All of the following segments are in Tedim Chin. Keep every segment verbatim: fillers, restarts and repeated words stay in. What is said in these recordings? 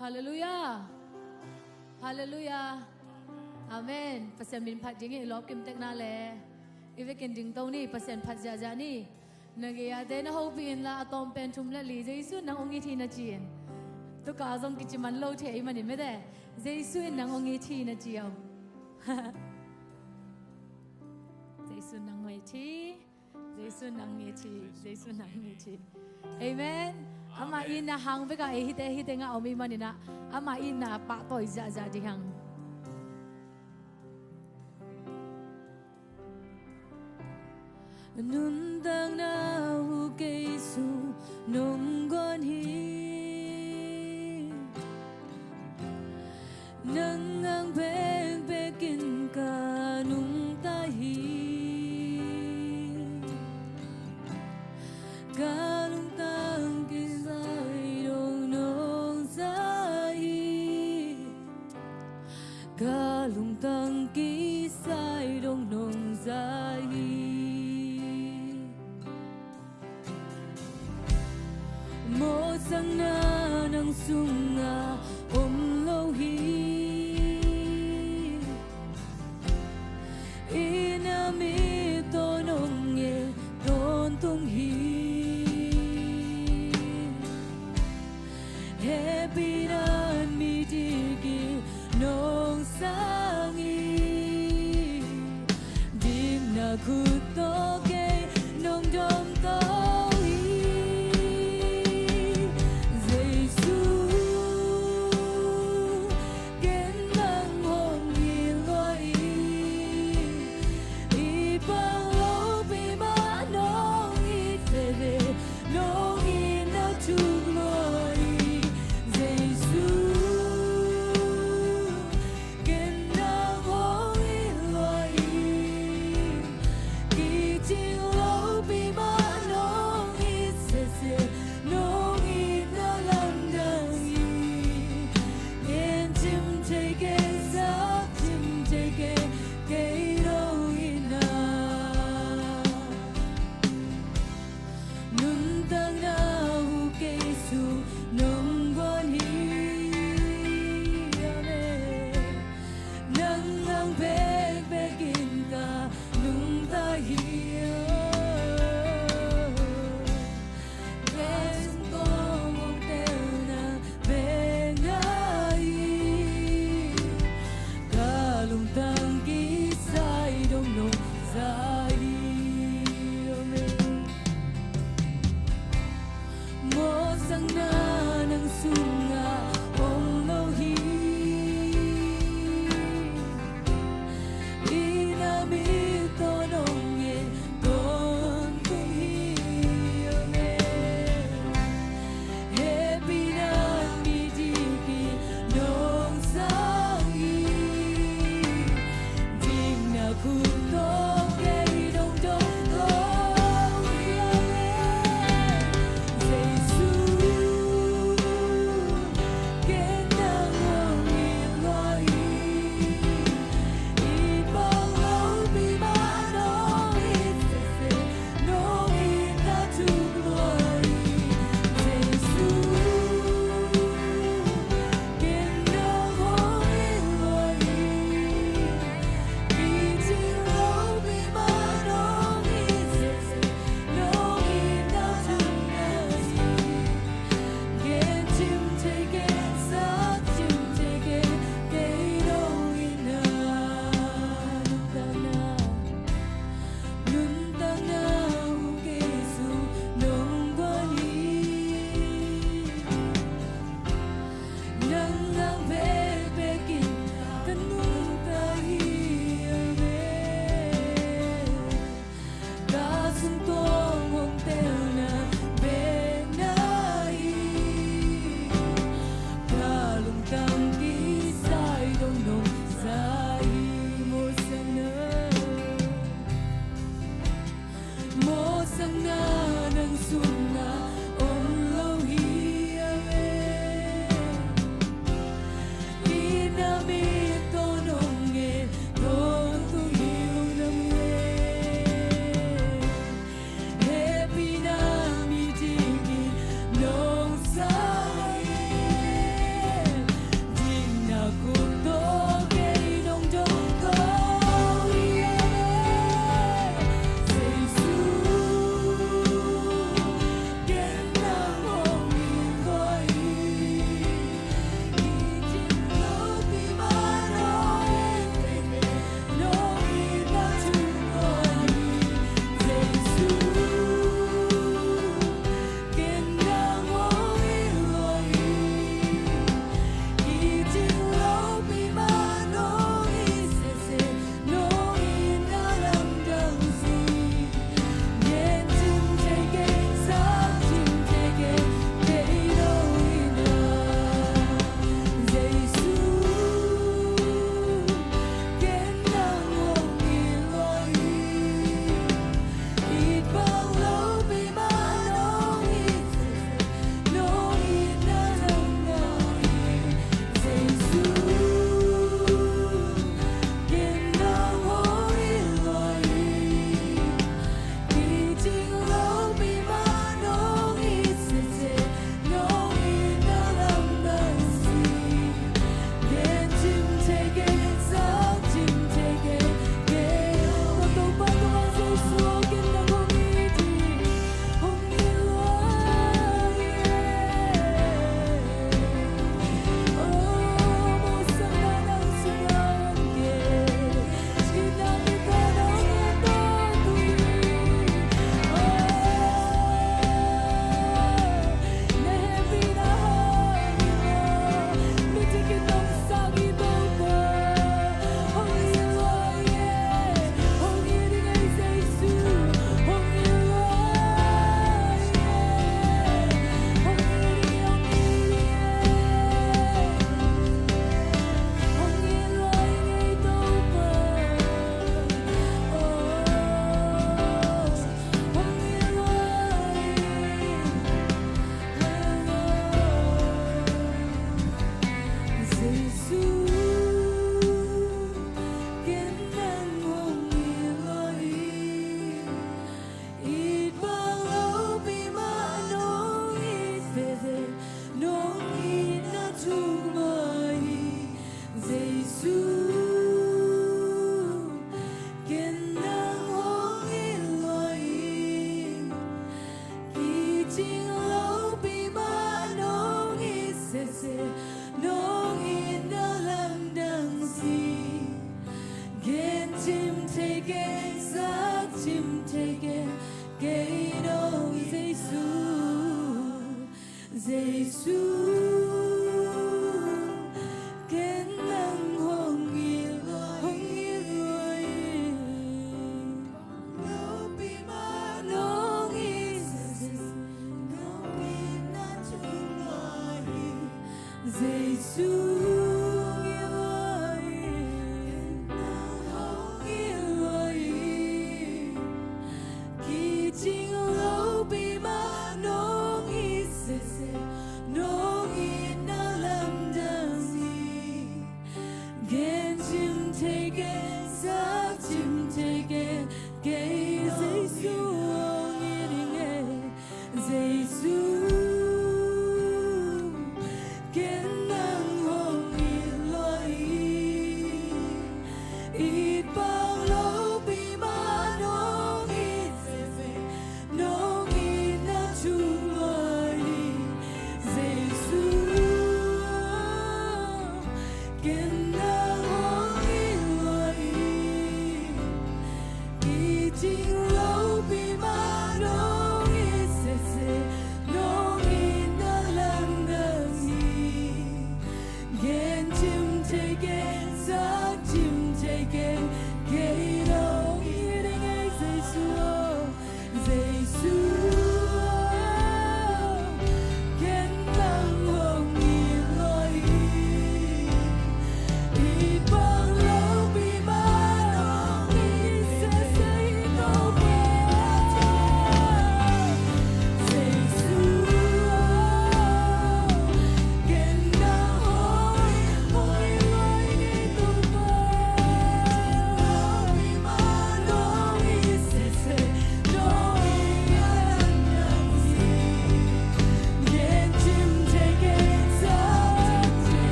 Halleluiah. Halleluiah. Amen. Pasian min phat ding hi. Lawpkim tekna le i vekin dingto ni. Pasian phat ziahziah ni. Na gei-ate na hopih inla, a tawm pen thum le li, Jesu in nang hong it hi na ci-in. Tuka zong kici man lo thei ahih manin mete, Jesu in nang hong it hi na ci uh. Jesu in nang hong it hi. Jesu in nang hong it hi. Jesu in nang hong it hi. Amen. Amah itna hang bek a ei hite hite ngah om ahih manin ah, amah itna pahtawi ziahziah ding hang. Nuntakna uh kei sung nong guan hi. Nang ngang pekpek in ka nungta hi. Ka lungtang kisai dong nong za hi. Ka lungtang kisai dong nong za hi. Mawhsakna nang sungah om lo hi. I na mit tawh nong en tawntung hi. Hehpihna in mi dik in nong sang hi. Dikna khut tawh kei nong domto hi. Jesu, ken nang hong it lua hi. I pang lopi mah nong it veve, nong itna thuk lua hi. Jesu, ken nang hong it lua hi. Kicing lopi mah nong it sese, nong itna lamdang hi. Gen cim thei kei, zak cim thei kei, kei lo itna. Nuntakna uh kei sung nong guan hi. Amen. Nang ngang pekpek in ka nungta hi. Ka sung tawh hong telna pekna hi. Ka lungtang kisai dong nong za hi. Amen. Mawhsakna nang sungah om lo hi. I na mit tawh nong en tawntung hi. Amen. Hehpihna in mi dik in nong sang hi. Dikna khut tawh kei nong domto hi. Amen. Jesu, ken nang hong it lua hi. I pang lopi mah nong it sese, nong itna thuk lua hi. Jesu, ken nang hong it lua hi. Kicing lopi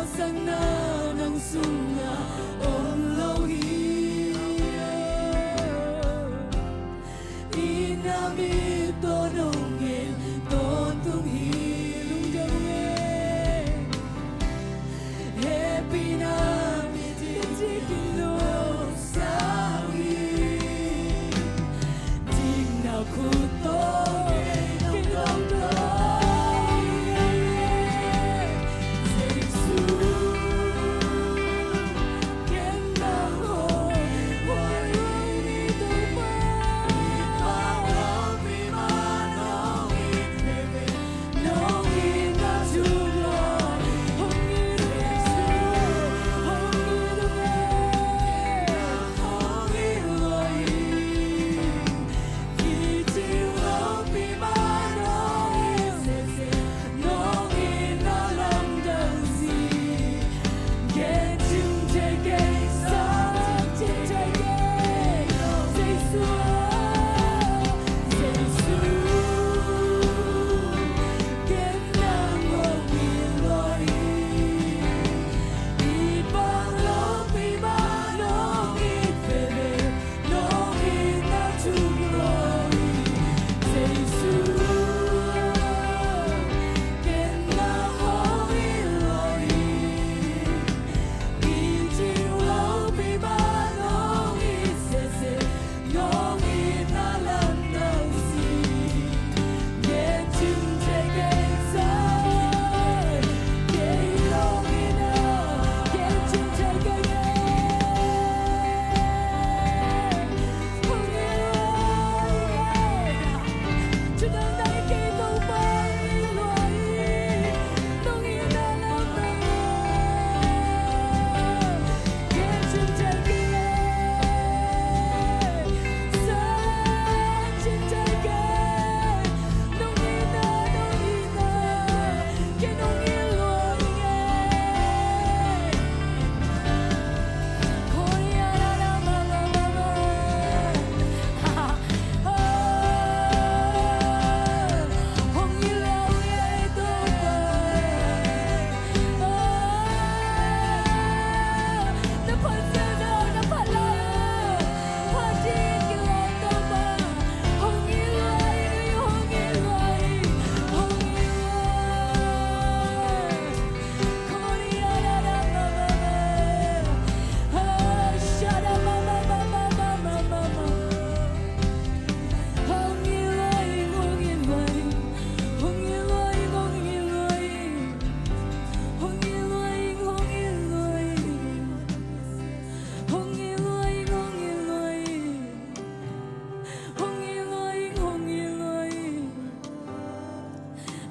Sang na nang sungah om lo hi. I nam i tawn hong en tawntung hi. Lungdam ung e. Hehpihna mi dikdik in lungsa hi. Dikna khut tawh kei nong dawng hi. Jesu, ken nang hong huai hi. Topa, i pang lopi mah nong it veve.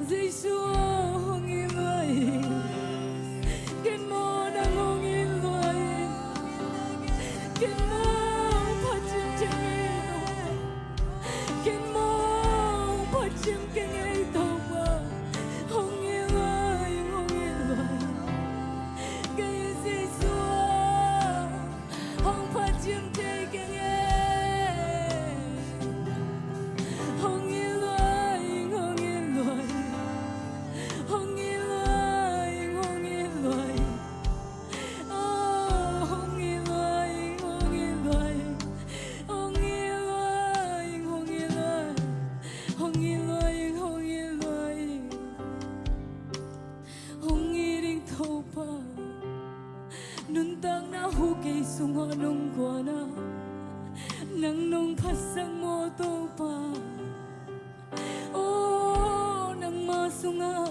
Jesu aw, hong it lua in. Ken maw nang hong it lua in. Ken maw phatsim keng ei Topa. Ken maw phatsim keng ei Topa. Hong it lua in, hong it lua in. Kei Jesu aw, hong phatsim thei keng ei. Hong it lua in, hong it lua in. Hong it lua in, hong it lua in. Oh, hong it lua in, hong it lua in. Hong it lua in, hong it lua in. Hong it lua in, hong it lua in. Hong it in Topa. Nuntakna hu kei sungah nong guan a, nang nong phatsak maw Topa. Oh, nangma sungah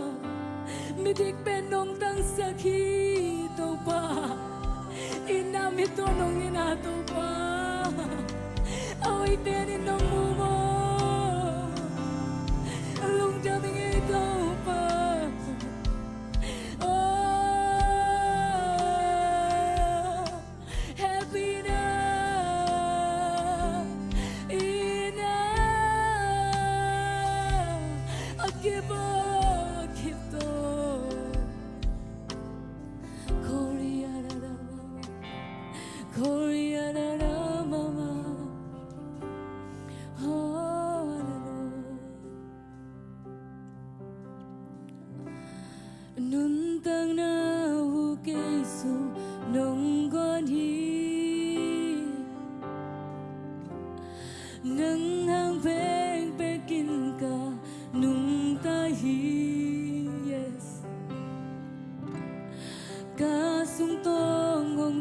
midik pen nong tangsak hi Topa. I nam i tawn hong it na Topa. A hoih pen in nong mu maw. Lungdam ing ei Topa. Oh, hehpihna i na a kip aw, a kip aw. Korea da da mama, Korea da da mama.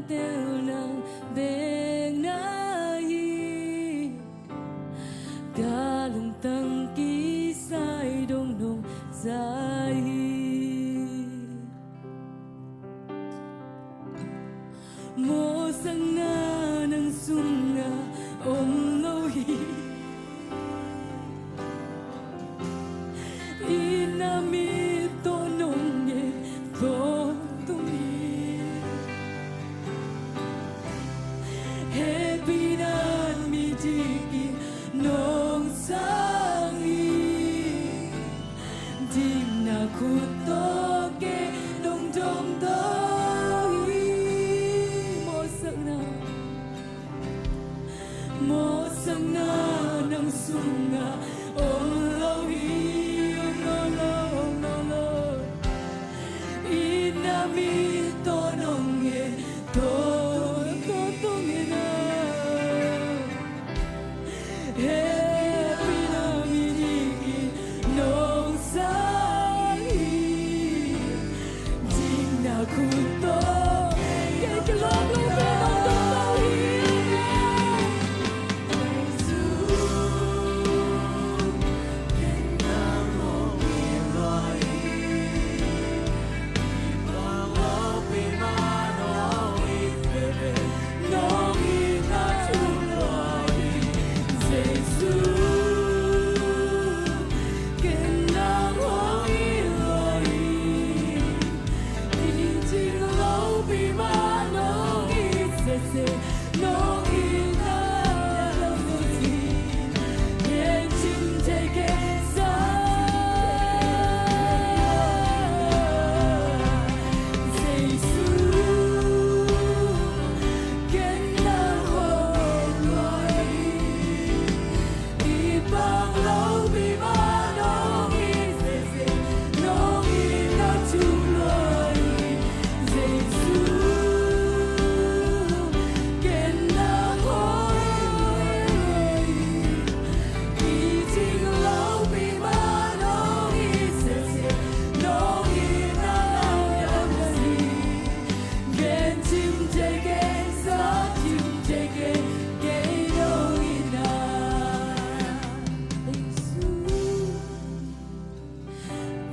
Tel nang bek na hi. Ka lungtang kisai dong nong za hi. Mawhsakna nang sungah om lo hi. Itna mit tawh nong nget tawntung hi. Hehpihna mit dikin nong sang hi. Dikna khut tawh kei nong domto hi. Mawhsakna, mawhsakna nang sungah om lo hi, om lo, om lo, om lo. Itna mit tawh nong nget tawntung hi na. Hehpihna mit dikin nong sang hi. Dikna khut tawh kei kilawm lo, kei kilawm lo hi.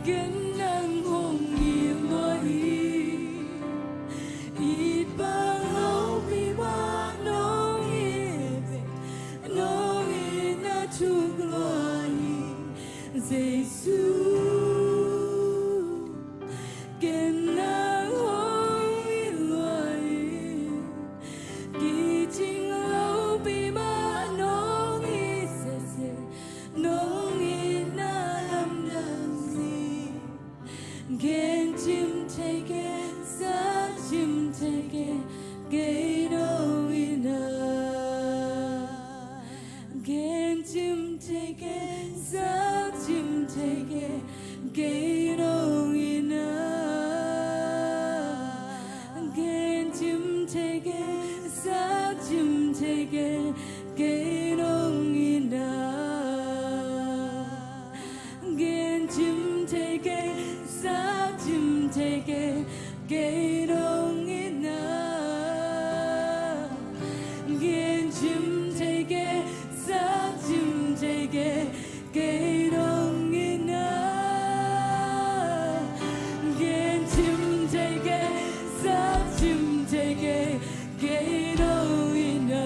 Ken nang hong it lua hi. It bang lopi mah nong it, nong itna thuk lua hi, Jesu. Ken nang hong it lua hi. Kicing lopi mah nong it sese, nong itna lamdang hi. Gen cim thei ken, sa cim thei ken, kei nong itna. Gen cim thei ken, sa cim thei ken, kei nong itna. Gen cim thei ken, sa cim thei ken, kei nong itna. Gen cim thei ken, sa cim thei ken, kei nong itna. Gen cim thei ken, sa cim thei ken, kei nong itna. Gen cim thei ken, sa cim thei ken, kei nong itna.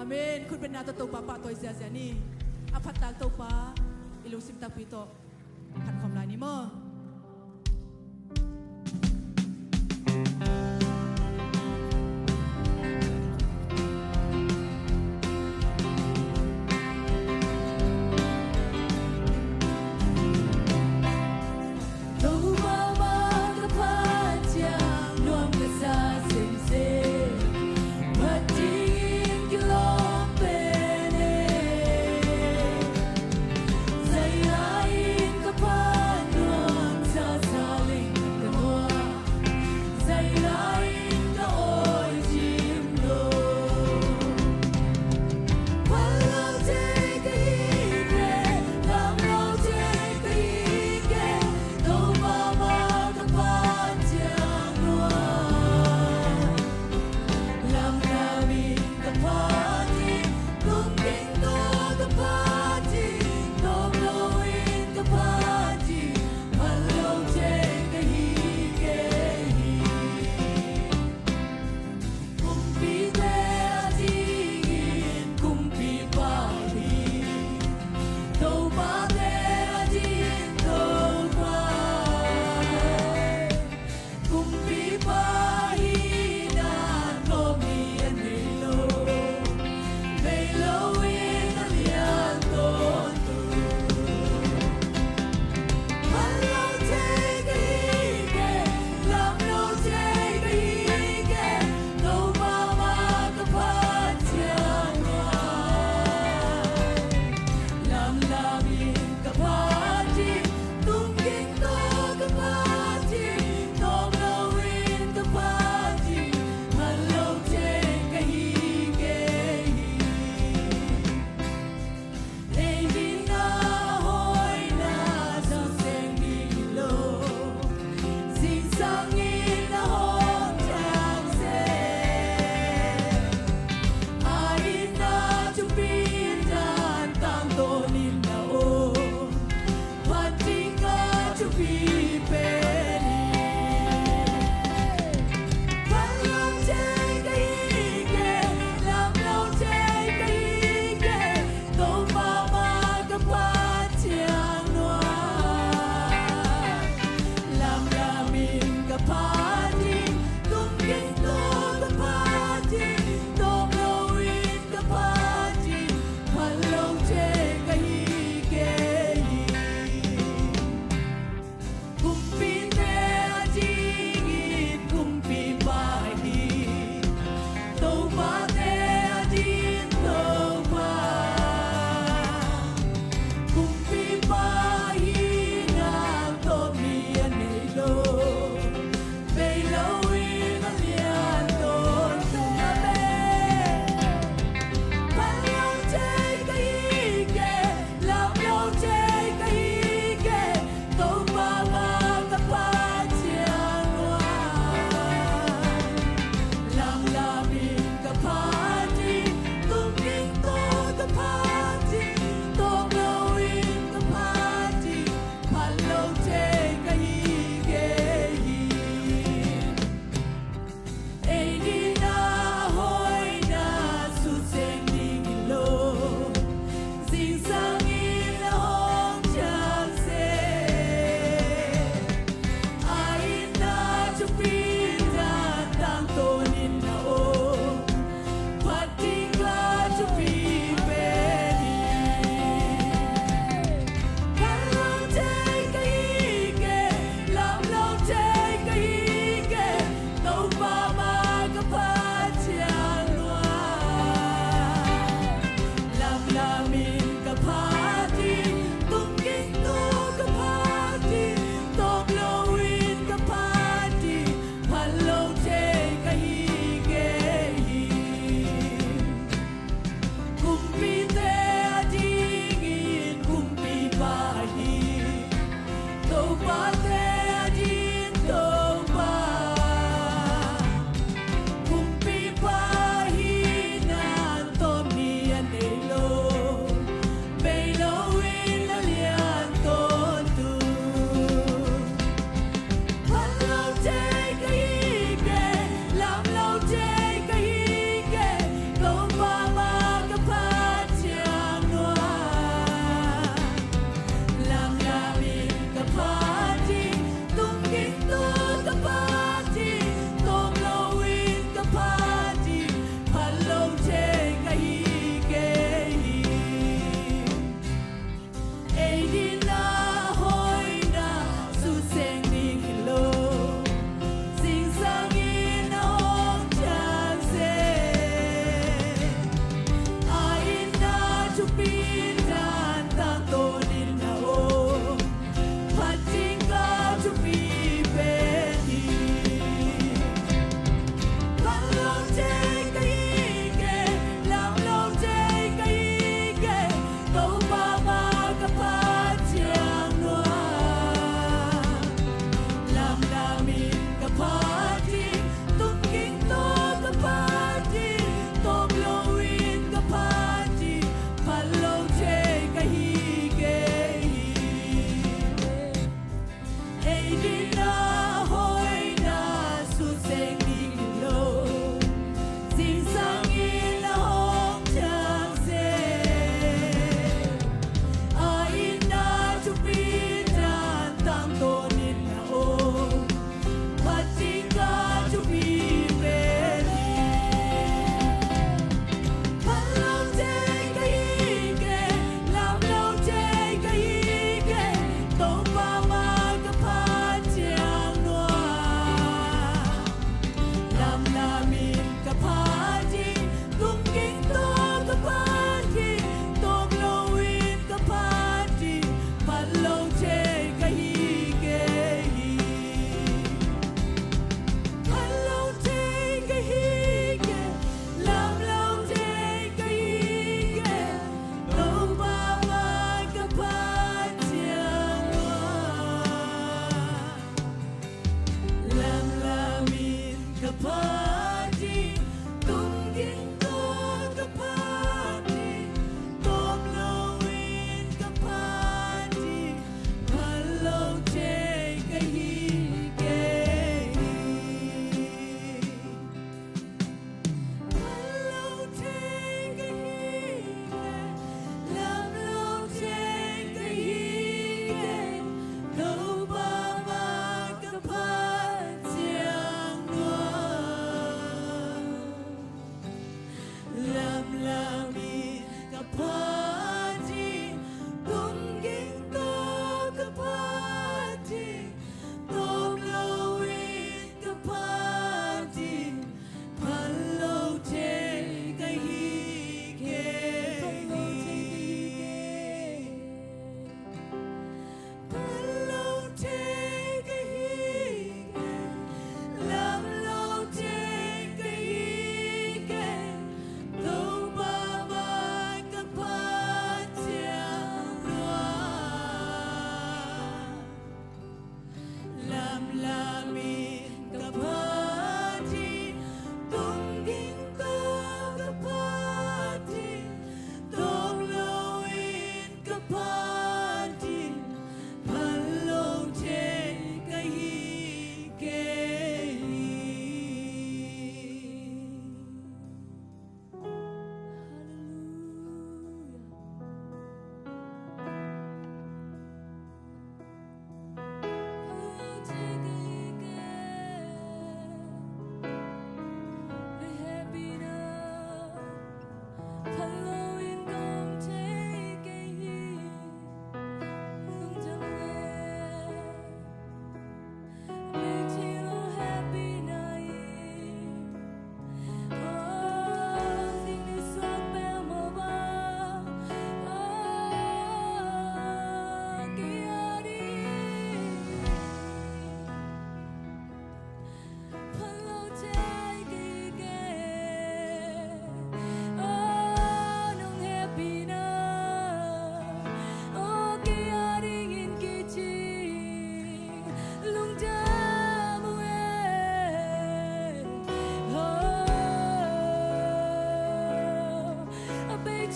Amen. Khutbetna tawh Topa pahtawi ziazia ni. A phattak Topa i lungsim takpi tawh phatkhawm lai ni maw? Topa mah ka phat ciang nuam ka sa semsem. Phat dingin kilawm pen e. Zion in ka phat nuam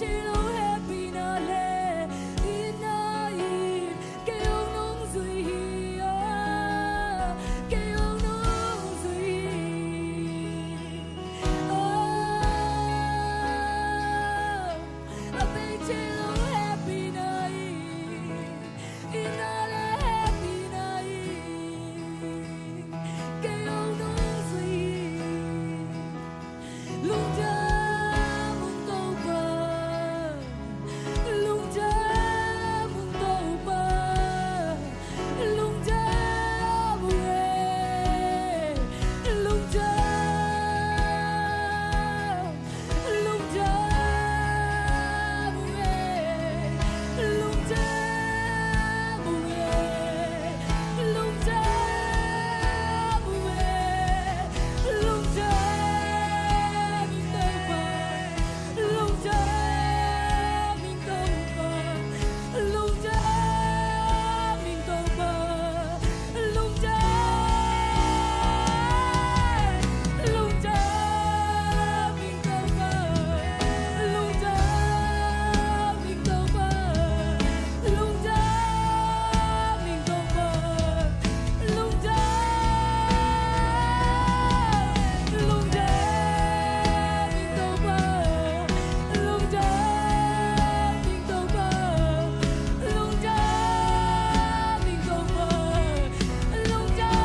Thei lo hehpihna le itna in kei hong nungzui hi a, kei hong nungzui hi a, a bei thei lo hehpihna in, itna le hehpihna in kei hong nungzui hi. Lungdam ung Topa, lungdam ung Topa, lungdam ung e, lungdam, lungdam ung e, lungdam ung e, lungdam ung e. Lungdam ing Topa, lungdam ing Topa, lungdam ing Topa, lungdam, lungdam ing Topa, lungdam ing Topa, lungdam ing Topa. Lungdam, lungdam ing Topa, lungdam ing Topa, lungdam ing Topa, lungdam,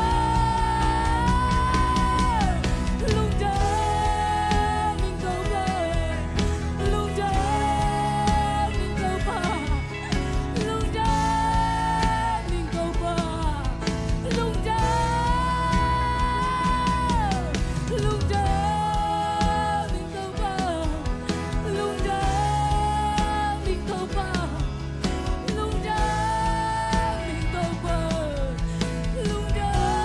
lungdam ing Topa, lungdam ing Topa. Lungdam ing Topa, lungdam, lungdam ing Topa, lungdam ing Topa, lungdam ing Topa, lungdam,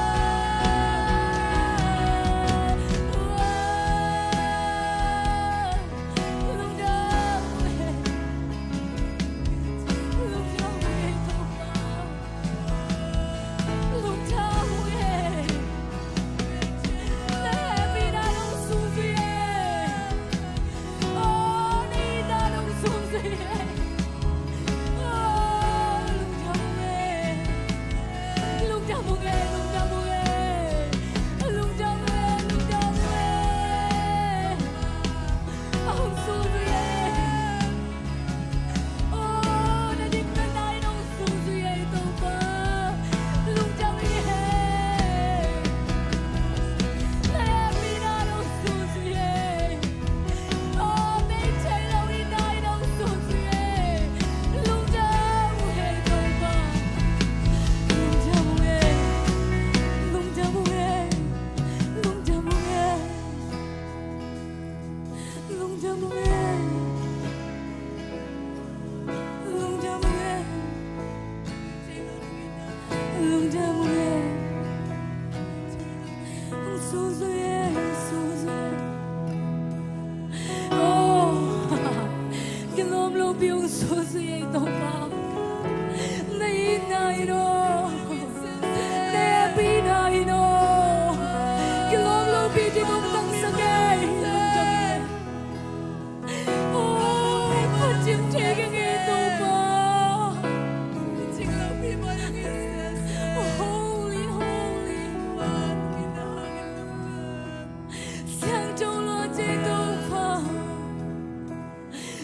lungdam. Lungdam ung e Topa, lungdam ung e. Na hehpihna in hong sungzui e. Oh, na itna in hong sungzui e. Oh, lungdam ung e. Lungdam ung e, lungdam ung e. Lungdam ung e, lungdam ung e. Hong sungzui e. Oh, na diktatna in hong sungzui e Topa. Lungdam ing e. Na hehpihna in hong sungzui e. Oh, bei thei lo itna in hong sungzui e. Lungdam ung e Topa. Lungdam ung e. Lungdam ung e. Lungdam ung e. Lungdam ung e. Lungdam ung e. Lungdam ung e. Hong sungzui e, hong sungzui e. Oh, kilawm lopi hong sungzui e Topa. Na itna in aw, na hehpihna in aw, kilawm lopi ding hong tangsak e. Lungdam e. Oh, phat ding thei keng e Topa. Holy, holy. Siangtho luat e Topa.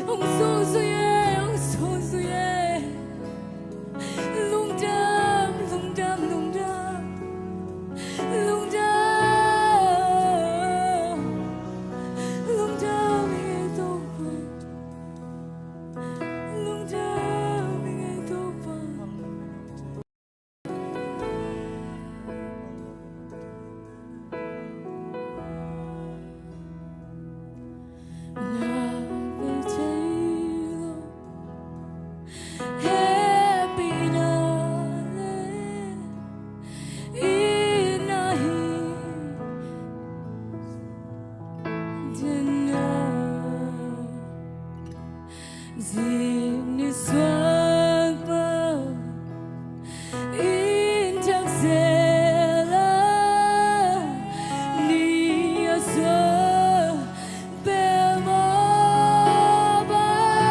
Hong sungzui e, hong sungzui e. Lungdam, lungdam, lungdam. Lungdam, lungdam ing e Topa. Lungdam ing e Topa. Na bei thei lo hehpihna le itna hi. Tena zing ni suak pan inn thak zel a, ni a suak bel mawk a,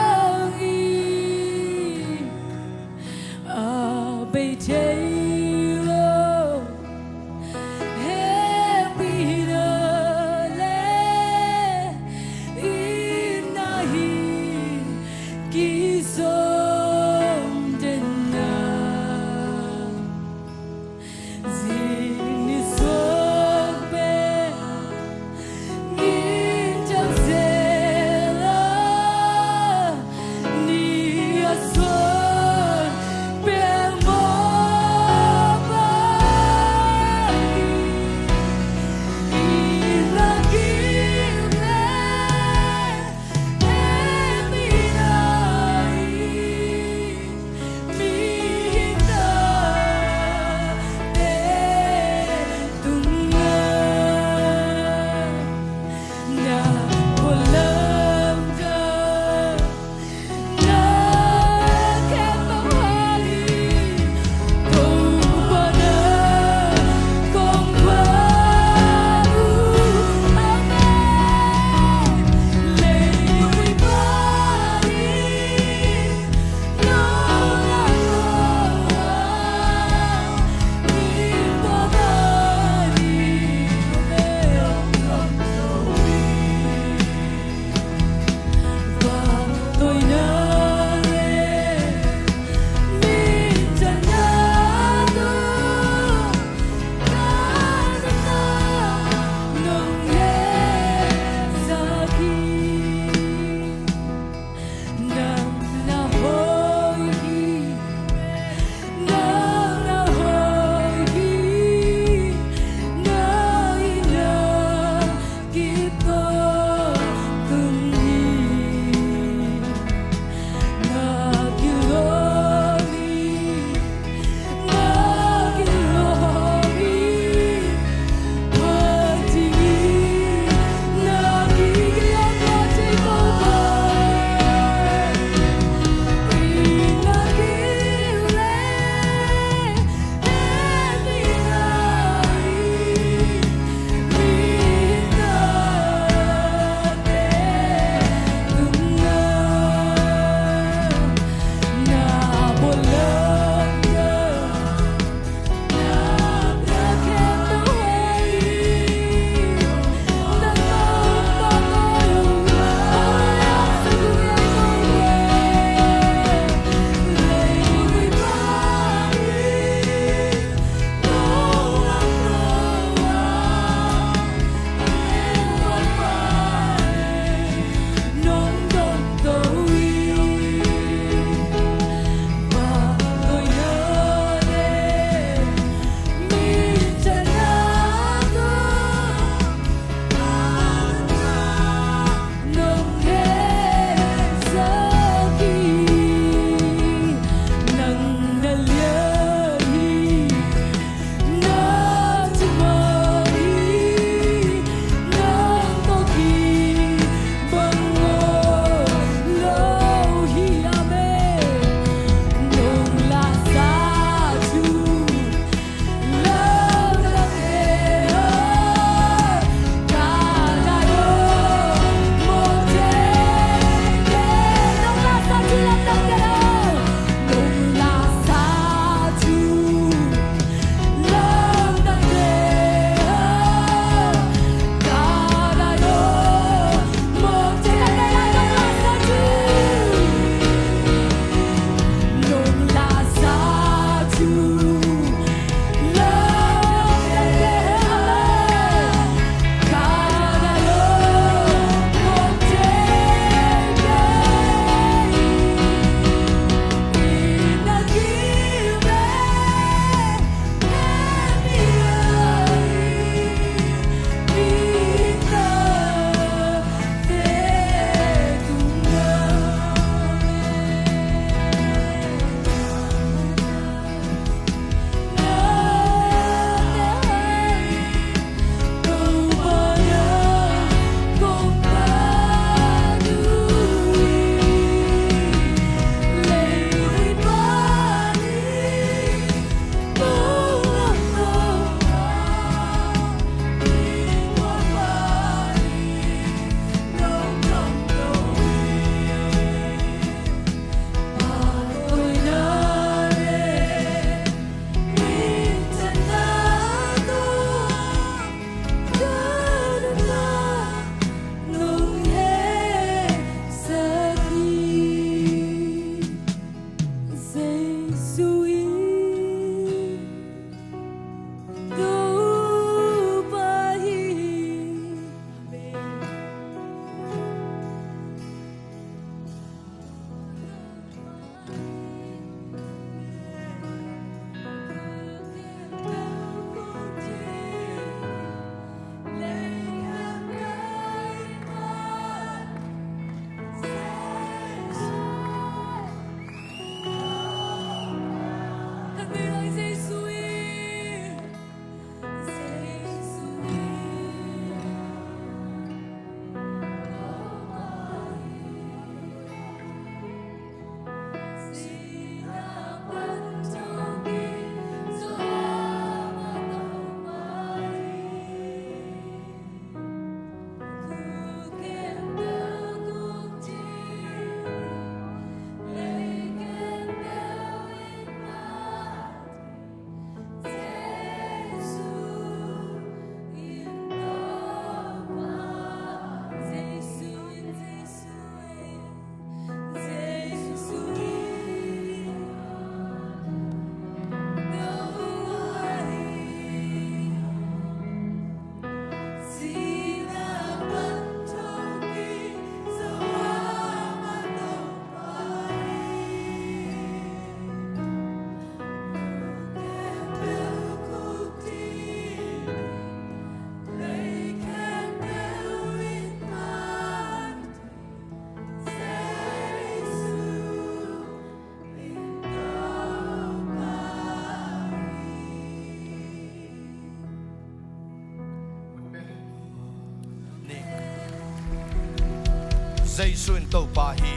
Jesu in Topa hi.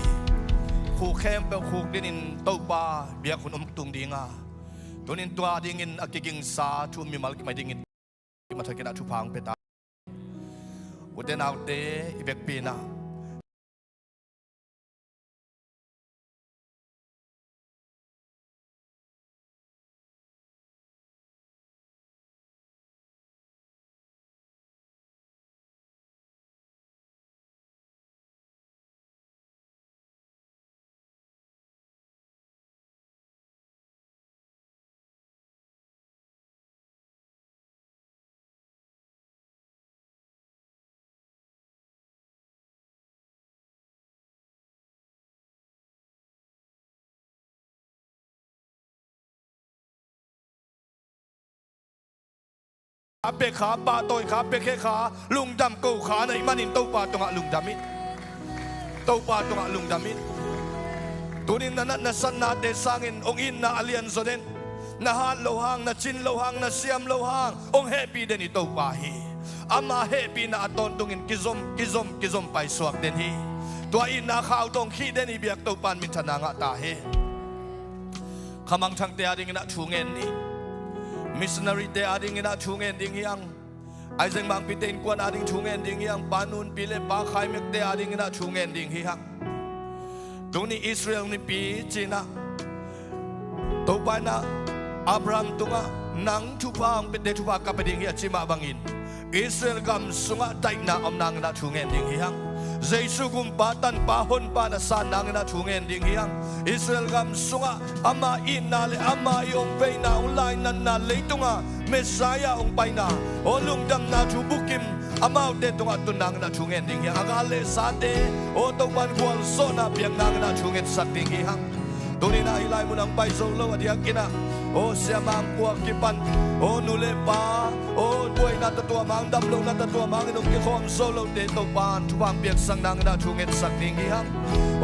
Khuk khempeuh khuk dinin Topa biak hun om tung dinga, tunin tua dingin a kigingsa thu mimal kimai dingin i mathakinah thupha hong pia ta. Ute naute, i vekpi inah A pia kha, pahtawi kha, pia khe kha, lungdam ko kha na hih manin Topa tungah lungdam in. Topa tungah lungdam in. Tunin na nat na satnate sangin hong itna a lianzaw den, na hat loh hang, na cin loh hang, na siam loh hang hong hehpih den i Topa hi. Ama hehpihna a tawntungin kizom, kizom, kizom paisuak den hi. Tua itna khau tawh hong khih den i biak Topa in minthanna ngah ta hi. Khamangthangte a dinginah thu ngen ni. Missionary-te a dinginah thu ngen ding hi hang. Aizeng Mangpite innkuan a ding thu ngen ding hi hang. Pa Nunpi le Pa Khaimekte a dinginah thu ngen ding hi hang. Tuni Israel nipi cinah Topa inah Abraham tungah nang thupha hong pete thupha ka pe ding hi a ci mah bangin Israel gam sungah daihna om nanginah thu ngen ding hi hang. Jesu gumpa tanpa honpa na san nanginah thu ngen ding hi hang. Israel gam sungah ama itna le ama i hong veina, hong lainatna, leitungah Messiah hong paina, aw lungdamna thu bukim amaute tungah tun nanginah thu ngen ding hi hang. A gal le sate aw Topa in gualzawhna piak nanginah thu ngetsak ding hi hang. Tuninah hih lai munah hong pai zo lo a diakinah aw siamang kua kipan aw nu le pa aw buaina tatuam hang, damlohna tatuam hangin hong kikhawm zo lote Topa in thupha hong piaksak nanginah thu ngetsak ding hi hang.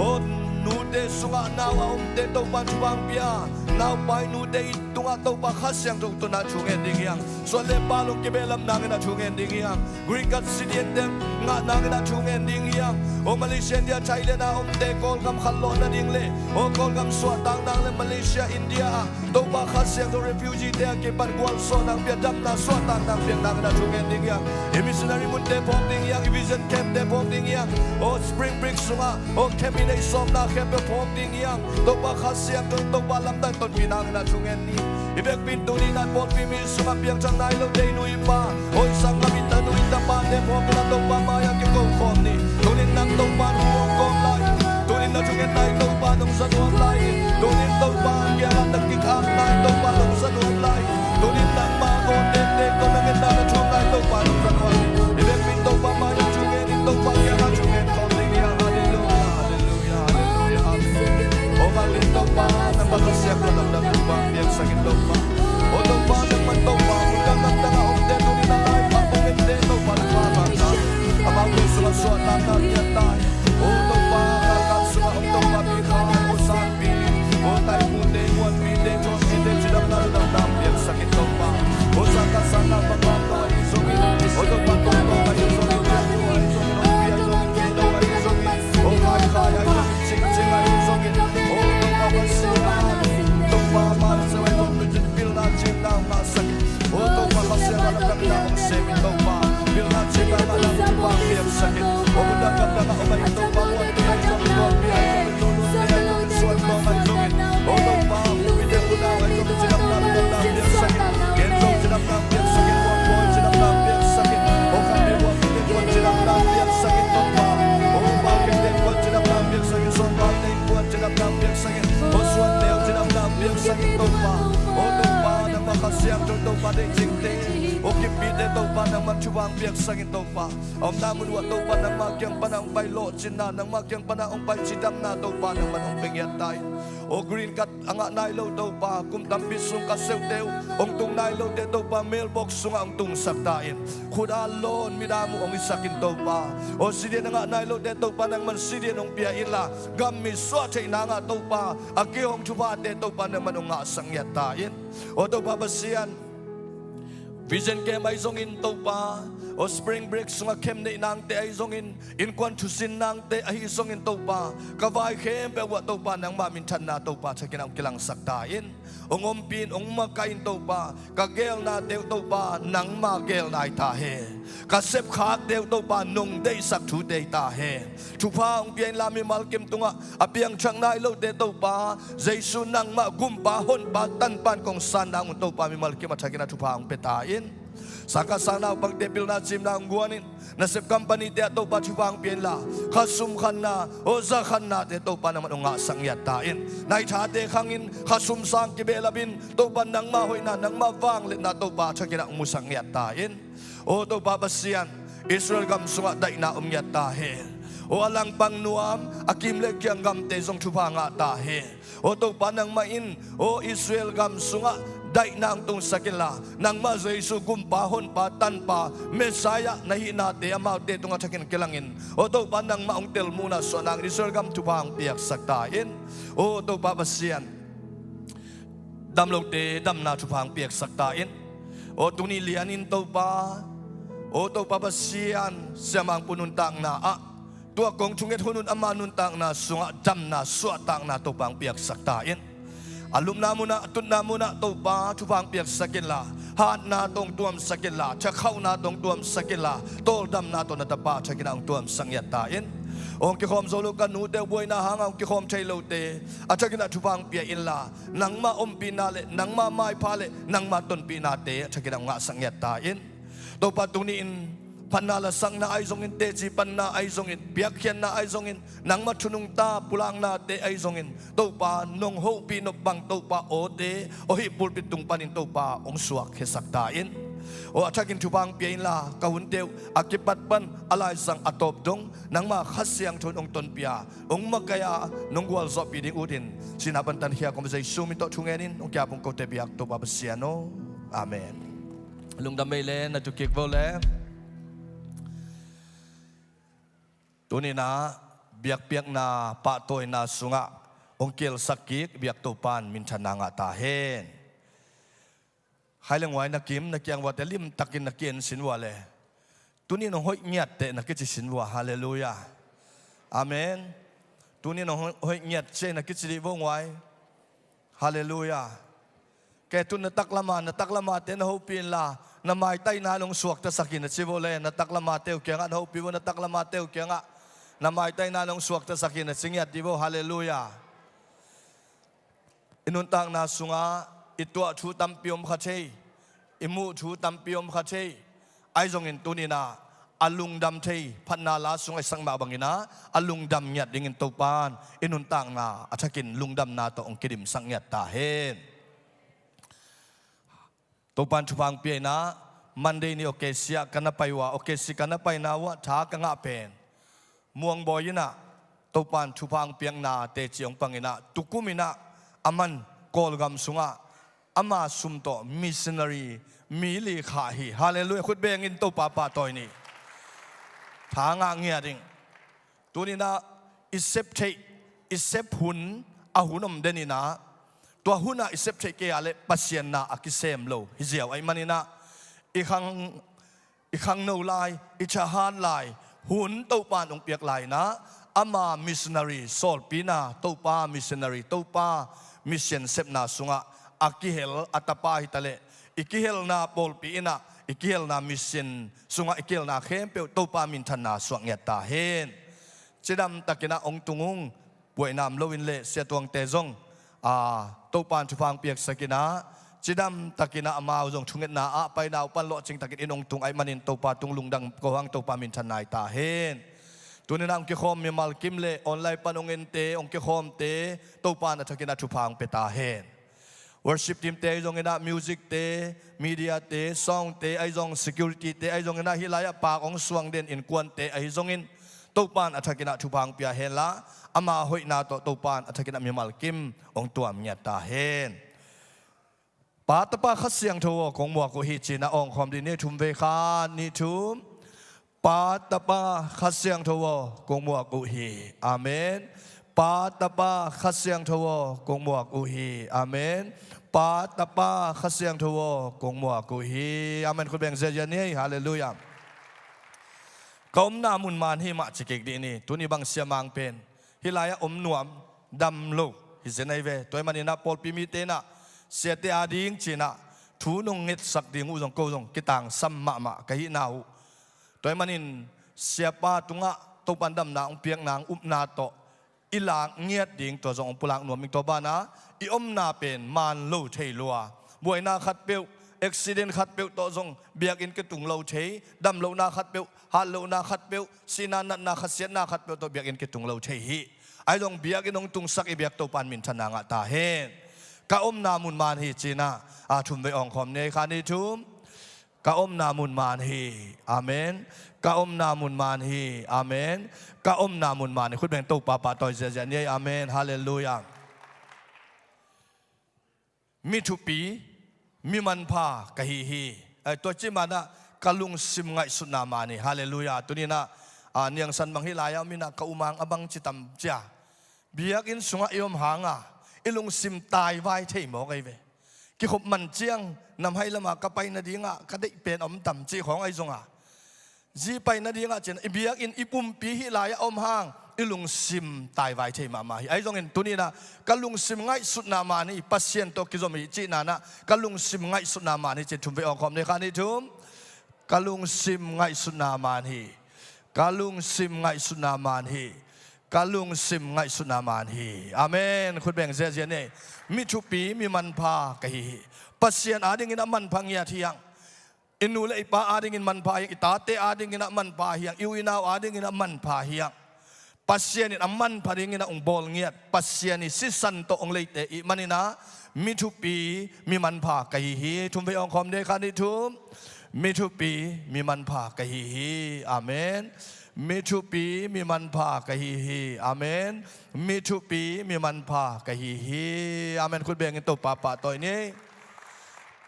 Aw nute sungah nau a omte Topa in thupha hong pia, naupai nute i tungah Topa Kha Siangtho tunah thu ngen ding hi hang. Suan le pal hong kibehlap nanginah thu ngen ding hi hang. Green card citizen-te ngah nanginah thu ngen ding hi hang. Aw Malaysia, India, Thailand a omte Kawlgam khanlawh nading le aw Kawlgam suahtak nang le Malaysia, India ah Topa Kha Siangtho refugee-te a kipan gualzawh nang pia, damna suahtak nang piak nanginah thu ngen ding hi hang. I missionary munte phawk ding hi hang. I vision camp-te phawk ding hi hang. Aw Spring Break sungah aw camp-in ei sawmna khempeuh phawk ding hi hang. Topa Kha Siangtho in Topa lamdang tonpih nanginah thu ngen ni. I vekpi in tuni nai pawlpi mi sungah piangthak nai lo dei nu i pa, aw i sanggam i tanu i tapate phawk inah Topa mai-ah kiko khawm ni. Tunin nang Topa in hu hong kawm lai. Tunin na thungetna i Topa in hong za nuam lai. Tunin Topa kiangah na kikakna i Topa in hong za nuam lai. Tunin nangma gawtente tawh na ngetna na thuakna i Topa in hong za nuam. I vekpi in Topa mai-ah thungen in Topa kiangah thungen khawm ding hi hang. Halleluiah, halleluiah, halleluiah, halleluiah. Aw vanglian Topa, nangma Kha Siangtho lamdang Topa piaksak in Topa. Aw Topa, nangman Topa, mun dangdang a omte tunin a lai pha pawngente Topa, nangma pha ta. Amaute sungah suahtakna piak ta in. Aw Topa, galkap sungah om Topa, pi kha, aw sangpi, aw taimute, muanpite, thawnkinte, cidamna, damna piaksak in Topa. Aw sangkah sangna pangkam tawh ahi zongin, aw Topa, tawngtawng ahi zongin, lianlu ahi zongin, hongpi ahi zongin, kei no ahi zongin, aw kaikhai ahi zongin, cingcing ahi zongin, aw Topa Pasian, Topa mah sawai zong tucin pilna cimna ngahsak in. Aw Topa Kha Siangtho lamdang na hong sem in Topa, pilna cimna ngahna thupha piaksak in. Aw mundang gamdang a om ahi Topa, muanpih ahi zongin, tuanpih ahi zongin, lulunte ahi zongin, suan kawng ahi zongin, aw Topa, mipite unau ahi zongin, cidamna cidamna piaksak in. Gen Zo cidamna piaksak in, Muang Bawi cidamna piaksak in. Aw Khan Bey Buang Kite kuan cidamna piaksak in Topa. Aw Pau Kei Te kuan cidamna piaksak in, Suan Pau Te kuan cidamna piaksak in. Aw Suan Neu cidamna piaksak in Topa. Aw Topa, nangmah Kha Siangtho Topa, deih cingte, aw kimpite Topa, nangmah thupha piaksak in Topa. A omna mun uah Topa, nangmah kiang pana hong pai lawhcinna, nangmah kiang pana hong pai cidamna Topa, nangmah hong pia ngiat ta in. Aw green card a ngah nai lo Topa, kum tampi sung ka seuhte uh hong tung nai lote Topa, mailbox sungah hong tungsak ta in. Khut a lawn midam uh hong hisak in Topa. Aw citizen a ngah nai lote Topa, nangman citizen hong pia inla, gam mi suah theih nangah Topa, a kihong thuphate Topa, nangman hong ngahsak ngiat ta in. Aw Topa Pasian, Vision Camp ahi zongin Topa, aw Spring Break sungah khem neih nangte ahi zongin, innkuan thusin nangte ahi zongin Topa, ka vai khempeuh uah Topa nangmah minthanna Topa thakin ah hong kilangsak ta in. Hong ompih in, hong makaih in Topa, ka gelnate uh Topa nangmah gelna hi ta hen. Ka sepkhakte uh Topa nong deihsak thute hi ta hen. Thupha hong pia inla mimal kim tungah a piangthak nai lote Topa, Jesu nangmah gumpa, honpa, tanpa in kong sanna hong un Topa mimal kim a thakin ah thupha hong pia ta in. Sangkah sang naupangte pilna cimna hong guan in, nasep company-te ah Topa thupha hong pia inla, khasum khanna, aw za khannate Topa nangmah hong ngahsak ngiat ta in. Naithate khang in, khasum sang kibehlap in, Topa nangmah hoihna, nangmah vangliatna Topa thakin ah hong musak ngiat ta in. Aw Topa Pasian, Israel gam sungah daihna om ngiat ta hen. Aw a langpang nuam, a kim le kiang gamte zong thupha ngah ta hen. Aw Topa nangmah in, aw Israel gam sungah daihna hong tungsak inla, nangmah Jesu gumpa, honpa, tanpa, Messiah na hihnate amaute tungah thakin kilangin, aw Topa nangmah hong telmuhna suah nangin Israel gam thupha hong piaksak ta in. Aw Topa Pasian, dam lote damna thupha hong piaksak ta in. Aw tuni lianin Topa, aw Topa Pasian, siamangpu nuntakna ah, tua kong thunget hun un ama nuntakna sungah damna suahtakna Topa hong piaksak ta in. A lupna munah, a tutna munah Topa thupha hong piaksak inla, hatna tawh hong tuamsak inla, thakhauhna tawh hong tuamsak inla, tawldamna tawh na tapa a thakin ah hong tuamsak ngiat ta in. Hong kikhawm zo lo ka nute uh buaina hangah hong kikhawm thei lote a thakin ah thupha hong pia inla, nangmah ompihna le nangmah maipha le nangmah tonpihnate a thakin ah hong ngahsak ngiat ta in. Topa tuni-in phatna lasakna ahi zongin, teci panna ahi zongin, piakkhiatna ahi zongin, nangmah thunungta pulaknate ahi zongin, Topa nong hopih nop bang Topa awte aw hih pulpit tung panin Topa hong suakkhiasak ta in. Aw a thakin thupha hong pia inla, ka hunte uh a kipat pan a laizang a tawp dong nangmah Kha Siangtho in hong tonpih a, hong makaih a, nong gualzawhpih ding utin, sinah pantan khia kong Jesu min tawh thungen in hong kiap hong kote biak Topa Pasian aw. Amen. Lungdam ei le, na tu kik vo le. Tuninah biakpiakna pahtawina sungah hong kielsak kik biak Topa in minthanna ngah ta hen. Khai le nguai na kim na kiang uate limtakin na ki-en sin ua le. Tunin hong hoih ngiatteh na kici sin ua. Halleluiah. Amen. Tunin hong hoih ngiat ciai na kici dih vo nguai. Halleluiah. Kei tun na taklama, na taklamate na hopih inla, na maitaina in hong suaktasak in a ci vo le, na taklamate uh kiangah na hopih vo, na taklamate uh kiangah na maitaina in hong suaktasak in a ci ngiat dih vo. Halleluiah. I nuntakna sungah i tuah thu tampi om kha thei, i muh thu tampi om kha thei. Ahi zongin tuninah a lungdam thei, phatna la sungah i sak mah banginah a lungdam ngiat dingin Topa in i nuntakna a thakin lungdamna tawh hong kidimsak ngiat ta hen. Topa in thupha hong pia inah, Monday ni Okesi ah ka na pai uh a, Okesi ka na paina uh ah tha ka ngah pen Muang Bawi inah Topa in thupha hong piakna teci hong pang inah, tukum inah aman Kawlgam sungah ama sum tawh missionary mi li khah hi. Halleluiah. Khut bengin Topa pahtawi ni. Tha ngah ngiat ding. Tuninah i sep theih, i sep hun, a hun om deninah, tua hunah i sep theih kei a le Pasian na a kisem lo hi ziau ahih maninah, i khang, i khangno lai, i thahat lai hun Topa in hong piak lai inah, ama missionary sawlpina, Topa missionary, Topa mission sepna sungah a kihel a tapa hi taleh, i kihelna pawlpi inah, i kihelna mission sungah i kihelna khempeuh Topa minthanna suak ngiat ta hen. Cidam takinah hong tung ung. Buaina om loin le Sia Tuangte zong, a, Topa in thupha hong piaksak inah, cidam takinah amau zong thungetna ah pai, naupan lawhcing takin inn hong tung ahih manin Topa tung lungdam ko hang, Topa minthanna hi ta hen. Tuninah hong kikhawm mimal kim le online pan hong ente, hong kikhawmte Topa in a thakinah thupha hong pia ta hen. Worship team te ahi zonginah, music te, media te, song te ahi zong, security te ahi zonginah, hih lai-ah pak hong suang den innkuante ahi zongin, Topa in a thakinah thupha hong pia henla, ama hoihna tawh Topa in a thakinah mimal kim hong tuam ngiat ta hen. Pa, Tapa, Kha Siangtho aw, kong muak uh hi cinah awng khawm dih ni. Thum vei, khat, nih, thum. Pa, Tapa, Kha Siangtho aw, kong muak uh hi. Amen. Pa, Tapa, Kha Siangtho aw, kong muak uh hi. Amen. Pa, Tapa, Kha Siangtho aw, kong muak uh hi. Amen. Khut beng ziazia ni ei. Halleluiah. Ka omna mun man hi mah ci kik dih ni. Tuni bang siamang pen hih lai-ah om nuam, dam lo hi zen ahi ve. Tua ahih maninah pawlpi mite inah siate ading cinah thu nong ngetsak ding uh zong ko zong kitangsam mahmah ka hihna uh. Tua ahih manin siapa tungah Topan damna hong piakna hong upna tawh i lak ngiat ding tua zong hong pulak nuam ing. Tua banah i omna pen man lo thei lua. Buaina khatpeuh, accident khatpeuh tawh zong biakinn kitung lo thei, damlohna khatpeuh, hatlohna khatpeuh, sihna natna khasiatna khatpeuh tawh biakinn kitung lo thei hi. Ahi zong biakinn hong tungsak i biak Topan minthanna ngah ta hen. Ka omna mun man hi cinah a thum vei awngkhawm ni ei. Kha, nih, thum. Ka omna mun man hi. Amen. Ka omna mun man hi. Amen. Ka omna mun man hi. Khut beng Topa pahtawi ziazia ni ei. Amen. Halleluiah. Mi thupi, mi manpha ka hi hi. Ai, tua ci manah ka lungsim ngaihsutna man hi. Halleluiah. Tuninah a niangsan bang hih lai-ah om inah ka umang a bang ci tam cia. Biakinn sungah i om hanga i lungsim taivai thei mawk ahi ve. Kikhop man ciang namhai lama ka pai nadingah ka deih pen om tam cih khawng ahi zonga, zi pai nadingah cin i biakinn i pumpi hih lai-ah om hang i lungsim taivai thei mahmah hi. Ahi zongin tuninah ka lungsim ngaihsutna man hi, Pasian tawh kizom hi cihnanah ka lungsim ngaihsutna man hi cin thum vei awngkhawm ni ei. Kha, nih, thum. Ka lungsim ngaihsutna man hi. Ka lungsim ngaihsutna man hi. Ka lungsim ngaihsutna man hi. Amen. Khut beng ziazia ni ei. Mi thupi, mi manpha ka hi hi. Pasian adingin a manpha ngiat hi hang. I nu le i pa adingin manpha hi hang. I tate adingin a manpha hi hang. I u i nau adingin a manpha hi hang. Pasian in a manpha dingin a hong bawl ngiat, Pasian i sisan tawh hong leite i hih maninah mi thupi, mi manpha ka hi hi. Thum vei awngkhawm ni ei. Kha, nih, thum. Mi thupi, mi manpha ka hi hi. Amen. Mi thupi, mi manpha ka hi hi. Amen. Mi thupi, mi manpha ka hi hi. Amen. Khut bengin Topa pahtawi ni ei.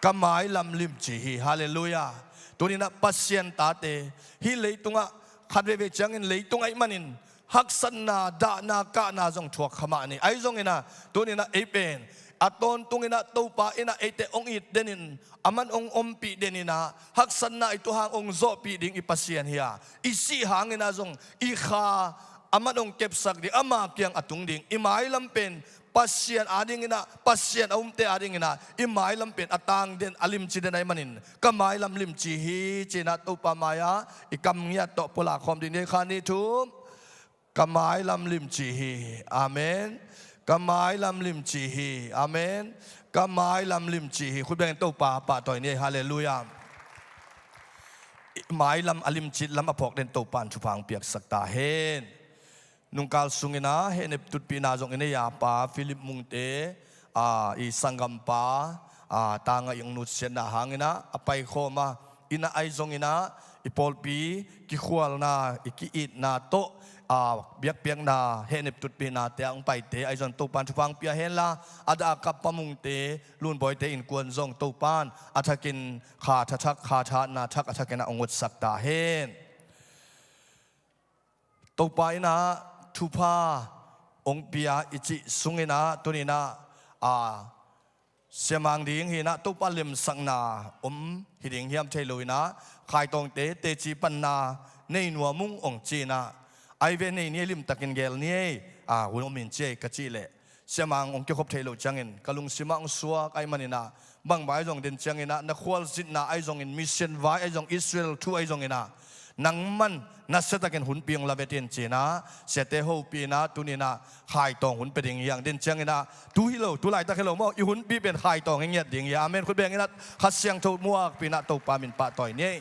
Ka mailam limci hi. Halleluiah. Tuninah Pasian tate hih leitungah khat veivei ciangin leitung ahih manin haksatna, dahna, kahna zong thuak kha mah ni. Ahi zonginah tuninah ei pen a tawntunginah Topa inah eite hong it denin, aman hong ompih deninah haksatna i tuahang hong zawhpih ding i Pasian hi a, i sih hanginah zong i kha aman hong kepsak ding, ama kiang a tung ding. I mailam pen Pasian adinginah, Pasian a umte adinginah i mailam pen a tang den, a limci den ahih manin ka mailam limci hi cinah Topa mai-ah i kam ngiat tawh pulak khawm ding ni ei. Kha, nih, thum. Ka mailam limci hi. Amen. Ka mailam limci hi. Amen. Ka mailam limci hi. Khut bengin Topa pahtawi ni ei. Halleluiah. I mailam a limcit lam a phawk den Topan thupha hong piaksak ta hen. Nungkal sunginah hehnep tutpihna zong i nei a, Pa Philip Mungte, a, i sanggampa, a, tangah i hong nutsiatna hanginah a paikhawm a, inah ahi zonginah i pawlpi kikhualna, i ki-itna tawh, a, biakpiakna, hehnep tutpihnate ah hong paite ahi zong Topan thupha hong pia henla, a dah a kap Pa Mungte, Lunbawite innkuan zong Topan a thakin kha thathak, kha thatna thak a thakinah hong utsak ta hen. Topa inah thupha hong pia i cih sunginah tuninah, a, siamang ding hinah Topa lemsakna om hi ding hiam thei loinah, Khaitawngte teci panna nei nuam ung hong cinah, ai ve, nei ni ei, limtakin gel ni ei, a, hun om in ci ei ka cih leh, siamang hong kikhop theih loh ciangin ka lungsimah hong suak ahih maninah, bang vai zong den cianginah, na khualzinna ahi zongin, mission vai ahi zong, Israel thu ahi zonginah, nangman nasiatakin hunpi hong la ve ten cinah, siate hopih inah tuninah Khaitawng hun pia ding hi hang. Den cianginah tu hi lo, tu laitak hi lo maw, i hunpi pen Khaitawng hi ngiat ding hi. Amen. Khut benginah Kha Siangtho muakpi inah Topa min pahtawi ni.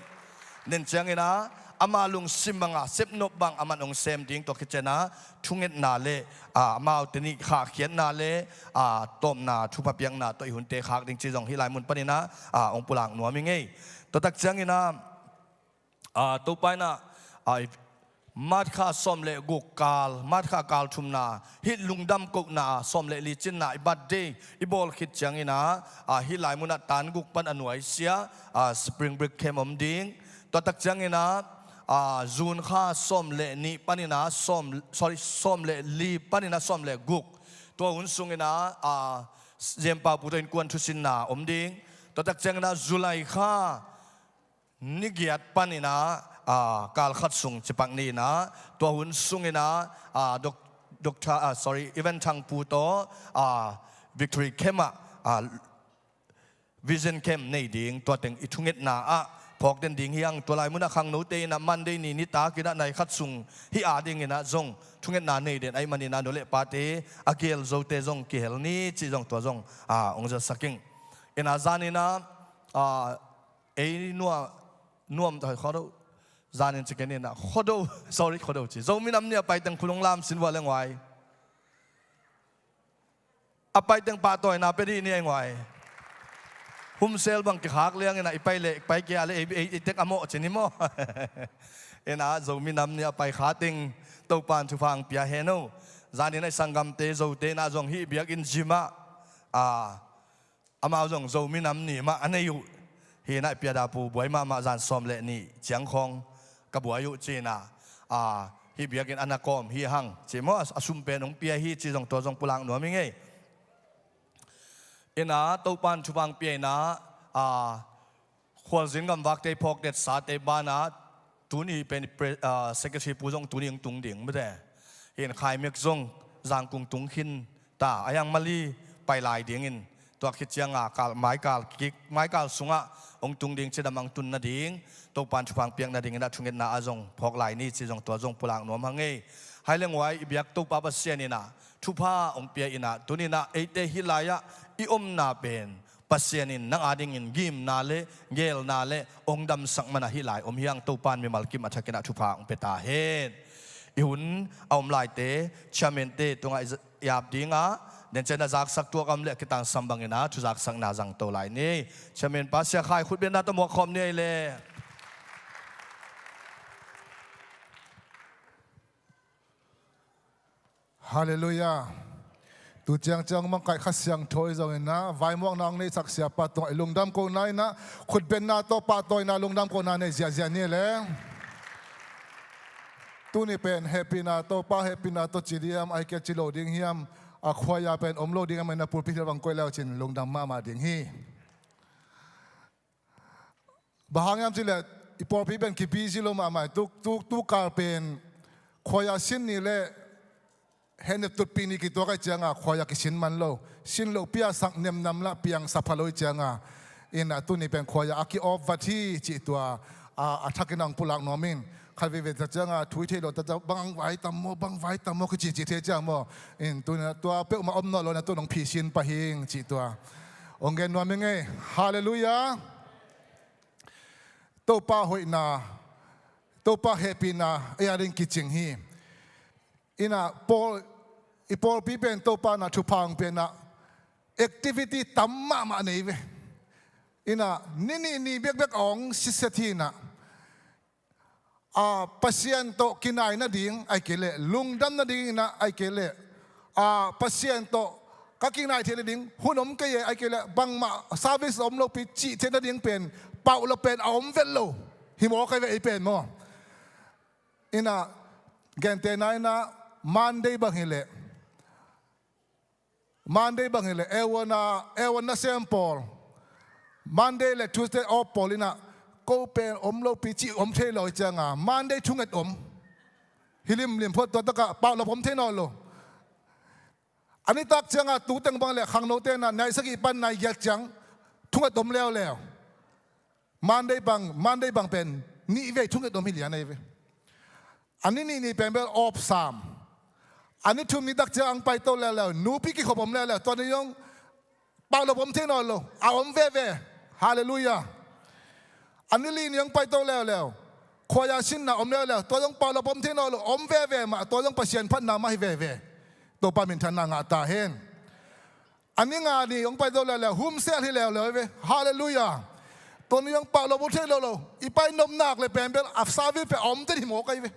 Den cianginah ama lungsim banga sepnop bang aman hong sem ding, tua khit cianah thungetna le, a, amaute nih khahkhiatna le, a, tawpna thupha piakna tawh i hunte khak ding ci zong hih lai mun paninah, a, hong pulak nuam hi ngei. Tua tak cianginah, a, Topa inah, a, i March kha sawm le guk kal, March kha kal thumna, hih lungdam kohna sawm le li cinna i birthday i bawl khit cianginah, a, hih lai munah tan guk pan a nuaisia, a, spring break camp om ding. Tua tak cianginah, a, June kha sawm le nih panin a sawm, sorry, sawm le li panin a sawm le guk. Tua hun sungin a, a, Jem Pau Pu tawh innkuan thusinna om ding. Tua tak ciangin a July kha ni giat panin a, a, kal khat sung cipak ni-in a, tua hun sungin a, a, Doc-, Doctor, a, sorry, Evan Thang Pu tawh, a, Victory Camp ah, a, Vision Camp nei ding, tua teng i thungetna ah phawk den ding hi hang. Tua lai munah khangnote in a Monday ni nitak in a nai khat sung hih a dingin a zong thungetna nei den ahih manin a nu le pate, a gel zote zong kihel ni cih zong tua zong, a, hong zasak ing. In a zanin a, a, ei nuam, nuam, khuado, zanin ciken in a, khuado, sorry, khuado ci. Zomi Nam Ni a pai teng khut hong lam sin vua le nguai. A pai teng pahtawina pia dih ni ei nguai. Humsel bang kikhak liangin a i pai le, i pai kei a le, ei, ei, ei tek a mawh ci ni maw. In a Zomi Nam Ni a pai kha teng Topa'n thupha hong pia hen o. Zanin a i sanggamte Zote in a zong hih biakinn gym ah, a, amau zong Zomi Nam Ni mah a nei uh. Hi in a i Pi A Da Pu buai mahmah zan sawm le nih ciang khawng ka buai uh ci-in a, a, hih biakinn a na kawm hi hang ci maw, a, a sum pen hong pia hi ci zong tua zong pulak nuam ing ei. In a Topa'n thupha hong pia in a, a, khualzin gamvakte phawk detsate banah tuni pen pre-, a, secretary pu zong tuni hong tung ding mate. Hi in Khai Mek zong Zangkong tung khin ta, a hiang Mali pai lai dingin tua khit ciang a kal, mai kal kik, mai kal sungah hong tung ding cidam hong tun nading, Topa'n thupha hong piak nadingin a thungetna ah zong phawk lai ni ci zong tua zong pulak nuam hang ei. Hai le nguai i biak Topa Pasian in a thupha hong pia in a tuni in a eite hih lai-ah i omna pen Pasian in nang a dingin gimna le gelna le hong damsak man a hih lai om hi hang. Topa'n mimal kim a thakin a thupha hong pia ta hen. I hun a om laite, chairman-te tungah i z-, i ap ding a, nencen a zaksak tuak a om leh a kitangsam bangin a thuzaksakna zangto lai ni. Chairman pa Sia Khai khutbetna tawh muak khawm ni ei le. Halleluiah. Tu ciangciang mangkaih Kha Siangtho i zong in a, vaimuakna hong neisak siapa tungah i lungdam kohna in a, khutbetna tawh pahtawina lungdam kohna nei ziahziah ni le. Tuni pen hehpihna, Topa hehpihna tawh ci ding hiam, ahih kei leh ci lo ding hiam, a, khuaia pen om lo ding hiam, a, na pulpit hilh bang koih le uh cin lungdam mahmah ding hi. Bang hang hiam cih leh i pawlpi pen kibusy lo mahmah. Tu, tu, tu kal pen khuaia sin ni le hehnep tutpih ni kituak ahih ciangin khuaia kisin man lo. Sin loh piasak nemnam lah piangsak pha lo ahih ciangin. In a tuni pen khuaia a ki-off vat hi cih tua, a, a thakin hong pulak nuam ing. Khat veivei tak ciangin thu i theih loh tak ciangin bang vai tam maw, bang vai tam maw kici ci thei ciang maw. In tuni tua peuhmah om nawn lo in a tun hong phisin pah ing cih tua hong gen nuam ing ei. Halleluiah. Topa hoihna, Topa hehpihna ei a ding kicing hi. In a pawl, i pawlpi pen Topa in a thupha hong pia in a activity tam mahmah nei ve. In a ni nih ni bekbek a hong siset hi in a, a, Pasian tawh kinai nading ahih kei leh lungdam nading in a, ahih kei leh, a, Pasian tawh ka kinai theih nading hun om kei e, ahih kei leh bangmah service om lopi cih theih nading pen pauh lo pen a om vet lo. Hi mawk ahi ve ei pen maw. In a gentehna in a Monday bang hi leh, Monday bang hi leh, A one a, A one nasem pawl, Monday le Tuesday off pawl in a, ko pen om lopi cih om thei lo ahih ciangin Monday thunget om hi limlim phot, tua takah pauhlop om thei nawn lo. A nitak ciangin tu teng bang le khangnote in a nai sagih pan nai giat ciang thunget om leuleu. Monday bang, Monday bang pen nih vei thunget om hi lian ahi ve. A ni nih ni pen bel off sam. A ni thum nitak ciang hong paito leuleu, nupi kikhop om leuleu, tua ni zong pauhlop om thei nawn lo, a om veve. Halleluiah. A ni li ni hong paito leuleu, khuaia sinna om leuleu, tua zong pauhlop om thei nawn lo, om veve mah, tua zong Pasian phatna mah hi veve. Topa minthanna ngah ta hen. A ni nga ni hong paito leuleu, humsel hi leuleu ve. Halleluiah. Tua ni hong pauhlop om thei lo lo, i pai nop nak le pen bel a service pen a om ten hi mawk ahi ve.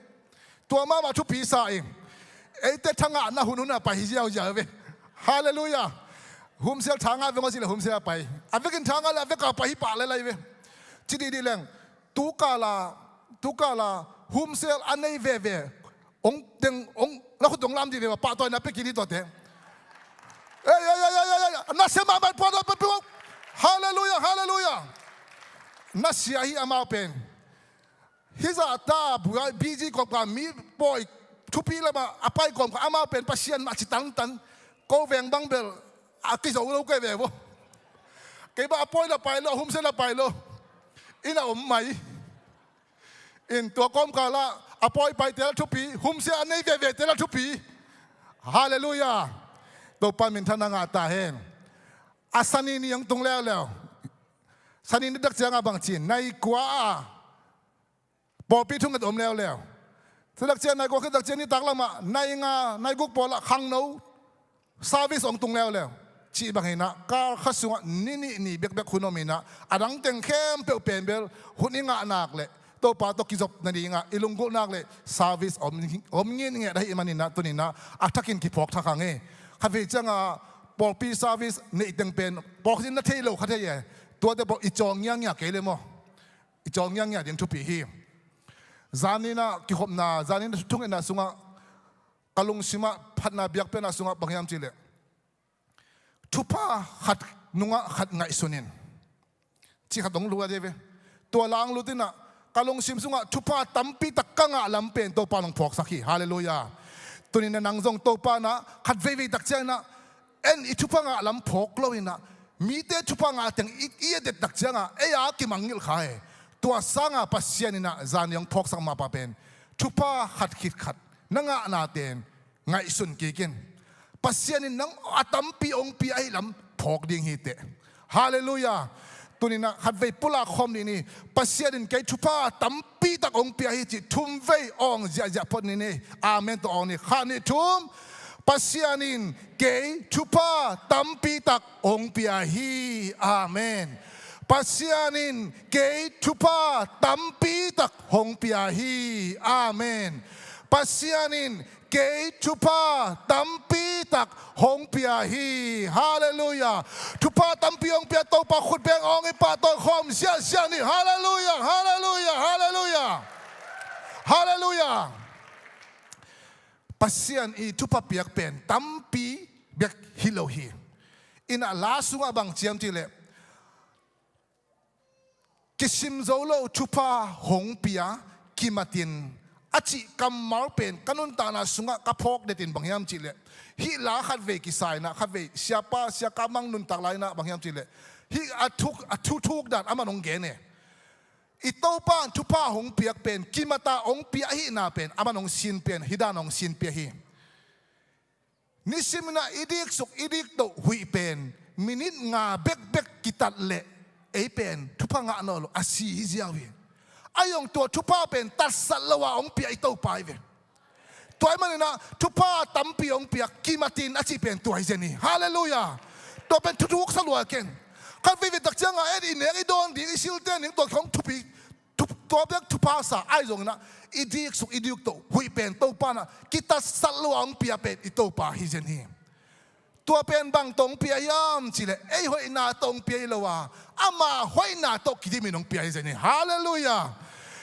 Tua mahmah thupi sa ing. Eite thangahna hun hun a pai hi ziauziau ve. Halleluiah. Humsel thangah veng aw cih le humsel a pai. A vekin thangah le a vek a pai hi pah le lai ve. Ci dihdih leng. Tu kala, tu kala Home cell a nei veve, ong teng, ong, na khut ong lam dih ve, pahtawina pia kik ni tuate. Ei, ei, ei, ei, ei, ei, na sia mahmah, pahtawina pia kik. Halleluiah, halleluiah. Na sia hi amau pen. Hih zahta, busy kawmkal, mi pawi thupi lamah a pai kawmkal, amau pen Pasian mah ci tantan. Ko veng bang bel a kizo lo kei ve vo. Kei bang a pawi na pai lo, a home cell na pai lo. Inn ah om mai. In tua kawmkal ah a pawi paite lah thupi, home cell a nei vevete lah thupi. Halleluiah. Topa minthanna ngah ta hen. A Sani ni hong tung leuleu. Sani ni tak ciangah bang ci, nai kua ah pawlpi thunget om leuleu. Tua tak ciang nai kua khit tak ciang nitak lamah nai nga, nai guk pawl ah khangno service hong tung leuleu. Cih bang hi in ah, kal khat sungah ni nih ni bekbek hun om in ah, a dang teng khempeuh pen bel hun i ngah nak leh Topa tawh kizop nadingah i lunggulh nak leh service om, om ngitnget ahih manin ah, tuni in ah a thakin kiphawk thak hang e. Khatvei ciangah pawlpi service neih teng pen pawlkhat in na thei lo kha thei e. Tuate pawl i cawng ngiangngia kei le maw? I cawng ngiangngia ding thupi hi. Zanin ah kikhopna, zanin ah thungetna sungah ka lungsimah phatna biakpiakna sungah bang hiam cih leh, thupha khat nungah khat ngaihsun in, cih khat hong lut a dei ve. Tua la hong lut in ah ka lungsim sungah thupha tampi tak ka ngah lam pen Topa in hong phawksak hi. Halleluiah. Tuni in ah nang zong Topa in ah khat veivei tak ciang in ah, en i thupha ngah lam phawk lo in ah, mite thupha ngah teng i, i a det tak ciangah ei a kimangngilh kha e. Tua sangah Pasian in ah zani hong phawksak mah pah pen, thupha khat khit khat na ngahna ten ngaihsun kik in. Pasian in nang a tampi hong pia ahih lam phawk ding hi teh. Halleluiah. Tuni in ah khatvei pulak khawm dih ni. Pasian in kei thupha tampi tak hong pia hi cih thumvei awng ziahziah phot ni ni. Amen tawh awng ni. Khat, nih, thum. Pasian in kei thupha tampi tak hong pia hi. Amen. Pasian in kei thupha tampi tak hong pia hi. Amen. Pasian in kei thupha tampi tak hong pia hi. Halleluiah. Thupha tampi hong pia Topa khut beng awng i pahtawi khawm ziahziah ni. Halleluiah, halleluiah, halleluiah. Halleluiah. Pasian i thupha piak pen tampi bek hi lo hi. In ah la sungah bang ci hiam cih leh, kisim zo lo thupha hong pia, kimat in, a cih kammal pen ka nuntakna sungah ka phawk det in bang hiam cih leh, hih la khatvei kisa in ah, khatvei siapa, sia Kap Mang nuntak lai in ah bang hiam cih leh, hih a thuk, a thuthuk dan amah in hong gen e. I Topa in thupha hong piak pen kimat a hong pia ahihna pen amah in hong sinpia in, hih dan hong sinpia hi. Nisim in ah i diksuk i diktoh huih pen minit nga bekbek kitat leh ei pen thupha ngah nawn lo a si hi ziau hi. Ahi zong tua thupha pen tatsat lo a hong pia i Topa hi ve. Tua ahih manin ah thupha tampi hong pia, kimat in a cih pen tua hi zen hi. Halleluiah. Tua pen thuthuk sa lua ken. Khat veivei tak ciangah en i nek i dawn ding, i silte ning tua khong thupi, thu-, tua bek thupha sa ahi zongin ah i diksuk i diktoh huih pen Topa in ah kitatsat lo a hong pia pen i Topa hi zen hi. Tua pen bang tawh hong pia hiam cih leh, ei hoihna tawh hong pia hi lo a, ama hoihna tawh kidim in hong pia hi zen hi. Halleluiah.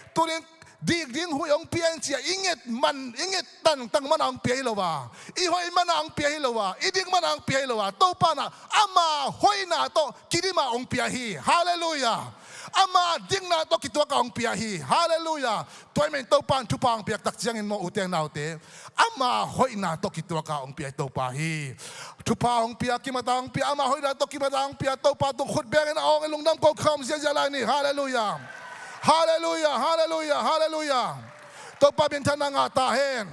Tuni in dik ding huih hong pia in ci a i nget man, i nget tangtang man a hong pia hi lo a, i hoih man a hong pia hi lo a, i dik man a hong pia hi lo a, Topa in ah ama hoihna tawh kidim a hong pia hi. Halleluiah. Ama dikna tawh kituak a hong pia hi. Halleluiah. Tua ahih manin Topa in thupha hong piak tak ciangin maw, ute naute, ama hoihna tawh kituak a hong pia Topa hi. Thupha hong pia, kimat a hong pia, ama hoihna tawh kimat a hong pia Topa tung khut beng in a awng in lungdam ko khawm ziahziah lai ni. Halleluiah. Halleluiah, halleluiah, halleluiah. Topa minthanna ngah ta hen.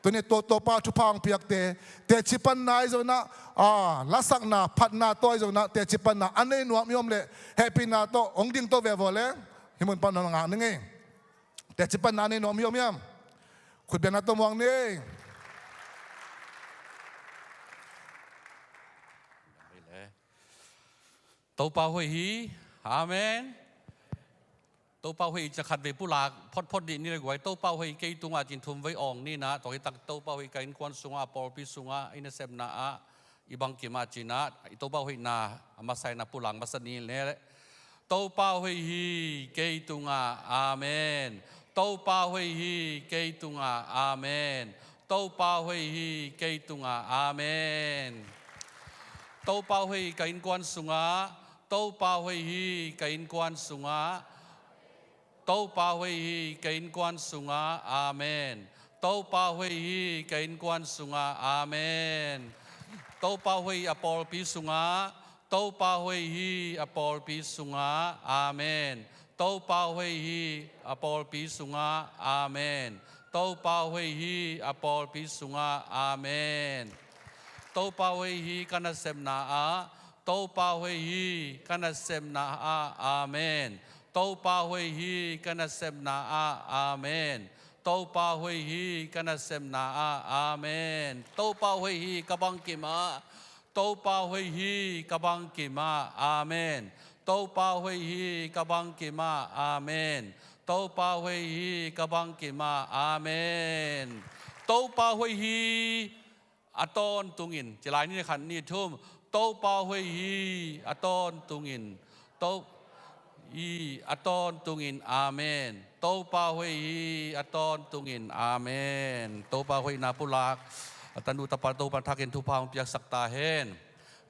Tuni tua, Topa thupha hong piakte, teci panna ahi zongin ah, a, lasakna, phatna tawh ahi zongin ah, teci panna a nei nuam i om leh, hehpihna tawh hong ding to ve vaw le. Hih mun pan hong ngak ning ei. Teci panna a nei nuam i om hiam? Khut bengna tawh muang ni. Topa hoih hi. Amen. Topa hoih i cih khatvei pulak photphot dih ni le guai. Topa hoih kei tungah cih thumvei awng ni in ah, tua hi tak Topa hoih ka innkuan sungah, pawlpi sungah, i nasepna ah, i bangkim ah cih in ah, i Topa hoihna a masa in ah pulak masa ni le. Topa hoih hi kei tungah. Amen. Topa hoih hi kei tungah. Amen. Topa hoih hi kei tungah. Amen. Topa hoih hi ka innkuan sungah. Topa hoih hi ka innkuan sungah. Topa hoih hi ka innkuan sungah. Amen. Topa hoih hi ka innkuan sungah. Amen. Topa hoih hi a pawlpi sungah. Topa hoih hi a pawlpi sungah. Amen. Topa hoih hi a pawlpi sungah. Amen. Topa hoih hi a pawlpi sungah. Amen. Topa hoih hi ka nasepna ah. Topa hoih hi ka nasepna ah. Amen. Topa hoih hi ka nasepna ah. Amen. Topa hoih hi ka nasepna ah. Amen. Topa hoih hi ka bangkim ah. Topa hoih hi ka bangkim ah. Amen. Topa hoih hi ka bangkim ah. Amen. Topa hoih hi ka bangkim ah. Amen. Topa hoih hi a tawntungin. Ci lai ni, khat ni thum. Topa hoih hi a tawntungin. To hi a tawntungin. Amen. Topa hoih hi a tawntungin. Amen. Topa hoihna pulak a tanu tapa Topa thakin thupha hong piaksak ta hen.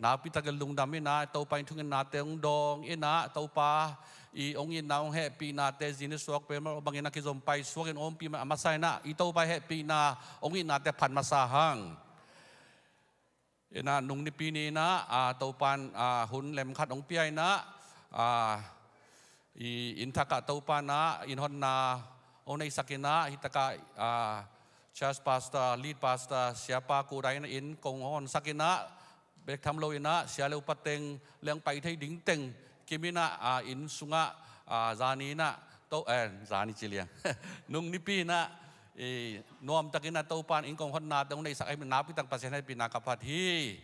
Nakpi takin lungdam in ah, Topa in thungetnate hong dawng in ah, Topa i hong itna hong hehpihnate zi ni suak peuhmah bangin ah kizom paisuak in ompih a masa in ah, i Topa i hehpihna hong itnate phat masa hang. In ah nung nipi ni in ah, a, Topa in, a, hun lem khat hong pia in ah, a, i inn thak ah Topa in ah inn honna hong neihsak in ah, hi tak ah, a, church pastor, lead pastor, siapa Kuh Dai in ah inn kong honsak in ah, bek tham lo in ah, sia le upa teng, leng pai thei ding teng kim in ah, a, inn sungah, a, zani in ah, to, eh, zani ci liang, nung nipi in ah, i, nuamtak in ah Topa in inn kong honnate hong neihsak ahih manin nakpi tak Pasian hehpihna ka phat hi.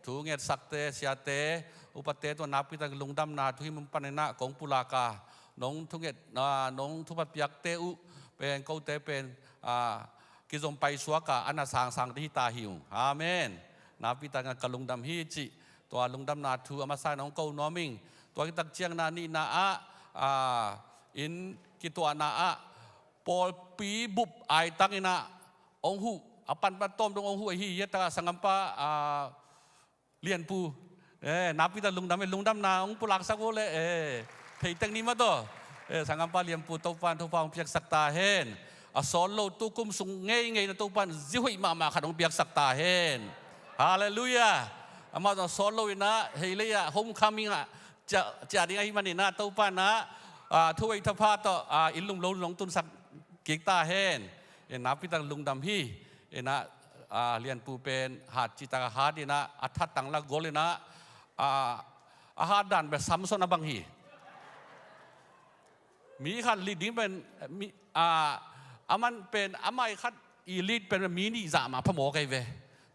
Thu ngetsakte, siate, upate tungah nakpi tak lungdamna thuhilh mun pan in ah kong pulak a, nong thunget, a, nong thupha piakte uh pen, kote pen, a, kizom paisuak a, a na sangsang ding hi ta hi ung. Amen. Nakpi tak in ah ka lungdam hi cih tua lungdamna thu a masa in ah hong ko nuam ing. Tua khit tak ciangin ah nihna ah, a, inn kituahna ah pawlpi bup aitang in ah hong huh, a panpan tawm dong hong huh ahi, hi tak ah sanggampa, a, Lianpu. Eh, nakpi tak lungdam hi, lungdamna hong pulaksak uh leh, eh, thei teng ni mah tawh. Eh, sanggampa Lianpu, Topa in thupha hong piaksak ta hen. A sawt lo, tu kum sung ngeingei in ah Topa in zi hoih mahmah khat hong piaksak ta hen. Halleluiah. Amah zong a sawt lo in ah, hei lei ah, homecoming ah, ciah, ciah ding ahih manin ah, Topa in ah, a, thu hoih thupha tawh, a, inn lum lo in hong tunsak kik ta hen. In ah nakpi tak lungdam hi. In ah, a, Lianpu pen hat cih tak a hat in ah, a thattang lah gol in ah, a, a hat dan pen Samson a bang hi. Mi khat lead ding pen, mi, a, aman pen, amah i khat i lead pen mi nih zah mah phamawh kei ve.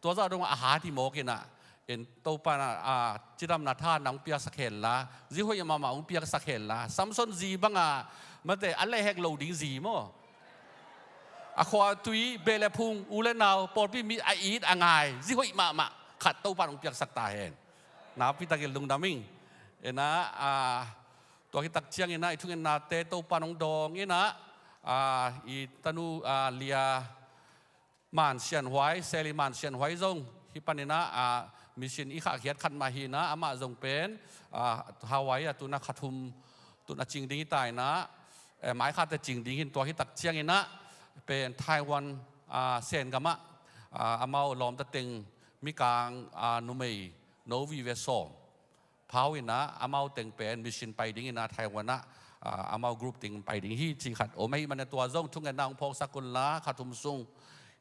Tua zah dong a hat hi mawk in ah, in Topa in ah, a, cidamna tha nang piaksak hen la, zi hoih mahmah hong piaksak hen la. Samson zi bang a, mate, a lehhek lo ding zi maw. A khua tui, beh le phung, u le nau, pawlpi mi a it a ngai, zi hoih mahmah khat Topa in hong piaksak ta hen. Nakpi takin lungdam ing. In ah, a, tua khit tak ciangin ah, i thungetnate Topa in hong dawng in ah, a, i tanu, a, Lia Man Sian Huai, Sally Man Sian Huai zong hih panin ah, a, mission i khahkhiat khat mah hi in ah, amah zong pen, a, Hawaii ah tu in ah kha thum tu in ah cing ding hi ta in ah, eh, mai khatte cing ding hi in, tua khit tak ciangin ah pen Taiwan, a, Sen gam ah, a, amau lawmta teng mikang, a, numei no vive sawm phau in ah, amau teng pen mission pai ding in ah, Taiwan ah, a, amau group teng pai ding hi cih khat om ahih manin ah, tua zong thungetna hong phawksak un la, kha thum sung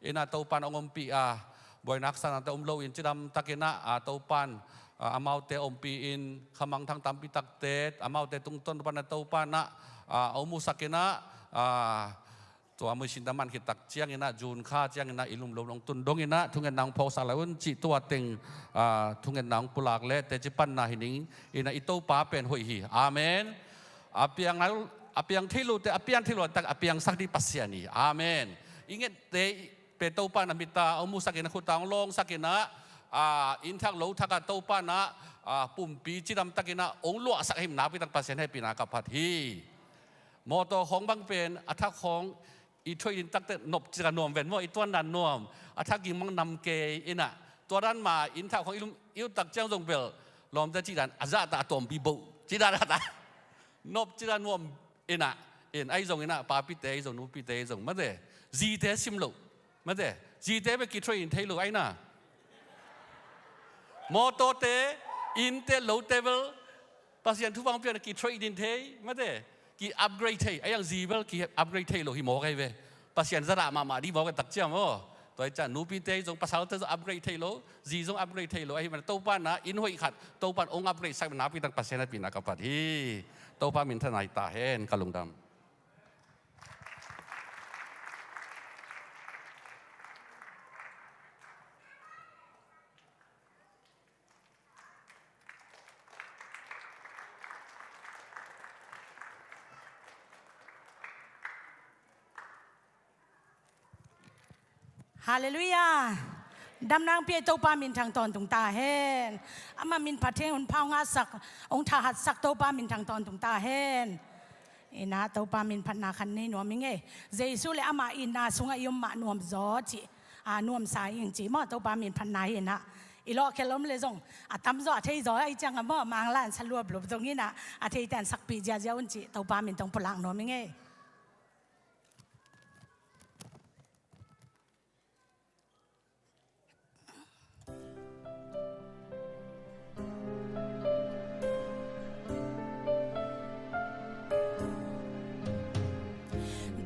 in ah Topa in hong ompih a, buaina haksatnate om lo in cidam takin ah, a, Topa in, a, amaute ompih in, kha mangthang tampi takte amaute tungtawn pan ah Topa in ah, a, hong musak in ah, a, tua mission a man khit tak ciangin ah, June kha ciangin ah, i lum lo in hong tun dong in ah, thungetna hong phawksak lai un cih tua teng, a, thungetna hong pulak leh teci panna hi ning in ah, i Topa pen hoih hi. Amen. A piang, a piang thei lote, a piang thei lo tak a piangsak ding Pasian hi. Amen. I ngette pen Topa in a mit ah hong musak in ah, khut ah hong lawngsak in ah, a, inn thak lo thak ah Topa in ah, a, pumpi cidam takin ah hong luahsak ahih manin nakpi tak Pasian hehpihna ka phat hi. Mawtaw khawng bang pen a thak khawng i thuih din takte nop cika nuam ven maw, i tuandan nuam, a thak ging bang nam kei inah, tua dan ma in thak khawng i lum i ut tak ciang zong bel lawmte cihdan a zahta a tawmpi boh cihdan a ta nop cika nuam inah, in ahi zong inah, papite ahi zong, nupite ahi zong, mate, zite sim loh, mate, zite bel ki-trade in thei lo ahi na. Mawtawte, innte, lote bel Pasian thupha hong piakna ki-trade in thei, mate, ki-upgrade thei, ahi zong zi bel ki-upgrade thei lo hi mawk ahi ve. Pasian zadah mahmah dih mawk ahi tak ciang maw. Tua hi ciang nupite zong, pasalte zong upgrade thei lo, zi zong upgrade thei lo, ahi mana Topa na inn hoih khat Topa in hong upgrade sak nakpi tak Pasian hehpihna ka phat hi. Topa minthanna hi ta hen, ka lungdam. Halleluiah. Damna hong pia Topa minthang tawntung ta hen. Ama min phat hi, hun pha hong hatsak, hong thahatsak Topa minthang tawntung ta hen. Inah Topa min phatna khat nei nuam ing ei. Jesu le ama itna sungah i om mah nuam zaw cih, a, nuamsa ing cih maw, Topa min phatna hi inah. I lawhkhel om le zong a tamzaw a thei zaw ahi ciang a maw, Mangla in sa luapluap zong inah, a theite in sakpih ziahziah un cih Topa min tawh pulak nuam ing ei.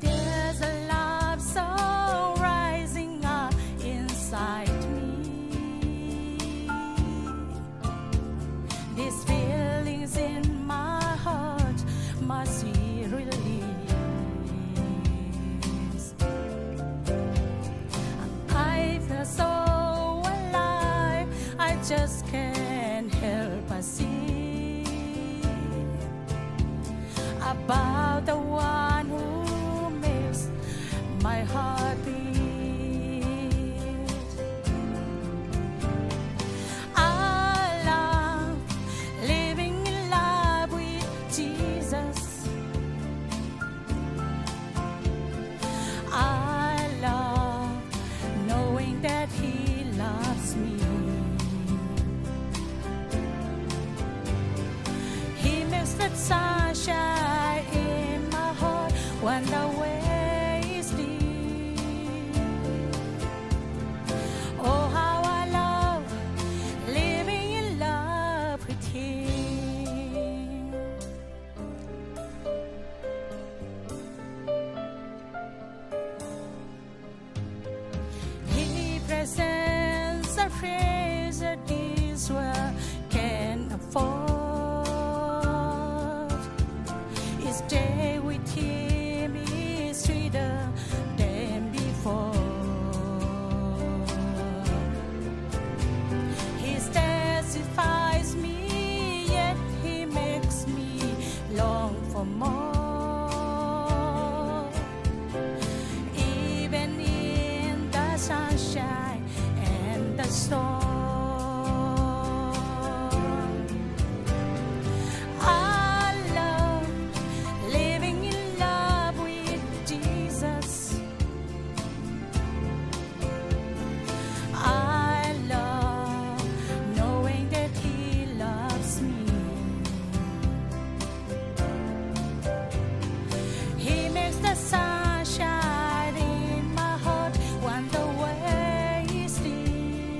There's a love song rising up inside me. These feelings in my heart must be released. I feel so alive, I just can't help but sing about the one who makes my heart beat. I love living in love with Jesus. I love knowing that He loves me. He makes the sunshine in my heart when the way is deep. Oh, how I love living in love with Him. He presents a praise that this world can afford. Each day with Him is sweeter than before. He satisfies me, yet He makes me long for more. Even in the sunshine and the storm, I love living in love with Jesus. I love knowing that He loves me. He makes the sunshine in my heart when the way is deep.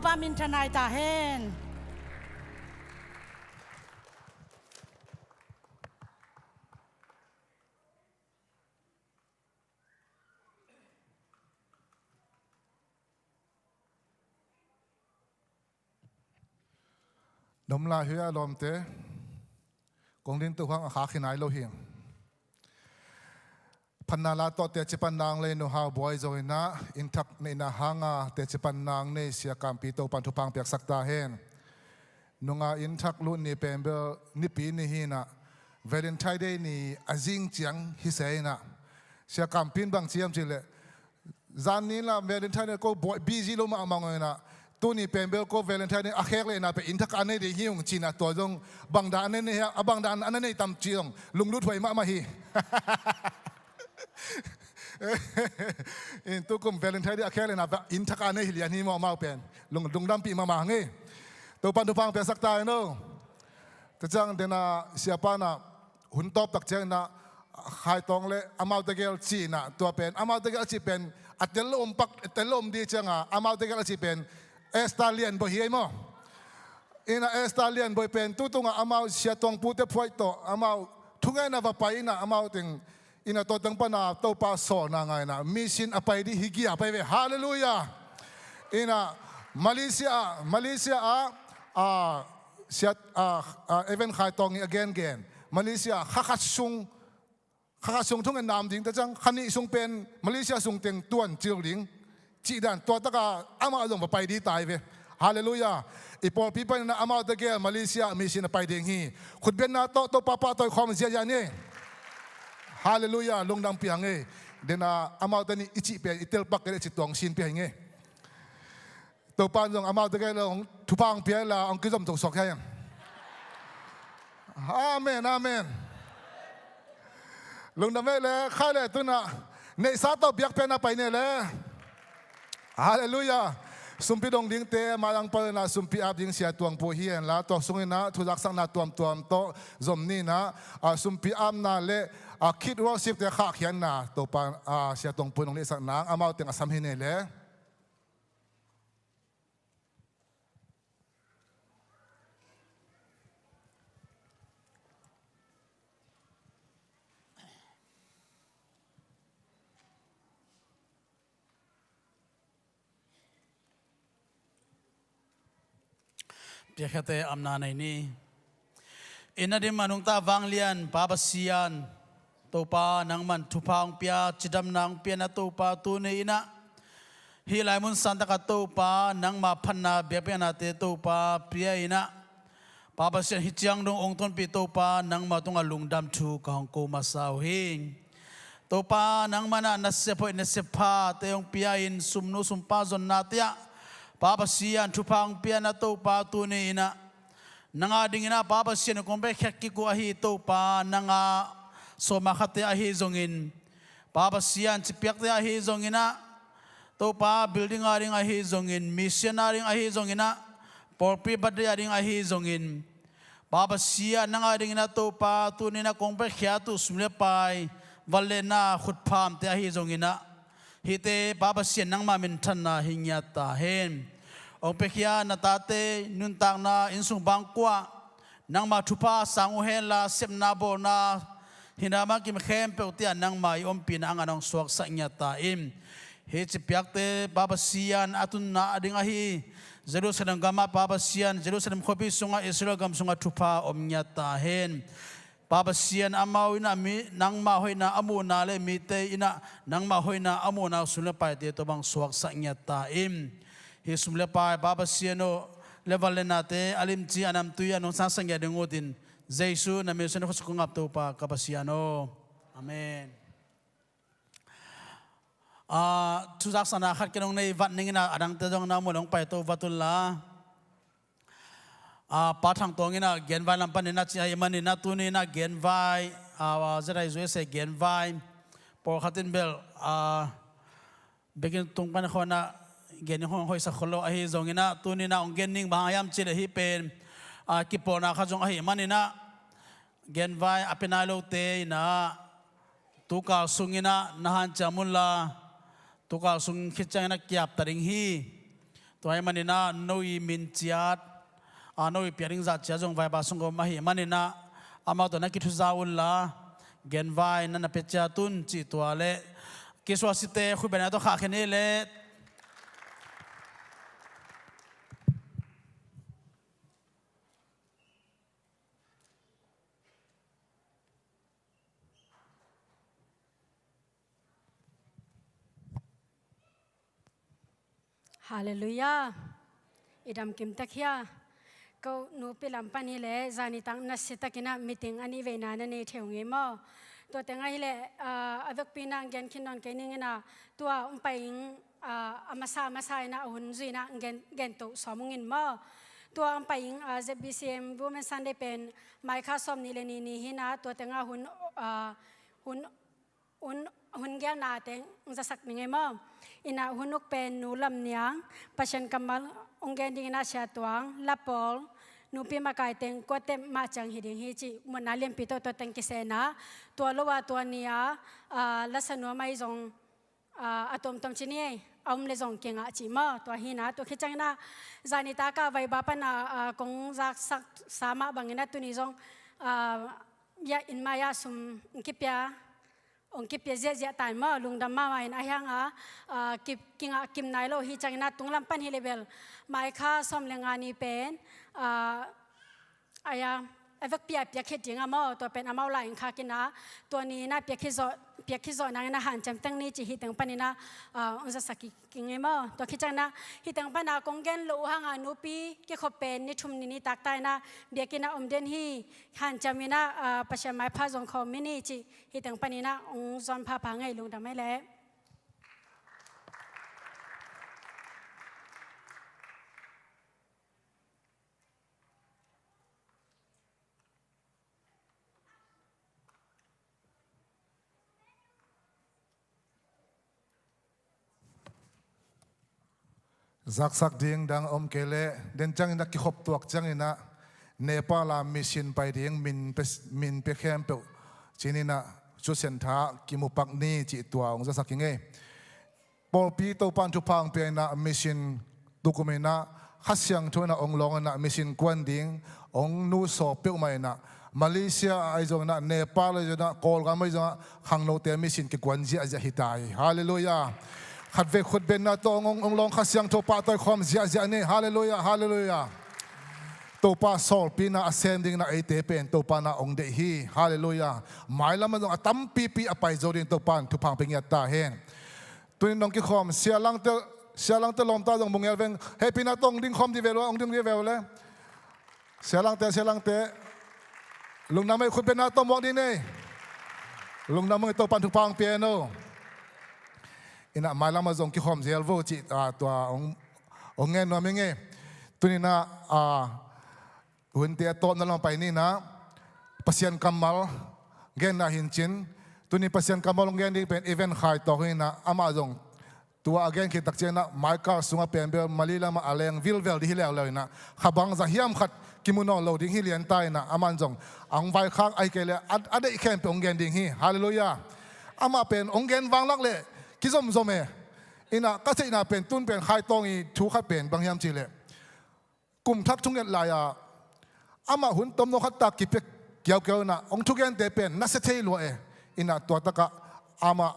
Pa minthanna hi ta hen. Dom lai hi a lawmte. Kong ding tu hang a khak hi nai lo hi. Phatna la tawh teci pan nang lei Nu Hau Buai zong in ah, inn thak neihna hanga teci pan nang nei Sia Kampi Topan thupha hong piaksak ta hen. Nunga inn thak lut ni pen bel Nipi ni hi in ah, Valentine Day ni a zing ciang hi se in ah, Sia Kampi in bang ci hiam cih leh, zan ni la Valentine Day ko buai busy lo mahmah ngawng in ah, tuni pen bel ko Valentine Day a khek lehna pen inn thak a nei ding hi ung ci in ah, tua zong bang dan a nei nei hiam, a bang dan a nei tam ci zong lunglut huai mahmah hi. In tukum Valentine Day a khek lehna pen inn thak a nei hi lian hi maw, amau pen lung, lungdampih mahmah hang e. Topan thupha hong piaksak ta hen aw. Tua ciang den a Siapa in ah hun tawp tak ciangin ah Khai Tawng le amaute gel ci in ah, tua pen amaute gel a cih pen a tel lo om pak, a tel lo om ding ciang a, amaute gel a cih pen Esther Lian Bawi hi ei maw. In ah Esther Lian Bawi pen tu tung ah amau Sia Tuang pute phuaih tawh amau thungetna va pai in ah, amau teng in ah tua teng pan a Topa sawlna ngah in ah mission a pai ding hi gia pai ve. Halleluiah. In ah Malaysia ah, Malaysia ah, ah, Sia, ah, ah, Evan Khai Tawng in a gengen, Malaysia ah kha khat sung, kha khat sung thungetna om ding, tua ciang kha nih sung pen Malaysia sung teng tuancil ding cih dan, tua tak a amah zong va pai ding ta hi ve. Halleluiah. I pawlpi panin ah amaute gel Malaysia mission a pai ding hi. Khutbetna tawh Topa pahtawi khawm ziahziah ni. Halleluiah. Lungdam pia hang e. Den a amaute nih i cih pen i telpak kei leh ci tuang sin pia hang e. Topa in zong amaute gel hong thupha hong pia hi la, hong kizom tong suak hi hang. Amen, amen. Lungdam e le, khai le tu in ah neihsa tawh biakpiakna pai ni le. Halleluiah. Sumpi dong dingte mai-ang pal in ah sumpi ap ding Sia Tuang Pu hi hen la, tua sungin ah thuzaksakna tuamtuam tawh zom ni in ah, ah, sumpi apna le, ah, kit worship te khahkhiatna Topa, ah, Sia Tuang Pu in hong neihsak nang amau teng a sam hi ni le. Piakkhiate amna nei ni. I na dim a nungta vanglian Pa Pasian, Topa nangman thupha hong pia, cidamna hong pia na Topa tuni in ah, hih lai mun santak ah Topa nangma phatna biakpiaknate Topa pia in ah, Pa Pasian hih ciang dong hong tonpih Topa nangma tungah lungdam thu ka hong ko masa uh hi. Topa nangman ah nasep hoih nasep phate hong pia in sumnu sumpa zonnate ah Pa Pasian thupha hong pia na Topa tuni in ah, nang a dingin ah Pa Pasian kong bekhia kik uh ahi Topa, nang a sawma khate ahi zongin, Pa Pasian cipiakte ahi zongin ah, Topa building a ding ahi zongin, mission a ding ahi zongin ah, pawlpi birthday a ding ahi zongin, Pa Pasian nang a dingin ah Topa tuni in ah kong bekhia uh sum le pai, vangliatna khutphamte ahi zongin ah, hihte Pa Pasian nangma minthanna hi ngiat ta hen. Hong piakhia na tate nuntakna innsung bangkua nangma thupha sang uh hen la, sepna bawlna hihna bangkim khempeuhte ah nangma i ompihna a ngan hong suaksak ngiat ta in. Hih cipiakte Pa Pasian a tunna a ding ahi Jerusalem gam ah Pa Pasian, Jerusalem khuapi sungah Israel gam sungah thupha om ngiat ta hen. Pa Pasian amau in ah mi, nangma hoihna a muhna le mite in ah nangma hoihna a muhna sum le paite tawh bang suaksak ngiat ta in. Hih sum le pai Pa Pasian aw, le vangliatnate a limci a namtui a nungsangsak ngiat ding utin, Jesu na min suangin khuasak kong ap Topa ka Pasian aw. Amen. Ah, thuzaksakna khat kei nong nei vat ning in ah, a dangte zong na muh leh hong paito vat un la. Ah, Pa Thang Tawng in ah genvai lam panin a ci ahih manin ah tuni in ah genvai, ah, Z I U S A genvai pawlkhat in bel, ah, biakinn tung pan khawng ah gen ding hong hoihsak khol lo ahi zongin ah, tuni in ah hong gen ning bang hang hiam cih leh hih pen, ah, kipawlna khat zong ahih manin ah, genvai a pia nai lote in ah tukal sungin ah na hanciam un la, tukal sung khit ciangin ah kiap ta ding hi. Tua ahih manin ah no i min ciat, a, no i piak ding zah ciat zong Vaiba sung om ahih manin ah amau tawh na kithuza unla, genvai na na pia ciat un cih tua leh, kisuasite khutbetna tawh khahkhia ni leh. Halleluiah. I dam kim tek hia? Ko nupi lam pan hi leh zani tang nasia takin ah meeting a nih veina na nei thei uh ngei maw? Tua teng ah hi leh, ah, a vekpi in ah gen khin nawn kei ning in ah, tua hong pai ing, ah, a masa a masa in ah a hun zui in ah gen, gen to sawm ung in maw? Tua hong pai ing, ah, Z B C M Women Sunday pen Mai kha sawm nih leh nih ni hi in ah, tua teng ah hun, ah, hun hun, hun gelna teng hong zasak ning ei maw? In ah hun uk pen Nu Lam Niang, Pasian kammal hong gen ding in ah Sia Tuang, La Pawl, nupi makai teng kuate mah ciang hi ding hi cih muanna lianpi tawh tua teng kiseh in ah, tua lo ah tua ni a, ah, lasa nuam ahi zong, ah, a tuamtuam ci ni ei, a om leh zong kingah cih maw? Tua hi in ah, tua khit ciangin ah zani tak ah Vaiba pan ah, ah, kong zaksak sa mah bangin ah tuni zong, ah, ya in mai ah sum hong kipia, hong kipia ziahziah ta in maw, lungdam mahmah in. Ahi hang a, ah, ki, kingah kim nai lo hi ciangin ah tunglam pan hi leh bel Mai kha sawm leh nga ni pen, ah, aya, a vekpi a piak khit ding a maw, tua pen amau lai in khak in ah, tua ni in ah piak khit zawh, piak khit zawh nang in ah hanciam teng ni cih hih teng pan in ah, ah, hong zasak hi kei ngei maw? Tua khit ciangin ah hih teng pan ah kong gen loh uh hang a nupi kikhop pen ni thum ni nitak ta in ah biakinn ah om den hi, hanciam in ah, ah, Pasian maipha zong khawm ni cih hih teng pan in ah hong zawn phapha ngei, lungdam ei leh. Zaksak ding dang om kei leh, den ciangin ah kikhop tuak ciangin ah Nepal ah mission pai ding min pia, min pia khempeuh ci-in ah Susian Tha kimu pak ni cih tua hong zasak hi ngei. Pawlpi Topa'n thupha hong pia in ah mission tukum in ah Kha Siangtho in ah hong lawng in ah mission kuan ding hong nusaw peuhmah in ah, Malaysia ahi zongin ah, Nepal ahi zongin ah, Kawlgam ahi zongin ah, khangnote mission kikuan ziahziah hi ta hi. Halleluiah. Khatvei khutbetna tawh hong, hong, hong lawng Kha Siangtho pahtawi khawm ziahziah ni. Halleluiah, halleluiah. Topa sawlpi in ah a sem ding in ah eite pen Topa in ah hong deih hi. Halleluiah. Mailam ah zong a tampipi a pai zo ding Topa'n thupha hong pia ngiat ta hen. Tuni nong kikhawm, Sia Langte, Sia Langte lawmta zong mungel veng. Hehpihna tawh hong ding khawm dih ve lo, hong ding dih ve lo le. Sia Langte, Sia Langte. Lungdam ei, khutbetna tawh muak dih ni. Lungdam ei, Topa'n thupha hong pia hen aw. In ah mailam ah zong kikhawm zel vo cih, ah, tua hong, hong ngen nuam hi ngei. Tuni in ah, ah, hunte a tawpna lam pai ni in ah, Pasian kammal genna hi in cin. Tuni Pasian kammal hong gen ding pen Evan Khai Tawng hi in ah, amah zong tua a gen khit tak ciangin ah Maikal sungah pen bel Mali lamah a leng vilvel ding hi leuleu in ah, kha bangzah hiam khat kimu nawn lo ding hi lian ta in ah, amah zong a hong vaikhak ahih kei leh a, a deih khempeuh hong gen ding hi. Halleluiah. Amah pen hong gen vanglak leh kizomzom e. In ah ka theihna pen tun pen Khai Tawng i thu khat pen bang hiam cih leh, kum thak thunget lai-a amah hun tomno khat tak kipia kiaukiau in ah hong thugente pen nasia thei lua e. In ah tua takah amah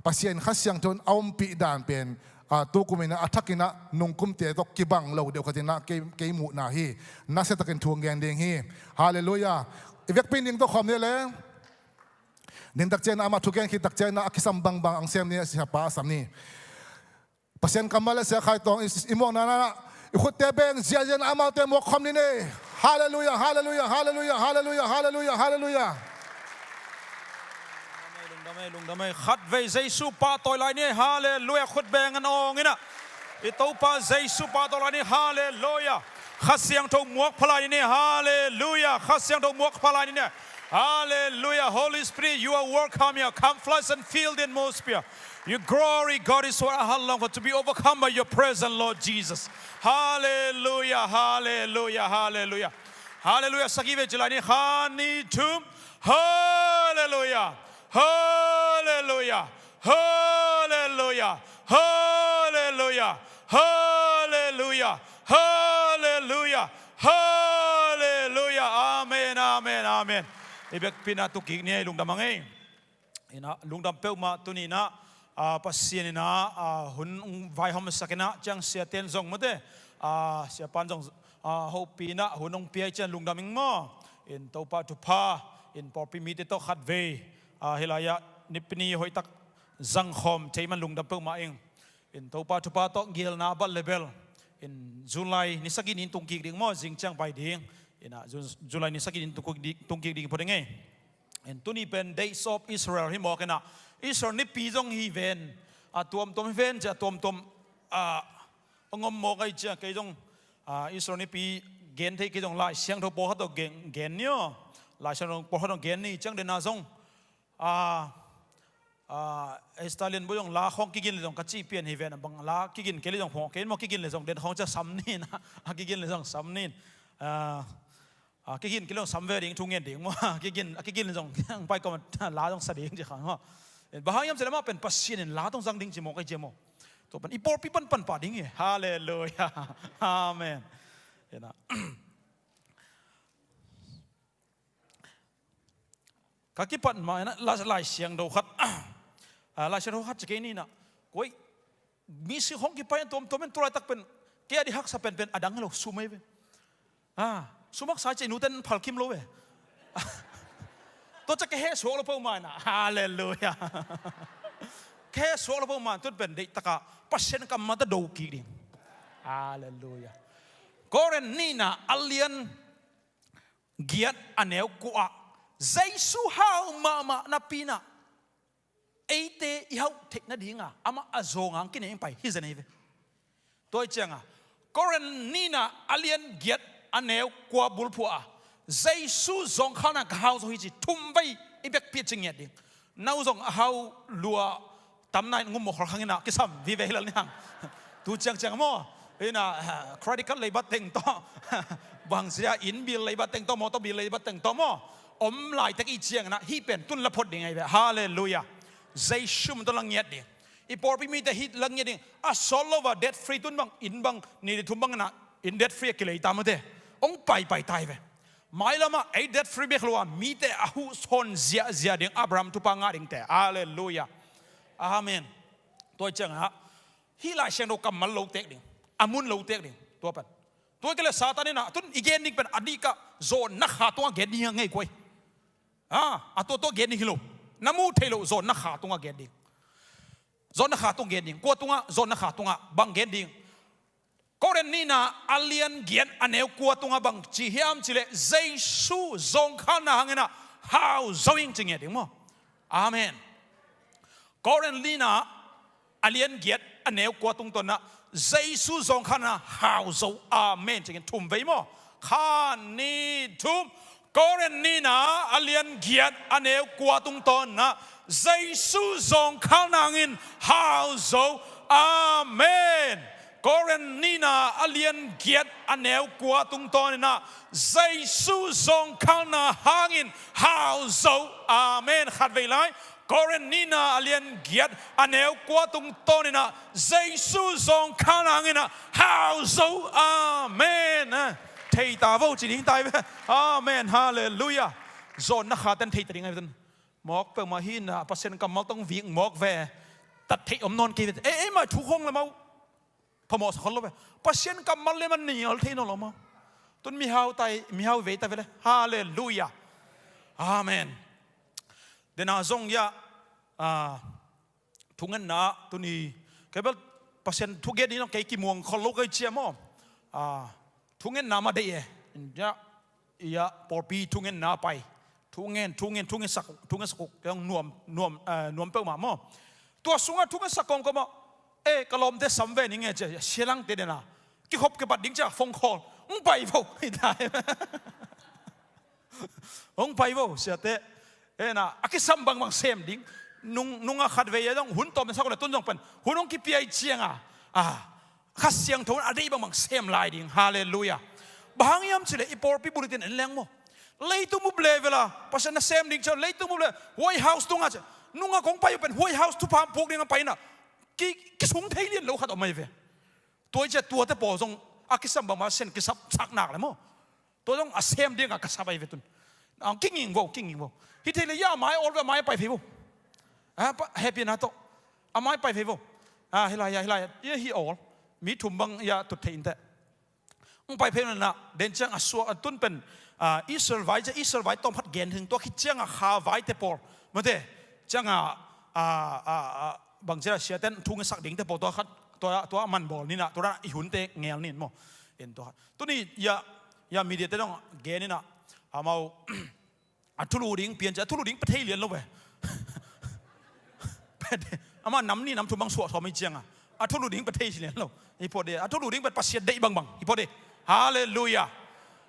Pasian Kha Siangtho in a ompih dan pen, a, tukum in ah a thak in ah nungkumte tawh kibang lo deuh khat in ah kei, kei muhna hi. Nasia takin thu hong gen ding hi. Halleluiah. I vekpi in ding tawh khawm ni le. Ding tak ciangin ah amah thugen khit tak ciangin ah a kisam bangbang hong sem ni, a siapa a sam ni. Pasian kammal le Sia Khai Tawng i, i muakna in ah i khutte beng ziahziah in amaute muak khawm ni ne. Halleluiah, halleluiah, halleluiah, halleluiah, halleluiah, halleluiah. Lungdam ei, lungdam ei. Khatvei Jesu pahtawi lai ni. Halleluiah. Khut beng in awng in ah i Topa Jesu pahtawi lai ni. Halleluiah. Kha Siangtho muak pha lai ni. Halleluiah. Kha Siangtho muak pha lai ni. Halleluiah. Holy Spirit, you are welcome here. Come, flush and fill the atmosphere. Your glory, God, is what I long for, to be overcome by your presence, Lord Jesus. Halleluiah, halleluiah, halleluiah. Halleluiah. Sagih vei ci lai ni. Khat, nih, thum. Halleluiah. Halleluiah. Halleluiah. Halleluiah. Halleluiah. Halleluiah. Amen, amen, amen. I biakpiakna tu kik ni ei, lungdam a ngei. Inah, lungdam peuhmah. Tuni inah, ah, Pasian inah, ah, hun vaihawm sak inah, ciang siaten zong mawte, ah, siapan zong, ah, hopih inah hun hong pia i ciang lungdam ing maw. In Topa thupha, in pawlpi mite tawh khatvei, ah, hih lai-ah Nipi ni hoihtak zangkhawm thei man lungdam peuhmah ing. In Topa thupha tawh gelna a bat lebel. In July ni sagih ni in tung kik ding maw, zing ciang pai ding. Inah, Ju-, July ni sagih ni in tung kik ding, tung kik ding phot ing ei. In tuni pen Days of Israel hi mawk inah, Israel nipi zong hi ven. A tuamtuam hi ven, cia tuamtuam, ah, a ngom mawk ai cia kei zong, ah, Israel nipi gen thei kei zong Lai Siangtho pawlkhat tawh gen, gen ni aw. Lai Siangtho pawlkhat tawh gen ni ciang dena zong, ah, ah, Stalin bu zong la khawng kigin le zong ka cih pian hi ven, a bang la kigin kei le zong phawng kei in maw, kigin le zong den khawng cia sam ni inah, a kigin le zong sam ni in. Ah, ah, kigin kei le zong sam ve ding, thu ngen ding maw, kigin, a kigin le zong ang pai kawm la zong sa ding ci kha maw. Bang hang hiam cih leh amah pen Pasian in la tawh zang ding ci mawk ai cia maw. Tua pan i pawlpi panpan pah ding hi. Halleluiah. Amen. Inah. Ka kipat mah inah, Lai, Lai Siangtho khat, ah, Lai Siangtho khat ci kei ni inah. Koi, misi hong kipai an tuamtuam in tu laitak pen, kei a di haksa penpen a dang hi lo, sum ei ve. Ah, sum haksa cia i nuten phal kim lo ve. Tua cia ka he suak lo peuhmah inah. Halleluiah. Ka he suak lo peuhmah, tun pen deihtaka Pasian kammal tawh do kik ding. Halleluiah. Korin nihna a lian giat a neu kua ah, Jesu hau mahmah napi inah, eite i hauh theih nadinga amah a zawng hang kinei ing pai hi zen ei ve. Tua hi cianga, Korin nihna a lian giat a neu kua bulphuh ah, Jesu zawngkhalna ka hau zo hi ci thumvei i biakpiak ci ngiat ding. No zong a hau lua tamna in ngum mawh kholkhang inah kisam vive hi lel ni hang. Tu ciangciang maw, inah, credit card leibat teng tawh, bangzia inn bill leibat teng tawh, mawtaw bill leibat teng tawh maw, om laitak i ciang inah hih pen tun la phot ding ahi ve. Halleluiah. Jesu min tawh la ngiat ding. I pawlpi mite hih la ngiat ding. A sawt lo a debt free tun bang, inn bang, ni le thum bang inah, inn debt free a kilei ta mawte. Hong paipai ta hi ve. Mailamah ei debt free bek lo a, mite a huh sawn ziahziah ding, Abraham thupha ngah dingte. Halleluiah. Amen. Tua hi ciangah, hih Lai Siangtho kammal lo tek ding, a mun lo tek ding, tua pen. Tua hi kei leh Satan inah, tun i gen ding pen a dihkah, zawnna kha tungah gen ding hi a ngei kua hi. Ah, a tua tua gen ding hi lo. Na muh theih loh zawnna kha tungah gen ding. Zawnna kha tungah gen ding. Kua tungah, zawnna kha tungah, bang gen ding. Korin nihna a lian giat a neu kua tungah bang ci hiam cih leh, Jesu zawngkhalna hang inah hau zo ing ci ngiat ding maw. Amen. Korin nihna a lian giat a neu kua tungtawn inah Jesu zawngkhalna hau zo. Amen. Ci ngiat thumvei maw. Khat, nih, thum. Korin nihna a lian giat a neu kua tungtawn inah Jesu zawngkhalna hangin hau zo. Amen. Korin nihna a lian giat a neu kua tungtawn inah Jesu zawngkhalna hangin hau zo. Amen. Khatvei lai. Korin nihna a lian giat a neu kua tungtawn inah Jesu zawngkhalna hang inah hau zo. Amen. Thei ta vo ci ding ta hi ve. Amen. Halleluiah. Zawnna kha ten thei ta ding ahi ve. Mawk peuhmah hi inah Pasian kammal tawh vik mawk ve. Tat theih om nawn kei ve. Ei, ei mai thu khawng le mau. Phamawh sa khol lo ve. Pasian kammal le man nial thei nawn lo maw. Tun mihau tai, mihau vei ta ve le. Halleluiah. Amen. Dena zong ya, ah, thungetna tuni, kei bel Pasian thu gen ding zong kei kimuang khol lo kei cia maw. Ah, thungetna mah deih e. Ya, ya, pawlpi thungetna pai. Thungen, thungen, thungen sak, thungen sak uh, kei zong nuam, nuam, eh, nuam peuhmah maw. Tua sungah thungen sak kawmkawm ah, eh, ka lawmte sam ve ning e cia, sialangte dena. Kikhop kibat ding cia phone call. Hong pai vo. Hong pai vo, siate. Eh na, a kisam bangbang sem ding. Nung, nunga khatvei a zong, hun tawm sak uh le tun zong pen. Hun hong kipia i cianga. Ah, Kha Siangtho in a deih bangbang sem lai ding. Halleluiah. Bang hang hiam cih leh i pawlpi bulletin en leng maw. Leitung bup level a Pasian na sem ding ciang, leitung bup le White House tungah ciang, nunga kong pai uh pen White House thupha puak ding a pai na. Ki, kisung thei lian lo khat om ahi ve. Tua i ciang tuate pawl zong a kisam bangbang sem kisap sak nak le maw. Tua zong a sem dingah ka sap ahi ve tun. A kinging vo, kinging vo. Hi thei le ia a mai awl ve, a mai pai phei vo. A pa, hehpihna tawh a mai pai phei vo. A, hi lai ia, hi lai ia, ia hi awl. Mi thum bang ia tut thei inteh. Hong pai phei nanah den ciang a suak a tun pen, a, Israel vai ciah, Israel vai tawm khat gen hing, tua khit ciangah kha vaite pawl, mate, ciangah, a, a, a, bang ciah siaten thu ngetsak dingte pawl tua khat, tua, tua man bawl ninah, tua i hunte ngel nin maw. In tua khat. Tuni ia, ia media te dong gen inah, amau, a thulu ding pian ciah, a thulu ding pia thei lian lo ve. Pia thei. Amah nam nih nam thum bang suah sawm hi ciangah a thulu ding pia thei lian lo. Hi pawh de, a thulu ding pia Pasian deih bangbang. Hi pawh de. Halleluiah.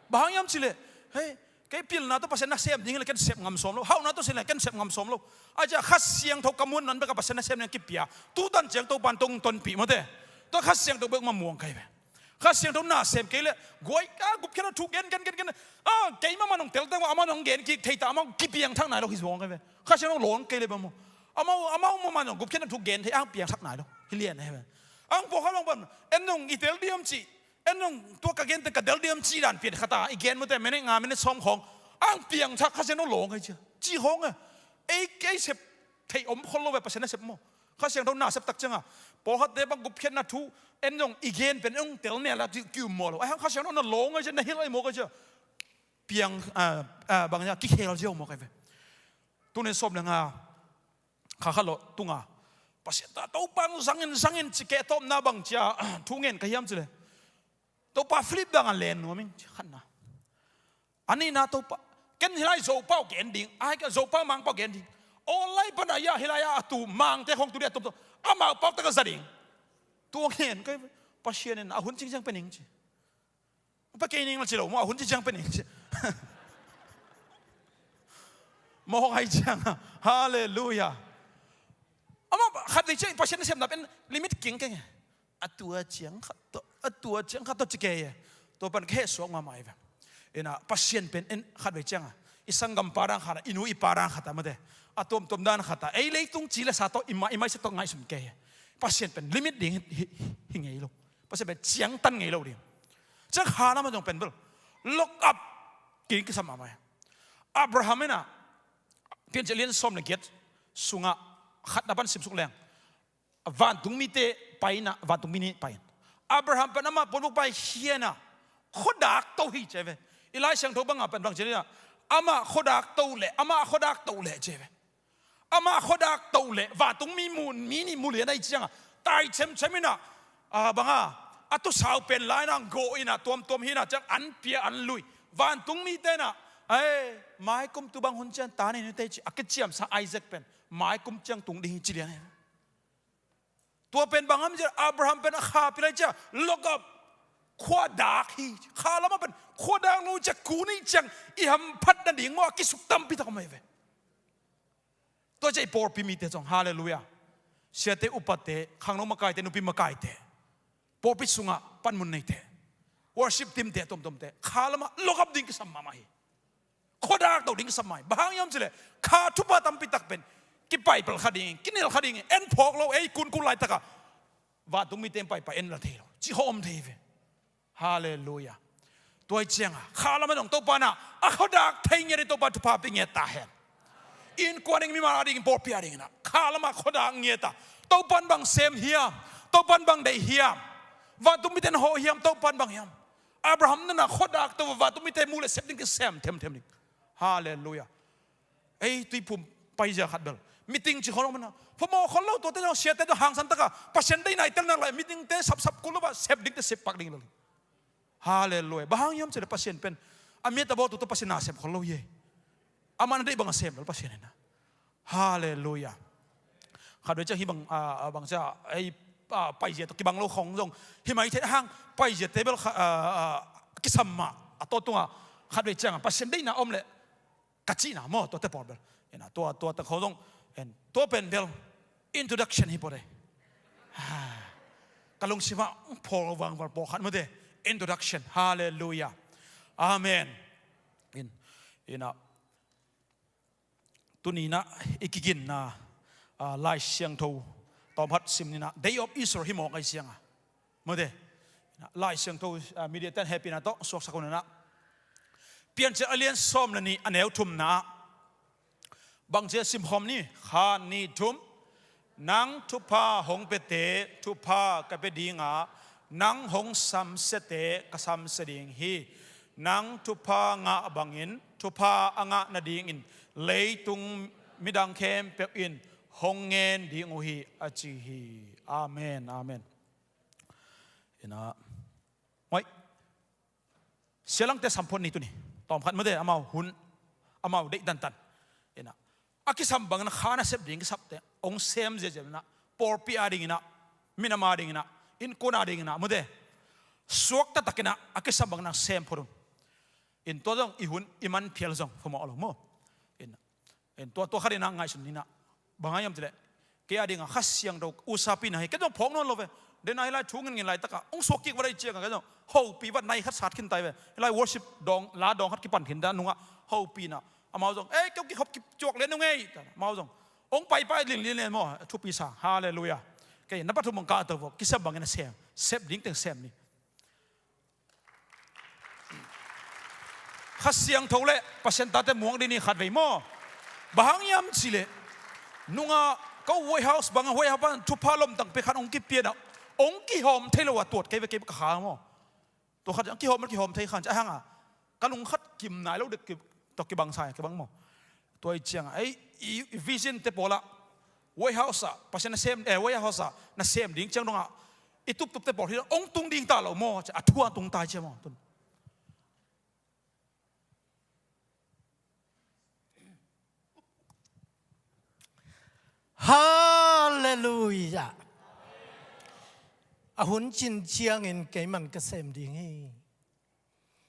Bang hang hiam cih leh, hei, kei pilna tawh Pasian na sem ding hi leh ken sep ngam sawm lo. Hauhna tawh sem leh ken sep ngam sawm lo. A ciah Kha Siangtho ka muan nan bek a Pasian na sem ding kipia. Tutan ciang Topan tong tonpih mawte. Tua Kha Siangtho bek ma muang kai ve. Kha Siangtho na sem kei leh guai a gupkhiatna thu gen, gen, gen, gen. A, keimah man hong tel teng amah hong gen kik thei ta, amah kipiangthak nai lo hi zuang kai ve. Kha Siangtho lawng kei leh bang maw. Amau, amau mah man hong gupkhiatna thu gen thei, ang piangthak nai lo. Hi lian hi ve. Ang pawlkhat bang pan, en nong i tel diam cih. En nong tua ka gen teng ka tel diam cih dan pian khat a. I gen mawte minute nga, minute sawm khawng. Ang piangthak Kha Siangtho lawng kai cia. Cih khawng a. Ei, ei sep thei om khol lo ve Pasian na sep maw. Kha Siangtho na sep tak ciangah pawlkhatte bang gupkhiatna thu en zong i gen pen hong tel nel a ki-um maw lo. Ai hang Kha Siangtho na lawng ai cia, na hilh ai maw kai cia. Piang, a, a, bang cia kikhel ziau maw kai ve. Tunin sawm le nga kha khat lo tunga Pasian ta Topa zangin, zangin ci keh tawpna bang cia thu ngen ka hiam cih leh. Topa Philip dang a len nuam ing ci khatna. A nihna Topa, ken hi lai Zopau gen ding, a hi ka Zopau mangpau gen ding. Awl lai pan a ia hi lai a tu mangte khong tu dia tum tum. Amau pau tak a za ding. Tua ngen kai Pasian in a hun cingciang pe ning ci. Pe kei ning la ci lo maw, a hun cingciang pe ning ci. Mawk ai ciang a. Halleluiah. Amah khat vei ciang Pasian na sepna pen limit king keng e. A tua ciang khat tawh, a tua ciang khat tawh ci kei e. Tua pan ka hehsuak mahmah hi ve. Inah Pasian pen en khat vei ciangah i sanggampa dang khat ah, i nu i pa dang khat ah mate, a tuamtuam dan khat ah ei leitung ci le sa tawh i ma, i maisak tawh ngaihsun kei e. Pasian pen limit ding hi, hi, hi ngei lo. Pasian pen ciangtan ngei lo ding. Ciang kha lamah zong pen bel lock up ding kisam mahmah hi. Abraham inah Piancil lian sawm le giat sungah khat na pan simsuk leng. Vantung mite pai inah, vantung mi nih pai in. Abraham pen amah puanbuk pai hianah khuadak to hi ci ve. I Lai Siangtho bangah pen bang ci inah amah khuadak to leh, amah khuadak to leh ci ve. Amah khuadak to leh vantung mi mu, mi nih mu lian ahi ciangah tai cemcem inah, a, banga a tusau pen lai inah gawh inah tuamtuam hi inah ciang an pia an lui. Vantung mite inah, ei, maikum tu bang hun ciang ta nei nute ci a kiciamsa Isaac pen maikum ciang tung ding hi ci lian hi. Tua pen bang ham ciah Abraham pen a kha pilai ciah lock up, khuadak hi. Kha lamah pen khuadak lo ciah kun ih ciang i hamphat nading maw a kisuk tampi tak om ahi ve. Tua ciah i pawlpi mite zong, halleluiah. Siate, upate, khangno makaite, nupi makaite, pawlpi sungah panmun neite, worship teamte, tuamtuamte kha lamah lock up ding kisam mahmah hi. Khuadak to ding kisam mai. Bang hang hiam cih leh kha thupha tampi tak pen kipaipal kha ding, kinel kha ding, en phawk lo, ei kunkun laitakah vantung mite in paipai en la thei lo. Cih khawng om thei ve. Halleluiah. Tua hi ciangah kha lamah dong Topa inah a khuadak thei ngiat ding Topa thupha pia ngiat ta hen. Innkuan ding, mimal a ding, pawlpi a ding inah kha lamah khuadak ngiat a, Topa in bang sem hiam, Topa in bang deih hiam, vantung mite in hawh hiam, Topa in bang hiam. Abraham nanah khuadak to, vantung mite mu le sep ding kisem themthem ding. Halleluiah. Ei, Tuiphum paizia khat bel meeting ci khol om inah phamawh khol lo, tuate zong siate zong hangsan taka Pasian deihna i tel nak lai meetingte sapsap kul lo a, sep dingte sep pak ding lo. Halleluiah. Bang hang hiam cih leh Pasian pen a mi a ta bawl tu tawh Pasian na sem khol lo hi. Amah na deih bang a sem lo Pasian inah. Halleluiah. Khat vei ciang hih bang, a, a, bang ciang ei, a, paizia tawh kibang lo khong zong hi mai thei hang, paizia table kha, a, a, kisam mah a tawh tungah khat vei ciangah Pasian deihna om leh ka cihna maw, tuate pawl bel. Inah tua, tuate khawng zong en, tua pen bel introduction hi pawh de. Ha. Ka lungsimah phawl vangval pawlkhat mawte. Introduction. Halleluiah. Amen. In, inah Tuni inah i kiginna, a, Lai Siangtho tawmkhat sim ni inah, Day of Israel hi mawk ahi ciangah. Mawte, inah Lai Siangtho, a, media ten hehpihna tawh suaksak un inah. Piancil a lian sawm le nih a neu thumna ah bang ci a simkhawm ni? Khat, nih, thum. Nang thupha hong piate thupha ka pia dinga, nang hong samsiate ka samsia ding hi. Nang thupha ngah bangin thupha a ngah nadingin leitung midang khempeuh in hong ngen ding uh hi, a ci hi. Amen, amen. Ina, Sia Langte samphot ni tuni. Tawmkhat mute, amau hun, amau deih tantan. Ina, a kisam bangin kha nasep ding kisapte hong sem ziazia ina, pawlpi a ding ina, minam a ding ina, innkuan a ding ina, mute, suakta takin a kisam bangin a sem phot un. In tua zong i hun i man phial zong phamawh lo maw? In, in tua, tua khat in a ngaihsun ni ina, bang hang hiam cih leh, kei a ding a Kha Siangtho usapi na hi, kei zong phawk nawn lo ve. Den a hi lai thu ngin ngin lai taka hong suak kik va dai ciang a, kei zong hopih vat nai khat sat khin tai ve. Hi lai worship dawng, la dawng khat kipan khin ta nungah hopih na, amau zong, "Ei, kei kikhop kicuak lian nung ei," ta, amau zong hong paipai lin lin lian maw, thupi sa. Halleluiah. Kei na pathum hong kah to vo, kisam bangin a sem, sep ding teng sem ni. Kha Siangtho le Pasian tate muang ding ni khat vei maw? Bang hang hiam cih leh, nunga ko White House bang a, White House bang thupha lomtang pek khat hong kipia na, hong kihawm thei lo a tuat kei ve, kei ka kha maw? Tua khat hong kihawm, kihawm thei khan ci a hang a, ka lung khat kim nai lo dek ki, tua kibang sa, kibang maw? Tua i ciang a, ei, i, i vision te pawl ah, White House ah Pasian na sem, eh, White House ah na sem ding ciang dong ah i tuptup te pawl hi hong tung ding ta lo maw? Ci a, a thu a tung tai cia maw? Tun. Halleluiah. A hun cin ciangin keiman ka sem ding hi.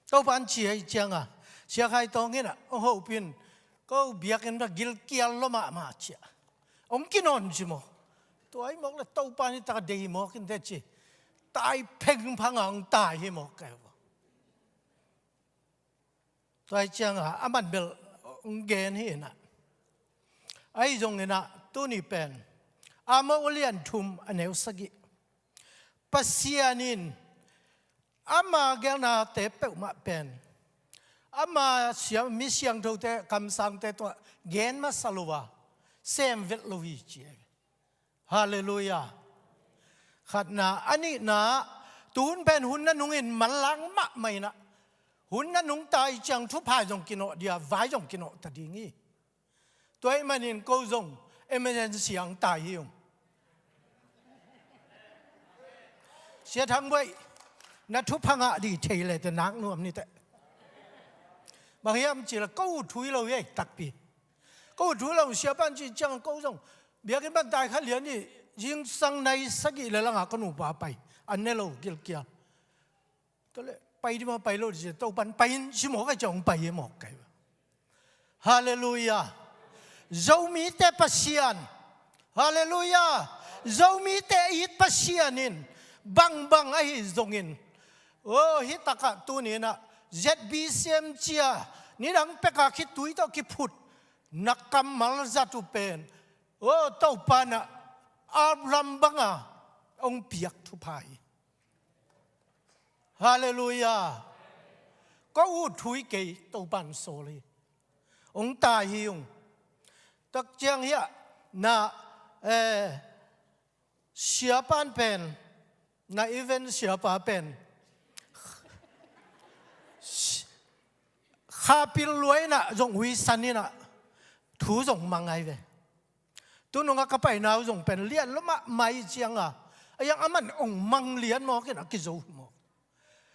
Topa'n ci ahih cianga, Sia Khai Tawng in a, hong hopih in, ko biakinn bang gilkial lua mahmah ci a, hong kinawn ci maw? Tua ahih mawk leh Topa'n hih taka deih hi mawk inteh ci, tai phengphang a hong tai hi mawk kei vo. Tua ahih cianga a man bel hong gen hi ina, ahi zongin a, tuni pen Amos a lian thum a neu sagih, Pasian in ama geelnate peuhmah pen, ama siang, mi siangthote, kamsangte tungah gen masa lo a, sem vet lo hi ci. Halleluiah. Khatna, a nihna, tuhun pen hun nanungin manlang mahmah ina, hun nanung ta i ciang thupha zong kinawh dia, vai zong kinawh ta ding hi. Tua ahih manin ko zong emergency ah hong tai hi ung. Sia Thang Buaih, na thupha ngah ding thei leh teh nak nuam ni teh. Bang hiam cih leh ko ut thu hi lo hi ei takpi. Ko ut thu lo, siapa'n cih ciang ko zong biakinn pan tai kha lian hi, zingsang nai sagih le langah ka nupa pai, an ne lo gilkial. Tua leh pai ding maw, pai lo ding ci, Topa'n pai in ci mawk a, ci hong pai hi mawk kei. Halleluiah. Zomite Pasian. Halleluiah. Zomite it Pasian in bangbang ahi zongin, oh, hih takah tuni ina Z B C M ci a, nidang peka khitui tawh kiphut na kammal zat uh pen, oh, Topa'n a, album banga hong piak thupha hi. Halleluiah. Ko ut thu hi kei, Topa'n sawl hi. Hong tai hi ung. Tak ciang hiah na, eh, siapa'n pen, na event siapa pen, kha pil lua ina zong huisan ina thu zong mang ai ve. Tunung a ka paina uh zong pen lian lua mahmah i cianga, a iang a man hong mang lian mawk in a kizo hi mawk.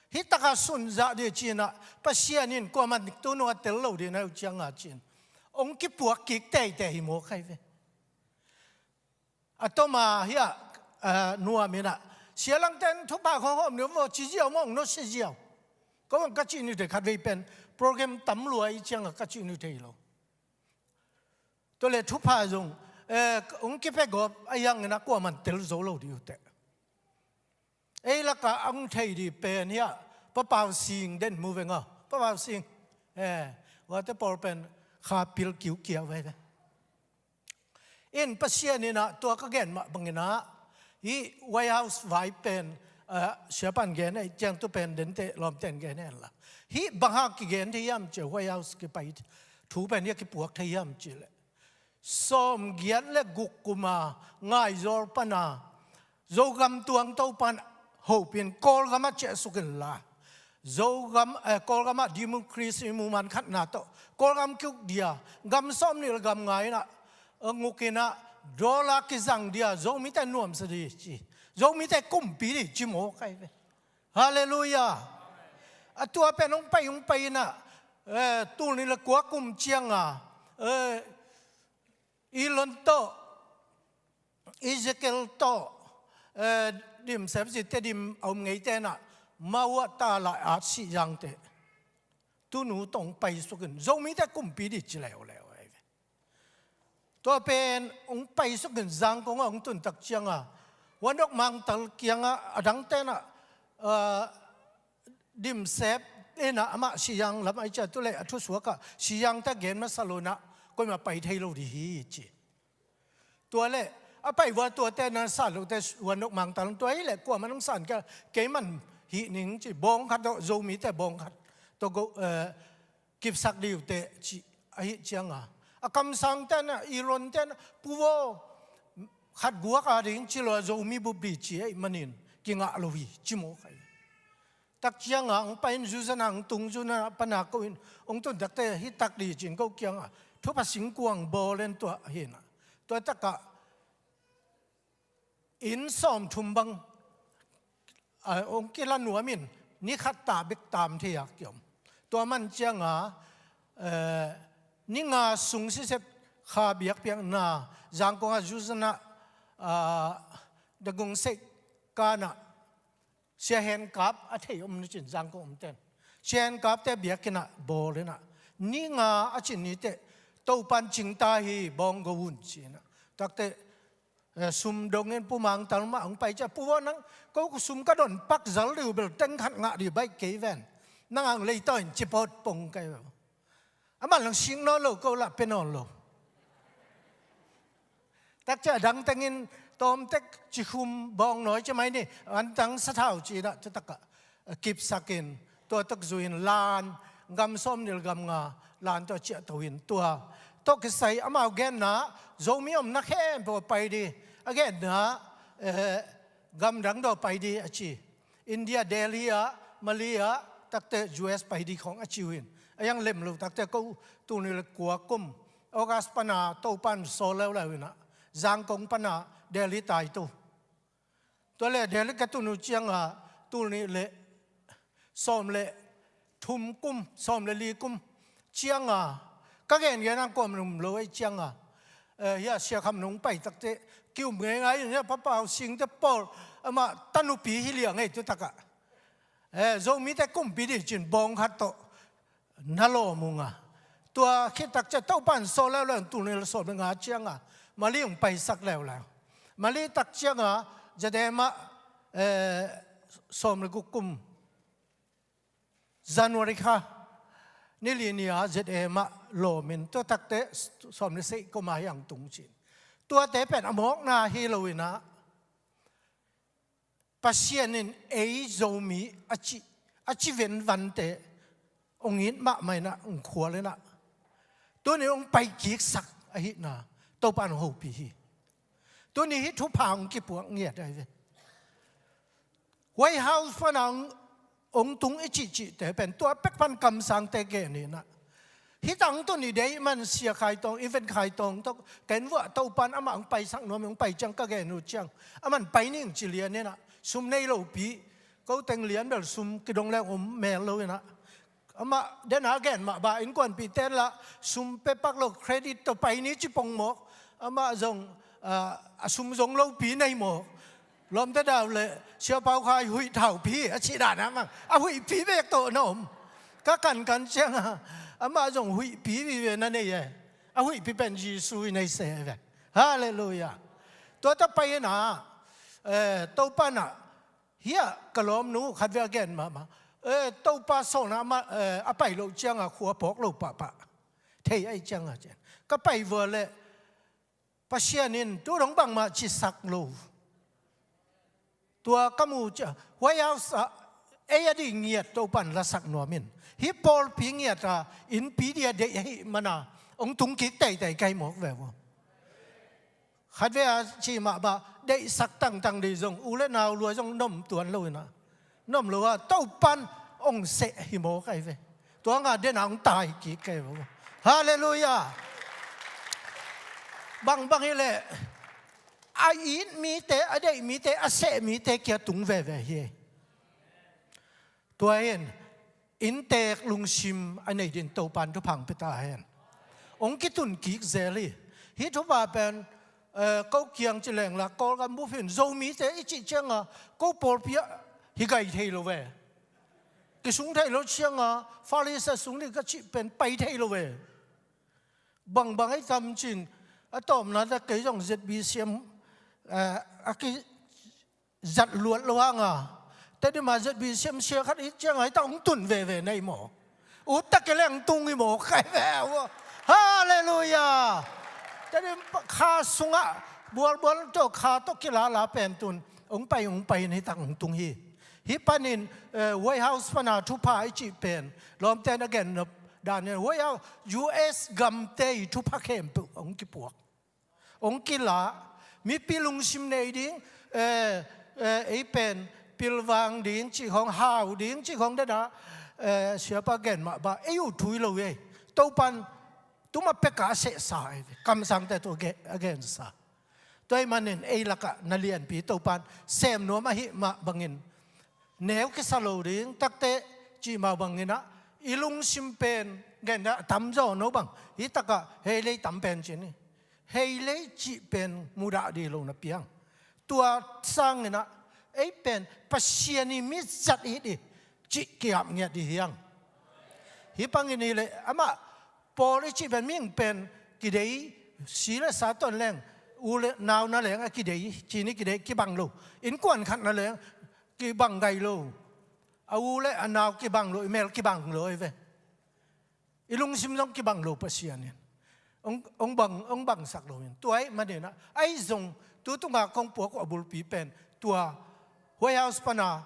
Hih taka sunzah ding ci ina, Pasian in kuaman tunung a tel lo ding na uh cianga ci in hong kipuak kik teitei hi mawk ai ve. A tawma hiah, ah, nuam ina, Sia Langte'n thupha khawng hawm ni maw, ci ziau maw, hong nusia ziau. Ko hong ka cih ni thei khat vei pen, program tam lua i cianga ka cih ni thei lo. Tua leh thupha zong, eh, hong kipia gawp a iang ina kuaman tel zo lo ding uh teh. Ei lakah a hong thei ding pen hiah, Pa Pau Sing den mu veng aw. Pa Pau Sing. Eh, vate pawl pen kha pil kiukiau vai ve. In Pasian ina tua ka gen mah bang ina, hih White House vai pen Ah, siapan gen ei, ciang tu pen dente lawmten gen ei la. Hih bang hang kigen thei hiam cih, White House kipai thu pen hih a kipuak thei hiam cih leh, sawmgiat le guk kuma Ngaizawl pana Zogam tuangto pan hopin Kawlgam ah ciahsuk inla, Zogam, eh, Kawlgam ah democracy movement khatna tawh Kawlgam kiuk dia, gam sawmnih le gam nga inah, eh, nguk inah, dollar kizang dia, Zomite nuamsa di ci, Zomite kumpi di ci mawk ai ve. Halleluiah. A tua pen hong pai, hong pai inah, eh, tul nih le kua kum cianga, eh, Elon tawh, Ezekiel tawh, eh, Dimsep si Tedim a om ngeite inah, mau ah ta lai at sih zangte, tunu tawh hong paisukin Zomite kumpi di ci leuleu ai ve. Tua pen hong paisukin Zangkong ah hong tuntak cianga, Huan Dok Mangtal kiangah a dangte inah, ah, Dimsep inah amah sih zang lam ai cia, tu le a thusuak ah sih zangte gen masa lo inah, koimah pai thei lo di hi ci. Tua le a pai vua tuate na san lote, Huan Dok Mangtal tua hi le kuamah nong san kei, keiman hih ning ci, bawng khat tawh, Zomite bawng khat tawh go, eh, kipsak di uh teh ci. Ahih cianga a kamsangte inah, Elonte inah, pu vaw, khat guak a ding ci lo a, Zomi bup di ci ahih manin kingah lo hi ci mawk ai. Tak cianga hong pai in, Zuzana hong tung, Zuzana pana ko in, hong tun takte hih tak di ci-in ko kianga thupha singkuang bawl in tua hi inah, tua takah inn sawmthum bang, ah, hong kila nuam in, ni khat ta bek tam thei a kiom. Tua man cianga, eh, ni nga sung sisep kha biakpiakna Zangkong ah Zuzana, ah, Dagungseih kanah Sia Hen Kap a thei om na cin, Zangkong omten Sia Hen Kapte biakinn ah bawl inah, ni nga a cin ni teh Topan cingta hi, bawng go un ci inah. Takte, eh, sum dongin Pu Mangtal mah hong pai cia, pu vaw nang, ko sum ka don pak zal di uh bel teng khat ngah di baih kei ven. Nang ang leitaw in ci pawt pong kai. Amah lang sing nawn lo, ko lah pia nawn lo. Tak cia dang tengin tawmtek cikhum bawng nawi cia mai ni, antang sathau ci inah, tu takah, eh, kipsakin, tua tok zuin lan, gam sawmnih le gam nga lan tawh ciahto in tua tawh kisai amau genna, Zomi omna khempeuh pai di, a genna, eh, gamdang daw pai di a ci. India, Delhi ah, Mali ah, takte U S pai di khong a ci uh in. A yang lem lo takte ko tul nih le kua kum August pana Topan sawl leuleu inah, Zangkong pana Delhi tai to. Tua le Delhi ka tun uh cianga tul nih le sawm le thum kum, sawm le li kum cianga, ka gengen ang kuam lum lo ei cianga, eh, hia Sia Kham Nung pai takte kium ngeingai in, hia Papau Singte pawl, amah tanupi hi liang ei tu takah, eh, Zomite kumpi di cin bawng khat tawh na lawm uh nga. Tua khit tak cia Topan sawl leuleu in tul nih le sawm le nga cianga Mali hong paisak leuleu. Mali tak cianga Z M ah, eh, sawm le guk kum January kha ni li ni a Z M ah lawm in, tua takte sawm le sagih kum a hiang tung cin. Tuate pen a mawkna hi lo inah, Pasian in ei Zomi a ci, a ci venvante hong it mahmah inah, hong khual inah, tuni hong paikiksak ahihna Topan hong hopih hi. Tuni hih thupha hong kipuak ngiat ai ve. White House pana hong, hong tung i cihcihte pen tua pek pan kamsangte gen inah, hih tang tuni dei man Sia Khai Tawng, Event Khai Tawng tawh ken vuah Topan amah hong paisak nuam, hong pai ciang ka gen uh ciang, aman pai ning ci lian inah, sum nei lopi, ko teng lian bel sum kidong leng om mel lo inah, amah dena gen mah ba, innkuanpihte lah sum pia pak lo, credit tawh pai ni ci pong mawk. Amah zong, ah, a sum zong lopi nei mawk. Lawmte dau le Siapau Khai huih thaupi a cih dan a mang, a huihpi bek tawh na om. Ka kankan cianga amah zong huihpi vive na nei e. A huihpi pen Jesu i nei se ve. Halleluiah. Tua ta pai inah, eh, Topan ah, hia ka lawmnu khat ve a gen mahmah, eh, Topa sawlna amah, eh, a pai loh cianga khua phawk lo pahpah thei ai cianga cian. Ka pai vua le Pasian in tu dong bangmah cisak lo. Tua ka mu ciang White House ah ei a dih ngiat Topan lasak nuam in. Hih pawlpi ngiat a innpi dih a deih ahih mana hong tung kik teitei ka hi mawk ve ua. Khatvei a cih mah bang deihsak tangtang dih zong u le nau lua zong nom tuan lo in ah, nom lo a Topan hong seh hi mawk ahi ve. Tua nga den a hong tai kik ka hi ua. Halleluiah. Bangbang hi leh a it mite, a deih mite, a seh mite kia tung veve hi. Tua hi in innteek lungsim a nei ding Topan thupha hong pia ta hen. Hong kitun kik zel hi. Hih thupha pen eh, ko kiang ci leng la Kawlgam bup hi in Zomite i cih ciang a ko pawlpi ah hi gai thei lo ve. Kisung thei lo ciang a Pharisee sung ding ka cih pen pai thei lo ve. Bangbang ahi tam ci in a tawpna teh kei zong Z B C M eh, a kizat luat lo hang a, Tedim a Z B C M sia khat i cih ciang a hih tak hong tun veve na hi maw? Ut tak kei leng hong tung hi maw? Ka hi ve ua. Halleluiah. Tedim kha sungah bualbual tawh kha tawh kilala pen tun hong pai hong pai in hih tak hong tung hi. Hih panin eh, White House pana thupha i cih pen lawmte in a gen nop dan in White House, U S gamte i thupha khempeuh hong kipuak, hong kila. Mipi lungsim nei ding eh, eh, ei pen pilvang ding cih khawng, hau ding cih khawng den ah eh, siapa gen mah bang ei uh thu hi lo hi. Topan tuma pek a sehsa ahi ve. Kamsangte tawh a gensa. Tua ahih manin ei lakah na lianpi Topan sem nuam ahih mah bangin neu kisa lo ding, takte cih mah bangin ah i lungsim pen gen a tamzaw no bang hih takah hei lei tam pen ci ni. Hei lei cih pen mudah dih lo na piang. Tua sangin ah ei pen Pasian i mi zat i hi dih cih ki-ap ngiat dih hiang. Hih bangin hi leh amah pawl i cih pen mihing pen kidei, si le sa ton leng, u le nau na leng a kidei, ci ni kidei kibang lo. Innkuan khat na leng kibang gai lo. A u le a nau kibang lo, i mel kibang lo ahi ve. I lungsim zong kibang lo Pasian in hong, hong bang, hong bangsak lo in. Tua ahih manin ah ahi zong tu tungah kong puak uh a bulpi pen tua White House pana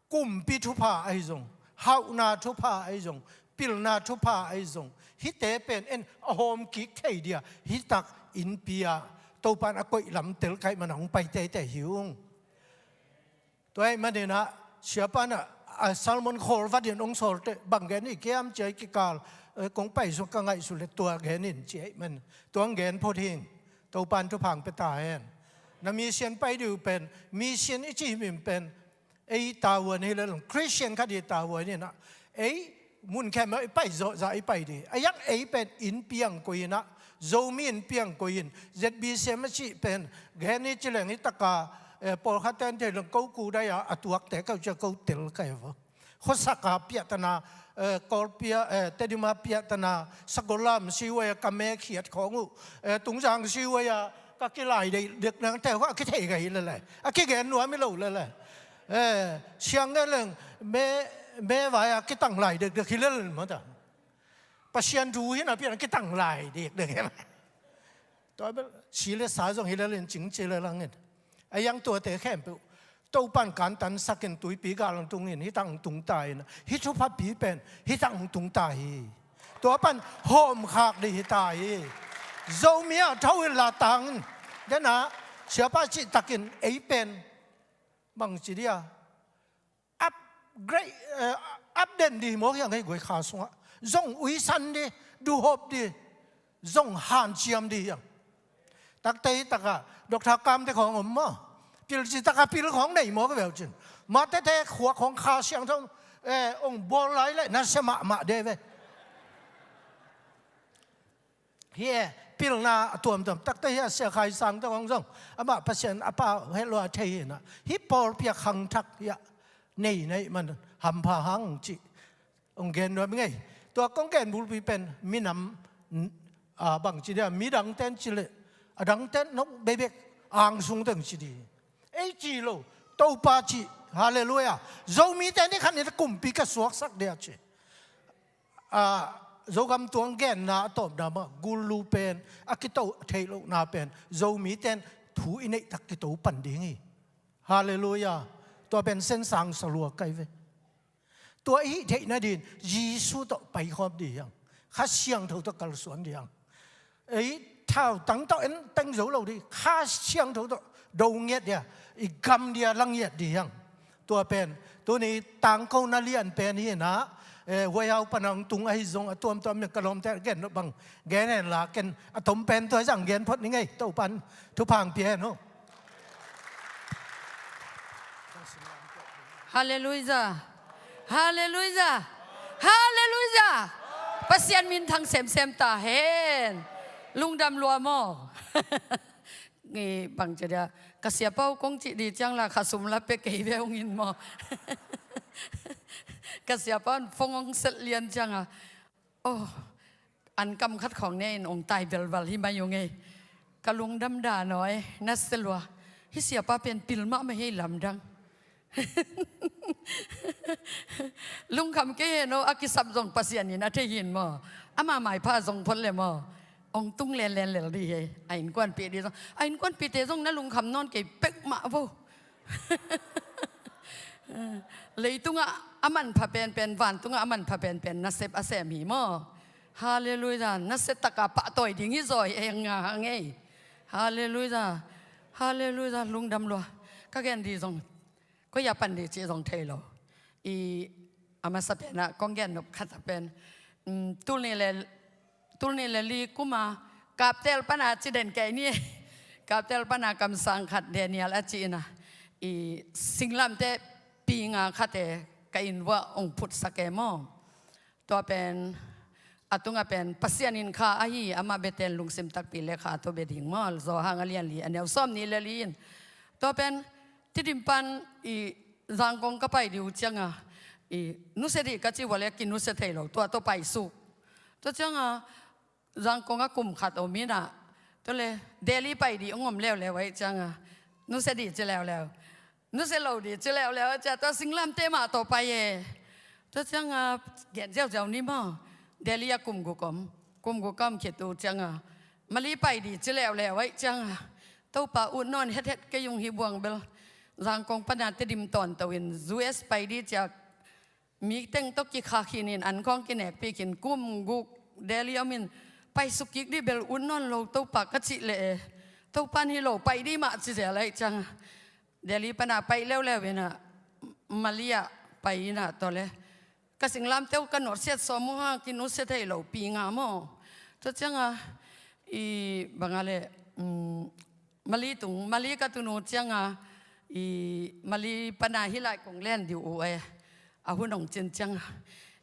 kumpi thupha ahi zong, hauhna thupha ahi zong, pilna thupha ahi zong, hihte pen en a hawm kik thei dih a hih tak innpi ah Topan a koih lam tel ka hih mana hong pai teitei hi ung. Tua ahih manin ah siapa in ah a sermon khawl vat in hong sawl teh bang gen hi kiam ci a, kikal eh, kong pai sung ka ngaihsut leh tua gen in ci ahih man tua hong gen phot hing. Topan thupha hong pia ta hen. Na mission pai dih uh pen, mission i cih min pen ei tavuan hi lel, Christian khat i tavuan in ah ei mun khempeuh i pai zawhzah i pai dih. A yak ei pen innpi hong koih in ah, Zomi innpi hong koih in, Z B C M a cih pen gen i ci leng hih takah eh, pawlkhat ten thei leng ko kudai a, a tuakte keuh cia ko tel ka hi vo. Khuasak a piahtana eh, Kawlpi a eh, Tedim a piahtana, Sagolam siway a ka me khiat khawng uh eh, Tungzang siway a ka kilai dek dek nang te hua a kithei ka hi lele, a kigen nuam hi lo lele. Eh, siang nge leng me, me vai a kitang lai dek dek hi lele mata. Pasian thu hi na pian kitang lai dek dek hi. Tua bel si le sa zong hi lele in cing ci le lang in. A yang tuate khempeuh Topan kantansak in tuipi gal hong tung in hih tak hong tung ta in, hih thuphapi pen hih tak hong tung ta hi. Tua pan hawmkhak dih hi ta hi. Zomi ah tho in la tang in. Dena siapa cihtakin ei pen bangci dih a upgrade eh, update dih hi mawk hiang hei guai kha sungah. Zong uisan dih, duhop dih, zong hanciam dih hiang. Takte hi takah Doctor Kamte khawng om maw? Pil ci takah pil khawng nei maw ka veu cin? Matete khuak khawng Kha Siangtho eh, ong bawl lai leh nasia mahmah de ve. Hi e, pilna a tuamtuam takte hi a, Sia Khai Sangte khawng zong amah Pasian a pa het lua thei hi na. Hih pawlpi a khangthak hi a, nei nei man hampha hang cih hong gen nuam ing ei. Tua kong gen bulpi pen minam ah, bangci dia midang ten ci leh, a dang ten nong beibek angsung teng ci di. Ei ci lo, Topa ci. Halleluiah. Zomi ten i khan i kumpi ka suaksak dia ci. Ah, Zogam tuang genna a tawpna mah gullu pen a kito theih lohna pen Zomi ten thu i neih tak kito pan ding hi. Halleluiah. Tua pen sensang salua kai ve. Tua i hih theih nadin Jesu tawh paikhawm dih hiang. Kha Siangtho tawh kalsuan dih hiang. Ei thau tang tawh en teng zo lo dih. Kha Siangtho tawh do ngiat dia, i gam dia la ngiat dih hiang. Tua pen tuni tangkona lian pen hi na, eh, huaihau pana hong tung ahi zong a tuamtuam in ka lawmte gen lo bang gen hen la, ken a tom pen tua zang gen phot ni ngei. Topan thupha hong pia hen uh. Halleluiah. Halleluiah. Halleluiah. Pasian minthang semsem ta hen. Lungdam lua maw? Ngi bang ci dia, ka siapa uh kong cih dih ciang la kha sum la pia kei ve ung in maw? Ka siapa un phone hong set lian ciang a, oh, an kam khat khawng ne in ong tai belval hi mai ung ei. Ka lungdam dan aw ei, na se lua. Hih siapa pen pil mahmah hi lamdang. Lungkham kei hen aw, a kisap zong Pasian in a thei hin maw? Ama maipha zong phot le maw? Ong tung lenlen lel dih hi. A innkuanpih dih zong, a innkuanpihte zong na lungkham nawn kei pek mah vo. Leitungah a manpha penpen, vantungah a manpha penpen nasep a sem hi maw? Halleluiah. Nasettaka pahtawi ding hi zaw hi ei, nga hang ei. Halleluiah. Halleluiah. Lungdam lua. Ka gen dih zong, koi a pan dih cih zong thei lo. I a masa penah kong gen nop khat a pen, mm, tul nih le, tul nih le li kuma Kaptel pana ci den kei ni. Kaptel pana kamsang khat Daniel a ci ina, i singlamteh pi nga khate ka inn vuah ong phutsak e maw? Tua pen a tunga pen Pasian in kha ahi, amah beten lungsim takpi le kha tawh bia ding maw? Johan a lian li a neu sawm nih le li in. Tua pen Tedim pan i Zangkong ka pai dih uh cianga, i nusia dih ka ci vua le kinusia thei lo, tua tawh paisuk. Tua cianga Zangkong a kum khat om ina, tua le Delhi pai dih ong om leuleu ahih cianga, nusia dih ci leuleu, nusia lo dih ci leuleu ahih cianga, tua singlamteh mah tawh pai e. Tua cianga gen ziauziau ni maw? Delhi a kum guk om, kum guk a om khit uh cianga, Mali pai dih ci leuleu ahih cianga, Topa ut nawn hethet kei ung hi buang bel. Zangkong pana Tedim tawnto in U S pai dih ciak, mi teng tawh kikha khin in an khawng kinekpih khin, kum guk Delhi om in, paisuk kik dih bel ut nawn lo Topa ka cih leh e. Topa in hi lo, pai dih mah ci zel ahih cianga, Delhi pana pai leuleu ina, Mali ah pai ina, tua le ka singlamteh uh ka nawtsiat sawm uh hang, kinusia thei lo pi nga maw? Tua cianga i banga le, mm, Mali tung, Mali ka tun uh cianga, i Mali pana hih lai kong len dih uh e. A hun ong cin cianga,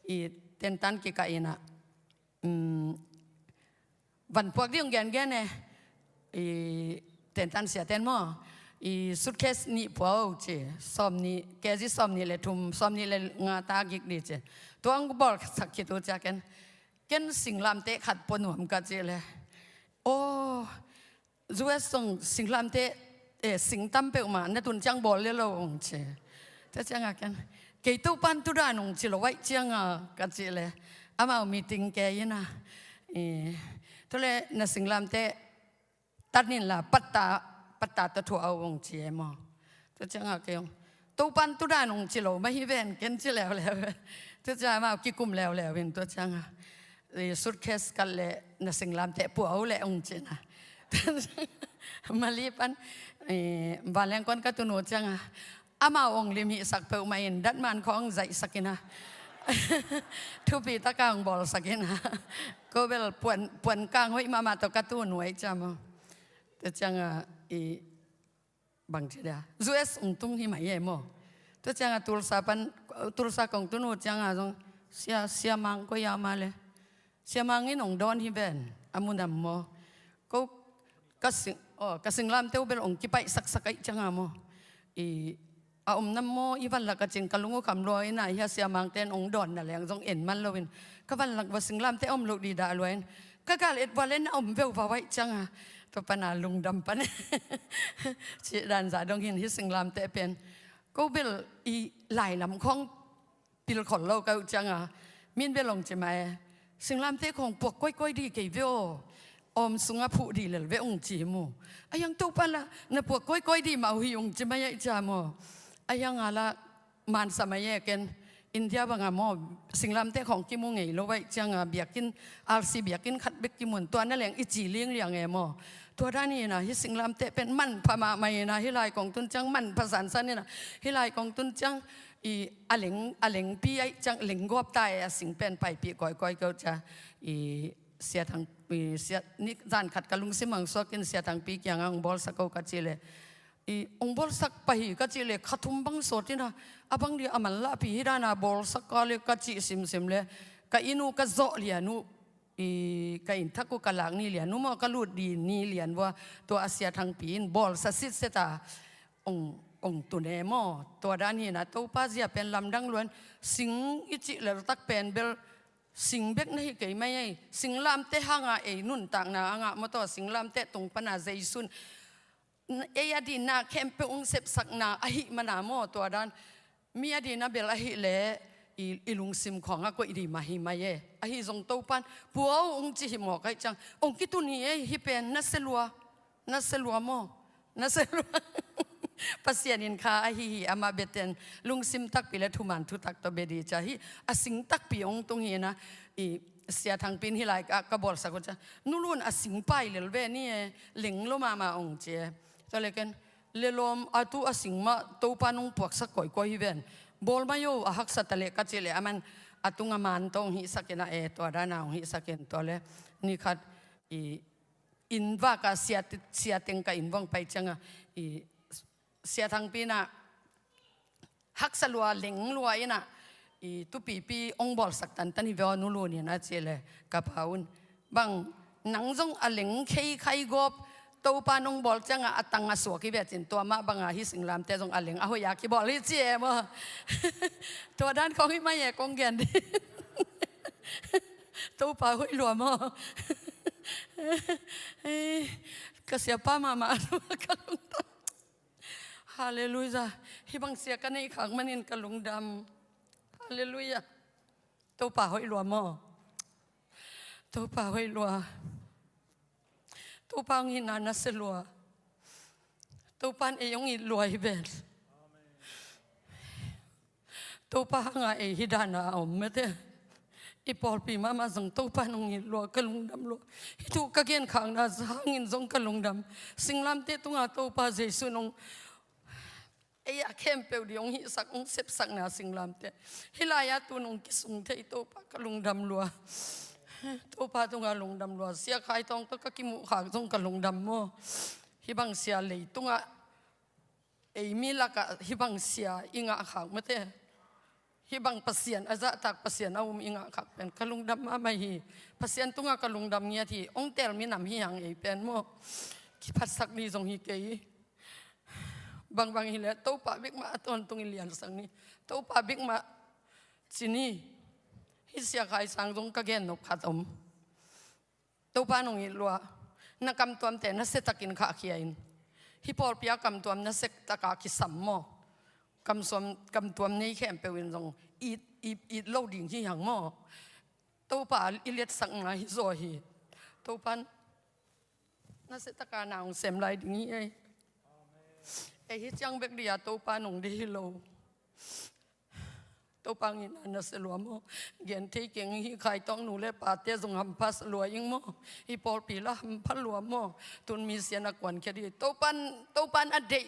i tentan kikah ina, mm, van puak dih ong gengen e. I tentan siaten maw? I suitcase nih pua o ci, sawm nih, K G sawm nih le thum, sawm nih le nga ta gik dih ci. Tua ong bawlsak khit uh ciak ken, ken singlamteh khat pua nuam ka cih le, aw, U S zong singlamteh, eh, sing tam peuhmah na tun ciang bawl le lo ong ci. Tua cianga ken, kei Topan tu dan ong ci lo ahih cianga ka cih le, amau meeting kei ina, eh, tua le na singlamteh tan inla patta, patta tawh thuah o ong ci e maw? Tua cianga kei ong, Topan tu dan ong ci lo mah hi ven ken ci leuleu. Tua cianga amau kikum leuleu in, tua cianga, eh, suitcase khat le na singlamteh pua o le ong cina. Mali pan, eh, vanleng kuan ka tun uh cianga, amau ong limhihsak peuhmah in datman khawng zaihsak ina, thupi taka ong bawlsak ina. Ko bel puan, puan kang hoih mahmah tawh ka tun uh ahih cianga maw? Tua cianga i bang ci dia, U S ong tung hi mah e maw? Tua cianga Tulsa pan, Tulsa kong tun uh cianga zong, sia, sia mang koi a mah le, sia mang in ong dawn hi ven, a munam maw? Ko ka sing, aw, ka singlamteh uh bel ong kipaihsaksak ahih cianga maw? I a om nam maw, i vanlak a cin ka lung uh kham lua ina, hia sia mangten ong dawn na leng zong en man lo in, ka vanlak vua singlamteh a om loh dih dah lua in, ka gal et vua le na om veuvau ahih cianga, tua pana lungdam pan. Cih dan zah dong hin hih singlamteh pen, ko bel i lailam khawng pilkhol lo ka uh cianga, min bel ong ci mah e, singlamteh khawng puak koikoi dih kei ve aw. awm sungah phuh dih lel ve ung ci hi mu. A hiang Topa la na puak kawikawi dih mah uh hi ung ci mai aih cia maw. A hiang a la mansa mai e ken. India banga maw singlamteh khawng kimu ngei lo aih cianga biakinn, R C biakinn khat bek kimun tua na leng i ci lingliang e maw. Tua dan hina hi singlamteh pen manpha mahmah hina hi lai kong tun ciang manpha sansan hina hi lai kong tun ciang i a leng, a lengpi aih ciang lenggawp ta e a sing pen paipih kawikawi keu cia i Sia Thang, i sia, ni zan khat ka lungsim ang suakin Sia Thangpi kianga hong bawlsak ko ka ci le i hong bawlsak pah hi ka cih le kha thum bang sawt ina a bang dia a man lahpi hi dana bawlsak ka le ka cih simsim le ka inn uh ka zawh lian uh i ka inn thak uh ka lak ni lian uh maw ka lut di ni lian vua tua a Sia Thangpi in bawlsa sitset a hong, hong tun e maw. Tua dan hina Topa zia pen lamdang luan sing i cih leltak pen bel sing bek na hi kei mai ei. Singlamteh hanga ei nuntakna a ngah maw tua singlamteh tung pana Jesu'n ei a dihna khempeuh hong sepsakna ahih mana maw tua dan mi a dihna bel ahih leh i, i lungsim khawngah koih dih mah hi mai e. Ahi zong Topan pua uh hong ci hi maw kaih ciang hong kitun hi ei hi pen na se lua, na se lua maw, na se lua. Pasian in kha ahi hi amah beten lungsim takpi le thuman thutak tawh bia dih cia hi a sing takpi hong tung hi na i Sia Thangpi in hi lai ka, ka bawlsak uh cia nulun a sing pai lel ve ni e leng lo mahmah hong ci e. Tua le ken lelawm a tu a sing mah Topa nong puaksak kawikawi hi ven. Bawl mai o a haksa ta leh ka cih leh a man a tung a man tawh hong hihsak in a e tua dana hong hihsak in tua le ni khat i inn vaka sia, sia teng ka inn vong pai cianga i Sia Thangpi na haksa lua leng lua ina i tupipi hong bawlsak tantan hi ve aw nulun ina ci le ka pa un bang nang zong a leng khei khai gawp Topa nong bawl cianga a tang a suak hi ve cin tua mah banga hi singlamteh zong a leng a hoih a kibawl hi ci e maw. Tua dan khawng hi mai e kong gen di. Topa hoih lua maw. Ka siapa mahmah ka lungdam. Halleluiah. Hih bang sia ka neih khak manin ka lungdam. Halleluiah. Topa hoih lua maw. Topa hoih lua. Topa hong itna nasia lua. Topa in ei hong it lua hi ven. Topa hanga ei hi dana a om mate. I pawlpi mahmah zong Topa in hong it lua ka lungdam lua. Hih thu ka genkhakna hangin zong ka lungdam. Singlamteh tunga Topa Jesu in hong ei a khempeuh dih hong hihsak hong sepsakna singlamteh. Hih lai-ah tun hong kisung thei Topa ka lungdam lua. Topa tunga lungdam lua. Sia Khai Thawng tawh ka kimuhkhak zong ka lungdam maw. Hih bang sia leitungah ei mi lakah hih bang sia i ngahkhak mate. Hih bang Pasian a zahtak Pasian a um i ngahkhak pen ka lungdam mahmah hi. Pasian tungah ka lungdam ngiat hi. Hong tel minam hi hang ei pen maw. Kiphatsak ni zong hi kei. Bangbang hileh Topa bikmah a tawntung i liansak ni. Topa bikmah ci ni. Hih Sia Khai sang zong ka gennop khat om. Topa in hong it lua. Na kamtuamte nasiatakin khahkhia in. Hih pawlpi a kamtuam nasiataka kisam maw. Kamsuam, kamtuam nei khempeuh in zong it, it, it lo ding hi hang maw. Topa i liatsakna hi zaw hi. Topa in nasiataka na hong sem lai ding hi ei. Ei hi ciang bek dih a Topa in hong deih hi lo. Topa hong itna nasia lua maw. Gen thei keng hi Khai Thawng nu le pate zong hampha sa lua ing maw. Hih pawlpi la hampha lua maw. Tun mission a kuankhia dih. Topa in, Topa in a deih.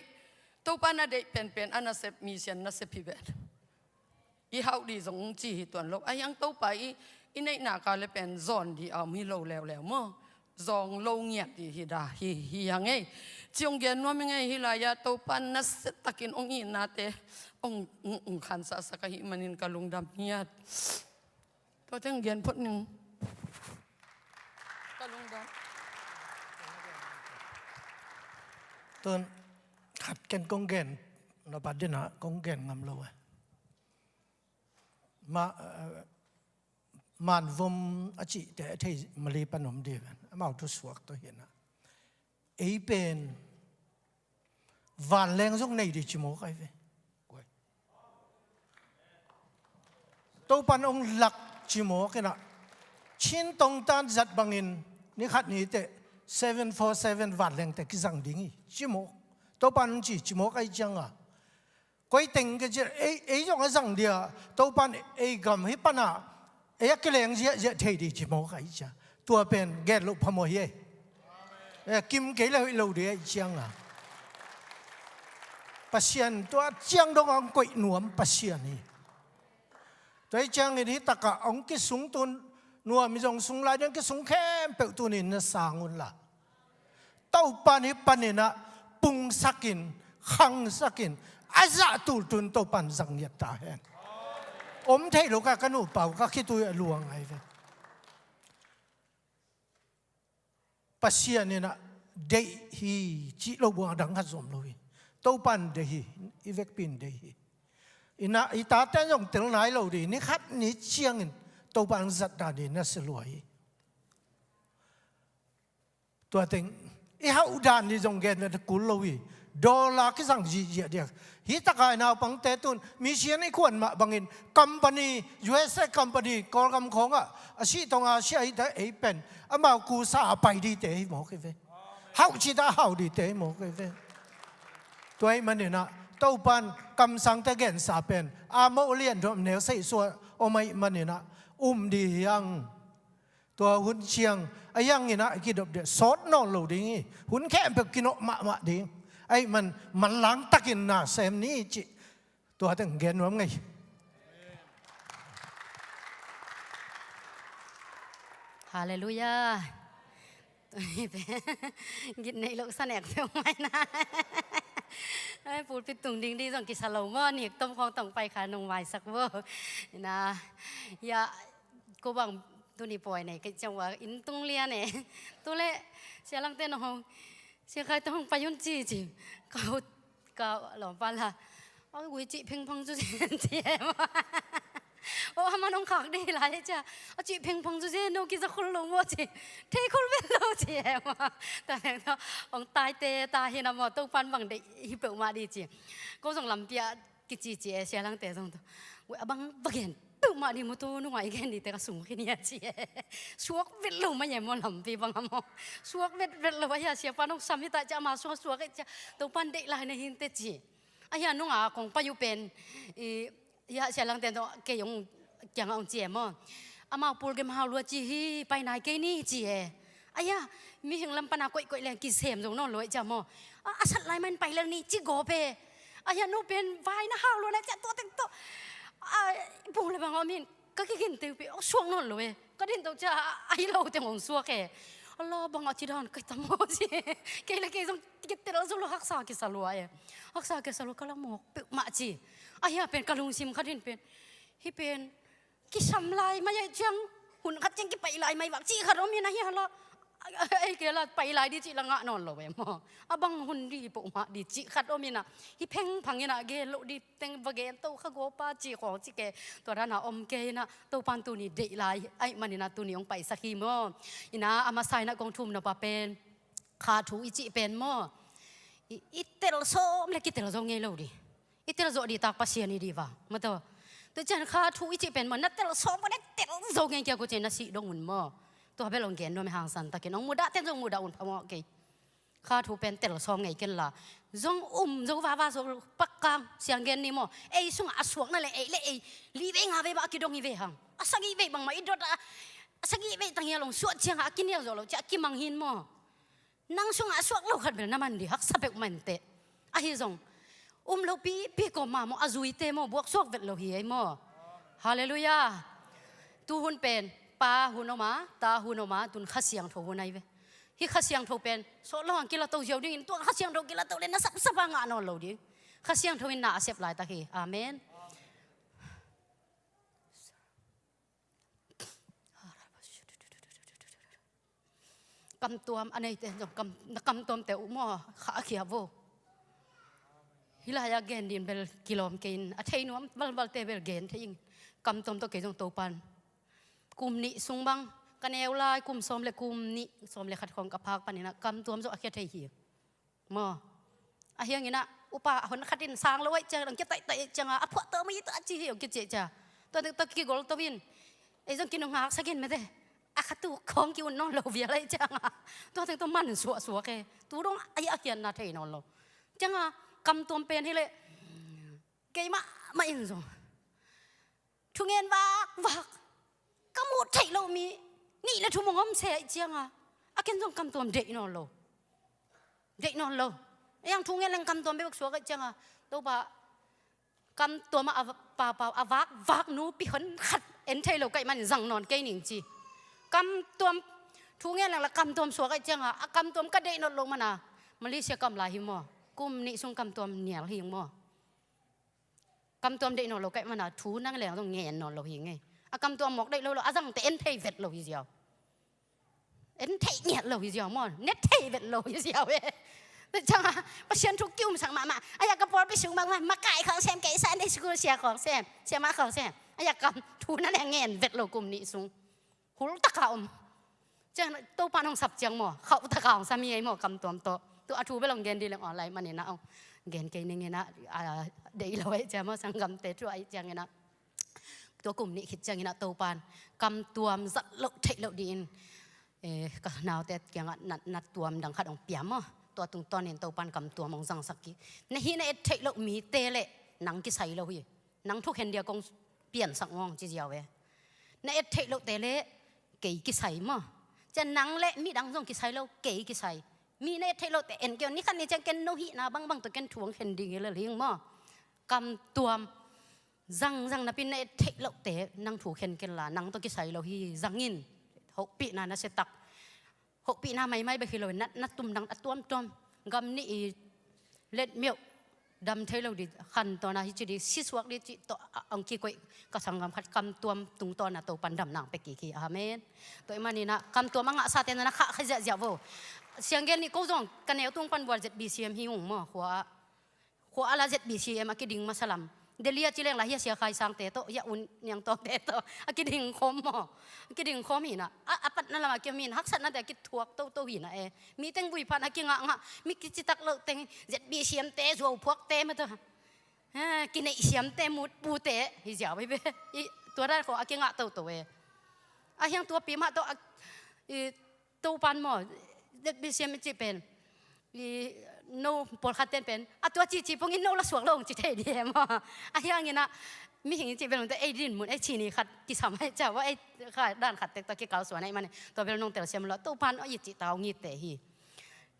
Topa in a deih penpen a nasep mission nasep hi ven. I hauh dih zong ci hi tuan lo. A hiang Topa i, i neihna ka le pen zawn dih a om hi lo leuleu maw. Zawng lo ngiat dih hi dah hi, hi hang ei. Ci hong gen nuam ing ei hih lai-ah Topa in nasiatakin hong itnate hong, hong, hong khansahsak ahih manin ka lungdam ngiat. Tua teng gen phot ning. Ka lungdam. Tun khat ken kong gen, na pa dinah kong gen ngam lo eh. Ma, eh, manvom a cihte a thei Mali pan om dih ven. Amau thu suak tawh hinah. Ei pen vanleng zong nei dih cimawk ai ve. Topan ong lak cimawk inah Chin tongtan zat bangin ni khat ni teh seven four seven vanlengte kizang ding hi, ci mawk. Topa'n hong ci, ci mawk ahih ciangin, koi teng ka ci, ei, ei zong a zang dia, Topa'n ei gam hih panin ei a kileng ziahziah thei ding ci mawk ahih ciang, tua pen gen loh phamawh hi ei. Eh, kim kei le hoih lo ding ahih ciangin, Pasian tua ciang dong a hong koih nuam Pasian hi. Tua ahih ciangin hih takah hong kisung tun nuam hi zong, sung lai ding kisung khempeuh tuni-in na sang unla, Topa'n hih panin pungsakin, khangsakin, a zah tultul-in Topa'n zang ngiat ta hen. Om thei lo ka, ka nupa uh, ka khitui a luang ahi ve. Pasian in deih hi cih lo buang a dang khat zong om lo hi. Topa'n deih hi, i vekpi in deih hi. Inah i tate zong tel nai lo ding, ni khat ni ciangin Topa'n zat dan ding na si lua hi. Tua teng i hauh dan ding zong gen ve na kul lo hi. Dollar kizang ziahziah diak. Hih takah i naupangte tun mission i kuan mah bangin company, U S A company, Kawlgam khawngah a sih tong a sia hih ta ei pen amau kusa a pai dingte hi mawk hi ve. Hauh cih ta hauh dingte hi mawk hi ve. Tua ahih manin Topa'n kamsangte gensa pen a mawh lian dom neu seihsuah om ahih manin um ding hi hang. Tua hun ciang a hiang inah a kidop ding, sawt nawn lo ding hi. Hun khempeuh kinawh mahmah ding. Ahih man manlang takin na sem ni cih tua teng gen nuam ngei. Halleluiah. Gitneih loh sa nek peuhmah ina. Ai, pulpit tung ding ding zong kisa lo maw, nik tom khawng tong pai kha nong maisak vo. Ina, ya, ko bang tuni pawi nei kei ciang ua inn tung lian e. Tu leh Sia Langte nong hong, Sia Khai tong hong pai un ci ci. Ka ut, ka lawmpa la, a gui cih phengphang cu ci e maw. O, a man hong khak dih lai e cia. A cih phengphang cu ci e, no kiza khol lo maw ci. Thei khol vet lo ci e maw. Ta leng tawh hong taite ta hi na maw, Topa'n bang deih hi peuhmah dih ci. Ko zong lampi ah kici ci e, Sia Langte zong tawh, ui, a bang va gen peuhmah dih maw, tu nungah i gen dihte ka sung khin hi a ci e. Suak vet lo mah e maw, lampi bang a maw. Suak vet vet lo a hia, siapa nong sam hi ta cia, ama suak suak e cia, Topa'n deih lai na hinte ci. A hia, nungah kong pai uh pen, i, hia, Sia Langte tawh kei hong kiangah hong ci e maw. Amau pulgem hau lua ci hi, pai nai kei ni ci e. Aia, mihing lam pana koihkoih leng kisem zo nawn lo e cia maw. A, a sat lai man pai lel ni ci gawp e. Aia, nu pen vai na hau lo na cia, tua teng tawh, a, pung le bang om in ka kigin teupi, o, suak nawn lo e. Ka din tawh cia, a, a hi lo teng hong suak e. Ala, bang a ci dan kai ta maw ci. Kei le kei zong kitel zo lo, haksa kisa lua e. Haksa kisa lua, ka la mawk peuhmah ci. Aia pen ka lungsim khat in pen, hih pen kisam lai mai a ciang, hun khat ciang kipai lai mai vak cih khat om in a hia la. Ei kei la pai lai dih cih la ngah nawn lo e maw. A bang hun dih peuhmah dih cih khat om in a, hih phengphang in a gen loh dih teng va gen to kha gawpa cih khawng cih kei. Tua dan a om kei in a, Topa'n tuni deih lai ahih manin a tuni hong paisak hi maw. In a, a masa in a kong thum nop a pen, kha thu i cih pen maw, i, i tel sawm le kitel zo ngei lo dih. I tel zawh dih tak Pasian hi dih va, maw taw. Tua ciang kha thu i cih pen maw, na tel sawm maw, na tel zo ngei kia ko ci, na sih dong un maw. Tua bel hong gen nuam e, hangsan takin hong mudah ten zong mudah un phamawh kei. Kha thu pen tel sawm ngei ken la, zong um zo vava zo pak kang siang gen ni maw. Ei sungah a suak na le ei le ei li vei nga vei mah a kidong hi ve hang. A sagih vei bangmah i dot a, a sagih vei tang hi a long suah ciangah a kinial zo lo cia a kimang hin maw. Nang sungah a suak lo khat bel na man dih, haksa peuhmah inteh. Ahi zong um lo pipi kawm mah maw, a zuite maw, buak suak vet lo hi ei maw. Halleluiah. Tu hun pen pa hun om a, ta hun om a, tun Kha Siangtho hun ahi ve. Hih Kha Siangtho pen sawt lo hang kila to ziau dingin, tua Kha Siangtho kila to le na sapsap a ngah nawn lo ding. Kha Siangtho in na a sep laitak hi. Amen. Kamtuam a neite zong kam, na kamtuamte uh maw, khahkhia vo. Hih lai-ah gen ding bel kilawm kei in, a thei nuam valvalte bel gen thei ing. Kamtuam tawh kei zong Topa'n kum nih sung bang, ka neu lai kum sawm le kum nih, sawm le khat khawng ka phak panin ah kamtuam zawh a khia thei hi. Maw. Ahi hangin ah upa a hon khat in sang lo ahih ciang, dang kia taihtaih ahih ciang a, a phuah tawh mah hi ta ci hi, hong kici ahih ciang. Tua, tua kigol to in. Ei zong kinunghak sak in mete. a kha tu khawng ki-un nawn lo vial ahih cianga, tua teng tawh man suaksuak e. Tu dong a, a khiatna thei nawn lo. Cianga kam tuam pen hi leh, keimah mah in zong thungen vakvak, ka muh theih loh mi nih le thum hong om se ahih cianga, a ken zong kam tuam deih nawn lo. Deih nawn lo. A hiang thu ngen leng kam tuam bek suak ahih cianga, Topa, kam tuam a, a paupau, a vakvak nupi hon khat en thei lo ka hih manin zang nawn kei ning ci. Kam tuam, thu ngen leng la kam tuam suak ahih cianga, a kam tuam ka deih nawn lo mana, Malaysia ka om lai hi maw. Kum nih sung kam tuam nial hi maw. Kam tuam deih nawn lo ka hih mana, thu nang leng zong ngen nawn lo hi ngei. A kam tuam mawk deih lo lo, a zangte en thei vet lo hi ziau. En thei ngiat lo hi ziau maw, ne thei vet lo hi ziau e. Tua cianga, Pasian thu ki-umsak mahmah. A hiang ka pawlpi sung mahmah, makai khawng sem, kei Sunday school sia khawng sem, siamah khawng sem. A hiang kam thu na leng ngen vet lo kum nih sung. Hul taka om. Ciang Topa nong sap ciang maw, khauh taka hong sam hi ei maw, kam tuam tawh. Tu a thu bel hong gen dih leng online manin ah hong gen kei ning in ah, a, deih lo ei ciang maw, sanggamte thu ahih ciangin ah. Tua kum nih khit ciangin ah Topan kam tuam zat loh theih loh dih in, eh, ka naute kiangah na, na tuam dang khat hong pia maw. Tua tungtawnin Topan kam tuam hong zangsak hi. Na hih na et theih loh mite le nang kisai lo hi. Nang thukhen dia kong piansak ngawng ci ziau e. Na et theih lohte le kei kisai maw. Ciang nang le midang zong kisai lo, kei kisai. Mi na et theih lohte en kei un, ni khat ni ciang ken no hihna bangbang tawh ken thu hong khen ding hi lel hing maw. Kam tuam zangzang napi na et theih lohte nang thu khen ken la, nang tawh kisai lo hi zang in. Hopihna na siatak. Hopihna maimai bek hi lo, na, na tum dang a tuamtuam. Gam nih i let miauh dam thei lo dih, khan tawna hi ci dih, sisuak dih cih tawh a, hong kikoih ka sanggam khat kam tuam tungtawna Topan damna hong pia kik hi. Amen. Tua ahih manin ah kam tuam a ngahsate na na khah kha ziahziah vo. Sianggen nih ko zong ka neu tung pan bual Z B C M hi ung maw, khua ah. Khua a la Z B C M a kiding masa lam. Delhi a ci leng la hia Sia Khai Sangte tawh, hia U Niang Tawngte tawh a kiding khawm maw. A kiding khawm hi na. A, a patna lam a kiom hi na, haksatnate a kithuak toto hi na e. Mi teng vui phan a kingahngah, mi kicitak loh teng Z B C M te, zuau phuakte mah tawh. Ha, kineih siamte, mutpute hi ziau hi ve. I, tua dan khawng a kingah toto e. A hiang tuapi mah tawh a, i, Topan maw, Z B C M i cih pen, i, no pawlkhat ten pen a tua cici pongin no la suak lo hong ci thei dih e maw. A hiangin ah mihing i cih bel hong te ei dinmun ei cih ni khat kisam ai ciau, ei kha dan khat tek tawh kikalsuan ahih manin tua bel nong telsiam lo. Topan i cih ta hong it te hi.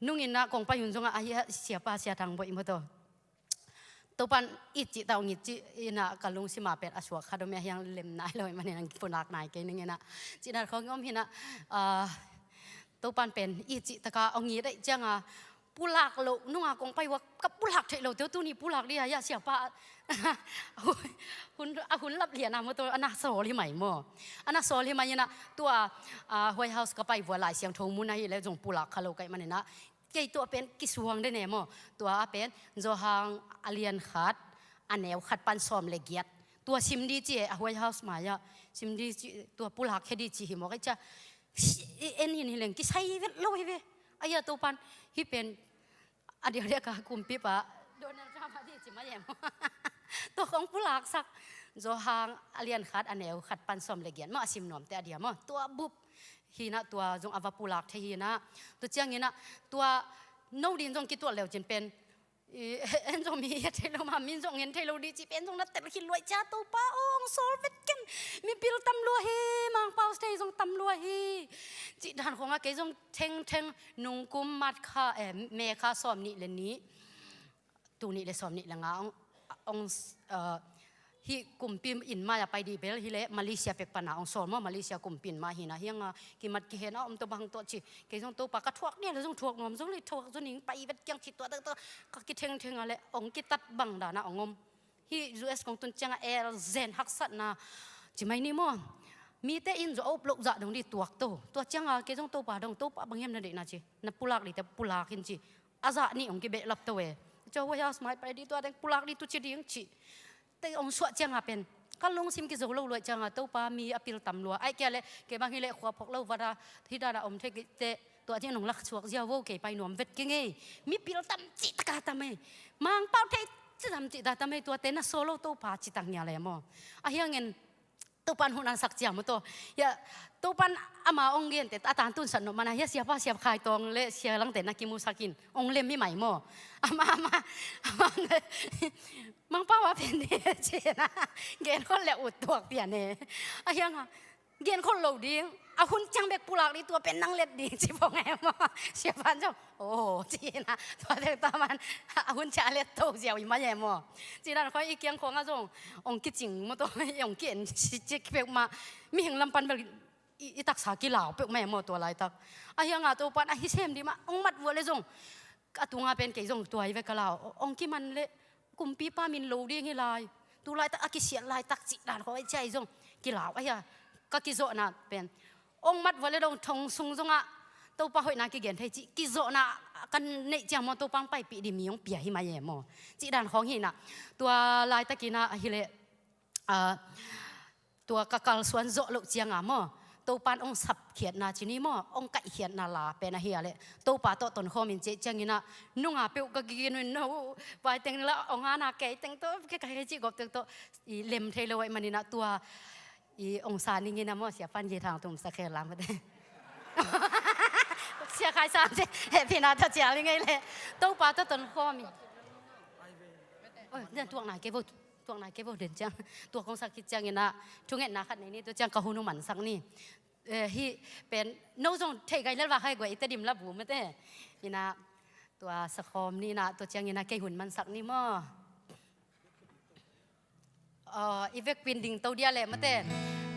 Nungin ah kong pai hun zongah a hia Siapa Sia Thang Bawi maw tawh. Topan it cih ta hong it cih in ah ka lungsim a pen a suak khat om e, a hiang lem nai lo ahih manin hong pulak nai kei ning in ah. Cih dan khawng om hi na, ah, Topan pen it cih taka hong it ahih cianga pulak loh nunga kong pai ua ka pulak theih lote uh tuni pulak dih a, hia Siapa hun, a hun lap lian a maw tawh a na sawl hi mai maw. A na sawl hi mai in ah tua, ah, White House ka pai ua Lai Siangtho mun ahih leh zong pulak kha lo ka hih manin ah kei tua pen kisuang den e maw. Tua a pen Johan a lian khat, a neu khat pan sawm le giat. Tua sim dih ci e, a White House mai-ah sim dih ci, tua pulak khia dih ci hi maw. Ka cia, en in hi leng kisai vet lo hi ve. A hia Topan, hih pen a diakdiak a kumpipa Donald Trump a dih ci mai e maw. Tua kong pulaksak. Johan a lian khat, a neu khat pan sawm le giat maw, a sim nuamte a dia maw. Tua bup hi na, tua zong a va pulak thei hi na. Tua ciangin ah tua no din zong kituat leu cin pen, i, en zong mi hia thei lo ma, min zong en thei lo dih cih pen zong na tel khit lua ahih ciang Topa aw hong sawl vet ken. Mipil tam lua hi, Mangpau state zong tam lua hi. Cih dan khawng a kei zong thengtheng nungkum March kha, eh, May kha sawm nih le nih, tul nih le sawm nih le nga hong, hong, ah, hih kumpi inn mai-ah pai dih bel hi leh Malaysia pek pana hong sawl maw, Malaysia kumpi inn mai hi na. Hiang a kimat kihen a om tawh bang tawh ci. Kei zong Topa ka thuak dia le zong thuak nuam zong le thuak zaw ning, pai vet kiang ci tua tak tak ka kithengtheng a le hong kitat bang dan a hong om. Hih U S kong tun ciangah el zen haksatna ci mai ni maw. Mite in zaw a up loh zah dong dih tuak to. Tua ciangah kei zong Topa dong, Topa bang hiam na deihna ci. Na pulak dihte pulak in ci. A zah nih hong kibehlap to e. Tua White House mai pai dih tua deng pulak dih tu ci ding ci. Te hong suah ciangah pen ka lungsim kizo lo lua ciangah Topa mi a pil tam lua. Ahih kei leh kei bang hi leh khua phok lo vada hi dana om thei kei te tua ciang nong lak suak ziau vo, kei pai nuam vet kei ngei. Mipil tam cih taka tam ei. Mangpau thei cih tam cih taka tam ei, tuate na sawl lo Topa ci tak ngial e maw. A hiangin Topan hun a sak ciang maw taw. Hia, Topan ama hong gente a tan tun sat nop mana, hia, siapa, siapa Khai Tawng le Sia Langte na kimusak in hong lem hi mai maw. Ama, ama, ama, Mangpau a pen ni ci-in a, gen khol le ut tuak pian e. A hiang a, gen khol lo ding, a hun ciang bek pulak ding, tua pen nang let ding ci pong e maw. Siapa'n zong, oh, ci-in a, tua tek ta man, a hun ciang a let to ziau hi mai e maw. Ci dan khawng i kiang khawng a zong, ong kicing maw taw, ong ki-en ci, ci peuhmah, mihing lam pan bel i, i taksa kilau peuhmah e maw tua laitak. A hiang a Topan a hi sem ding mah, ong mat vua le zong, a tunga pen kei zong tua hi ve ka lau, ong kiman le, kumpipa min lo ding hi lai. Tu laitak a kisiat laitak cih dan khawng, cia i zong kilau a hia. Ka kizawhna pen, ong mat vua le dong thong sung zongah Topa hoihna kigen thei cih kizawhna kan neih ciang maw, Topa hong paipih ding mi hong pia hi mai e maw. Cih dan khawng hi na. Tua laitakin a hi leh, ah, tua ka kalsuan zawh loh cianga maw, Topan ong sapkhiatna ci ni maw, ong kaihkhiatna la pen a hi a leh, Topa tawh tonkhawm in cih ciangin a, nunga peuh ka gigin uh in, no, vai teng la ong ana kei teng tawh, kei ka hei cih gawp teng tawh, i lem thei lo ahih manin a tua, i ong sa ning in a maw, Siapa'n gei thang tum sa khel lam ka te. Sia Khai Sam te, hehpihna tawh cial ning ei leh, Topa tawh tonkhawm in. Oi, den tuakna kei vo. Tuakna kei vo den ciang. Tua kong sak khit ciangin a, thungetna khat nei ni, tua ciang ka hun uh mansak ni. Eh, hih pen, no zong theih gai lel va khai guai i Tedim la bu mate. Ina, tua sakhawm ni na, tua ciangin a kei hun mansak ni maw. Ah, i vekpi in ding to dia leh mate.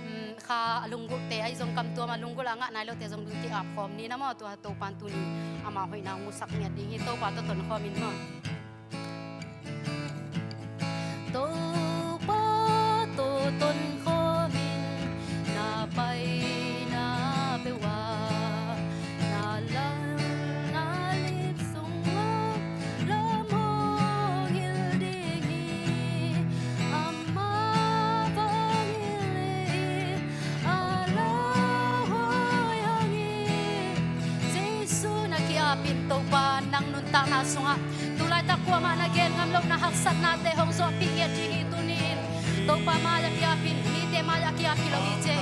Mm, kha a lunggulhte ahi zong kamtuam a lunggulh a ngah nai lote zong ki-ap khawm ni na maw, tua Topan tuni ama hoihna hong musak ngiat ding hi, Topa tawh tonkhawm in maw. Topa tawh tonkhawm in, na paina peuh ah, na lam, na lim sungah lam hong hilh ding hi. Amah vanglian in, a lauhuai hang hi. Jesu na ki-ap in, Topa nang nuntakna sungah tu laitak kuamah na gen ngam loh na haksatnate hong zawhpih ngiat ding hi. Tuni in Topa mai-ah ki-ap in, mite mai-ah ki-ap hi lo hi ci.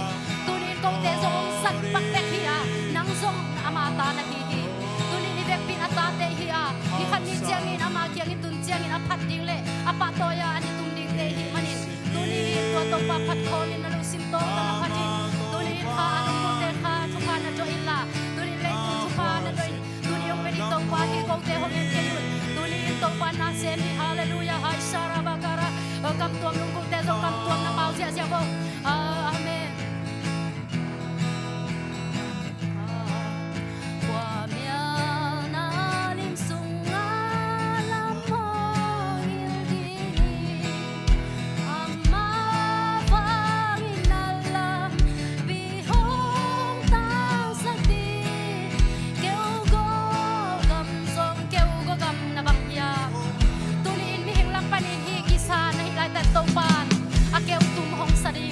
Tuni in kote zong hong san pak bek hi a, nang zong ama ta na hi hi. Tuni in i vekpi in a tate hi a, ni khat ni ciangin ama kiangin tun ciangin a phat ding le a pahtawi a an i tum dingte i hih manin, tuni in tua Topa phat khawm in, na lungsim tawh tang a phat in. Tuni in kha a lunggulhte kha thupha na dawh inla, tuni in leitung thupha na dawh in. Tuni hong pia ding Topa hi, kote hong en kei un. Tuni in Topa na sem ding, halleluiah, hai sara bakara. Kamtuam lunggulhte zong kamtuam na pau ziahziah vo. Ah, amen. Khuamial na lim sungah lam hong hilh ding hi. Amah vangin na lampi hong tangsak ding. Keu gawh gam zong, keu gawh gam na bang hiam? Tuni in mihing lam panin hih kisa na hih laitak Topan a keu tum hong sa ding.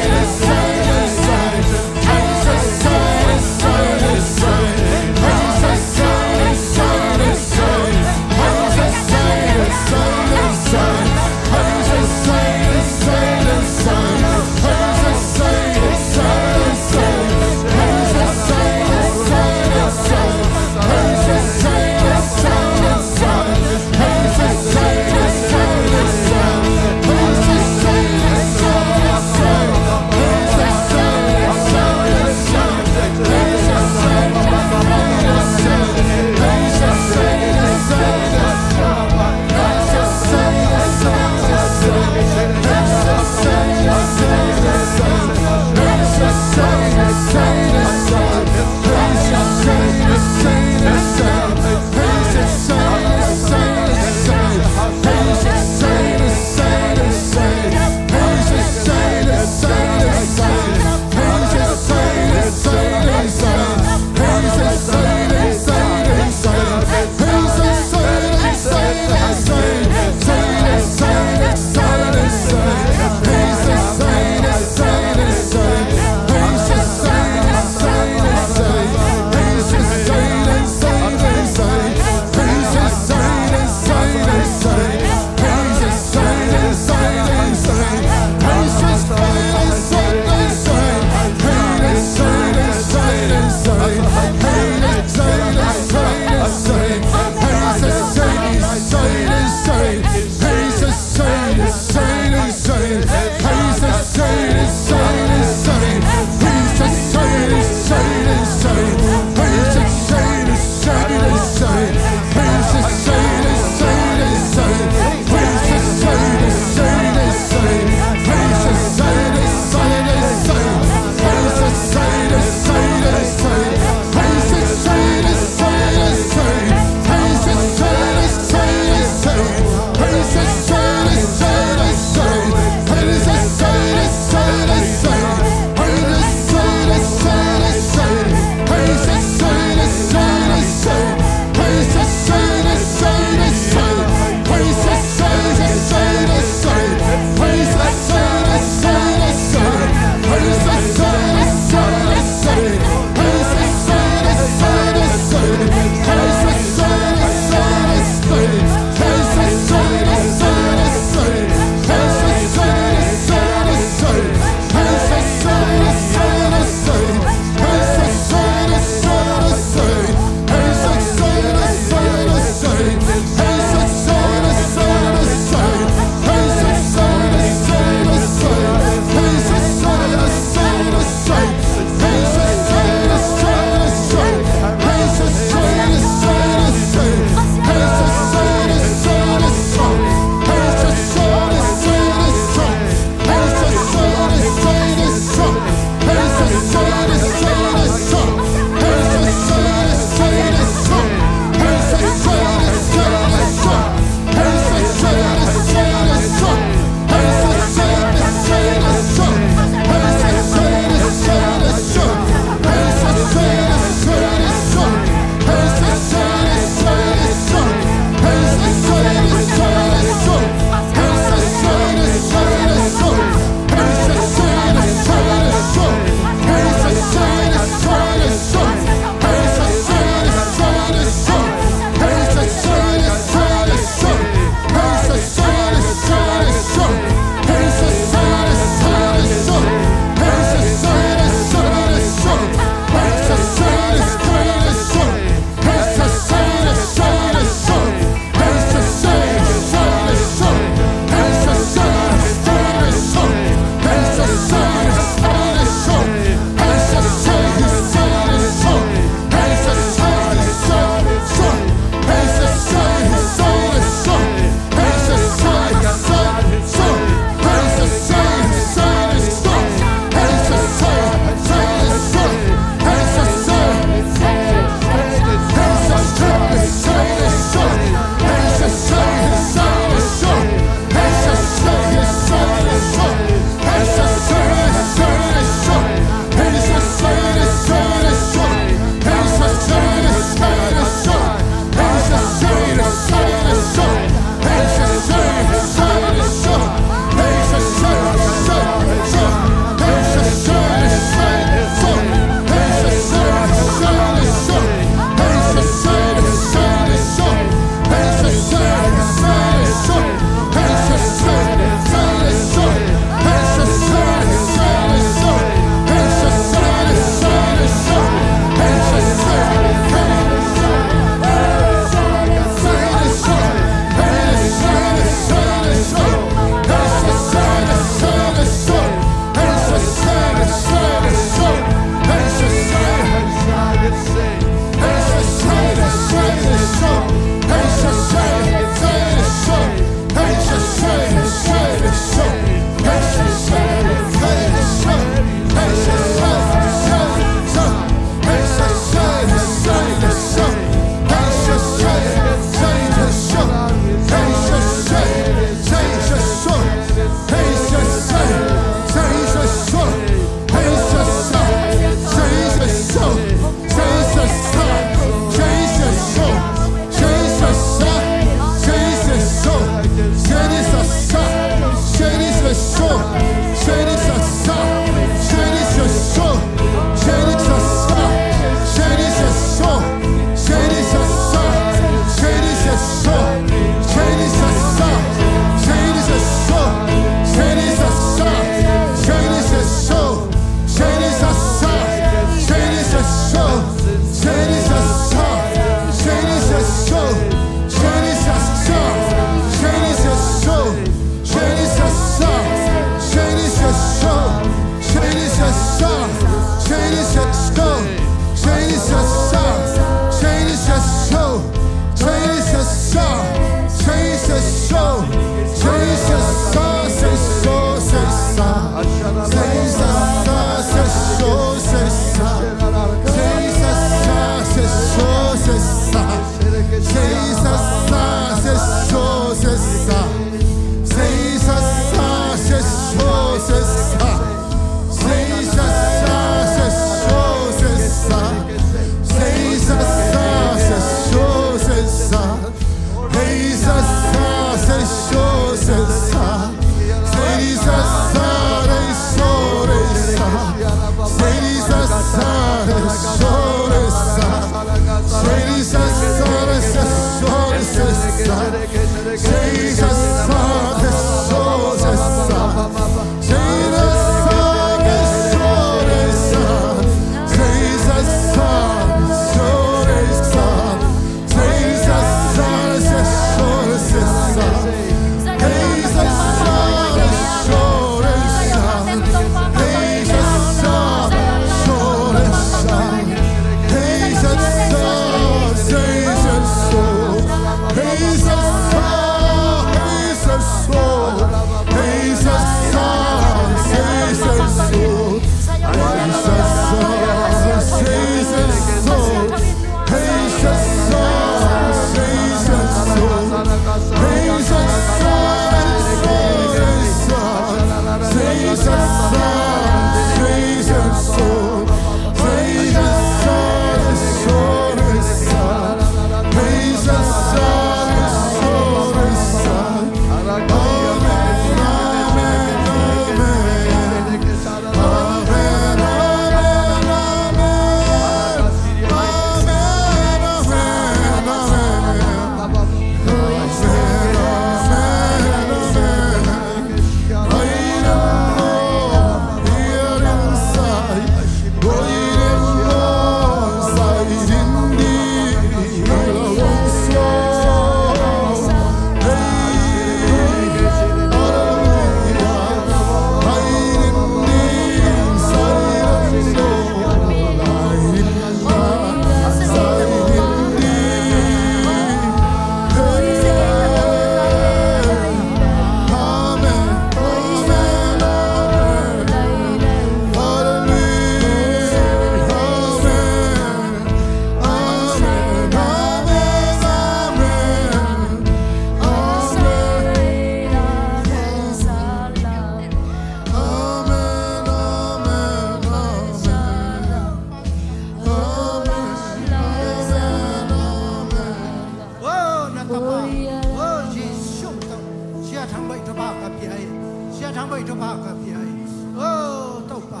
Topa ka pia hi. Oh Topa.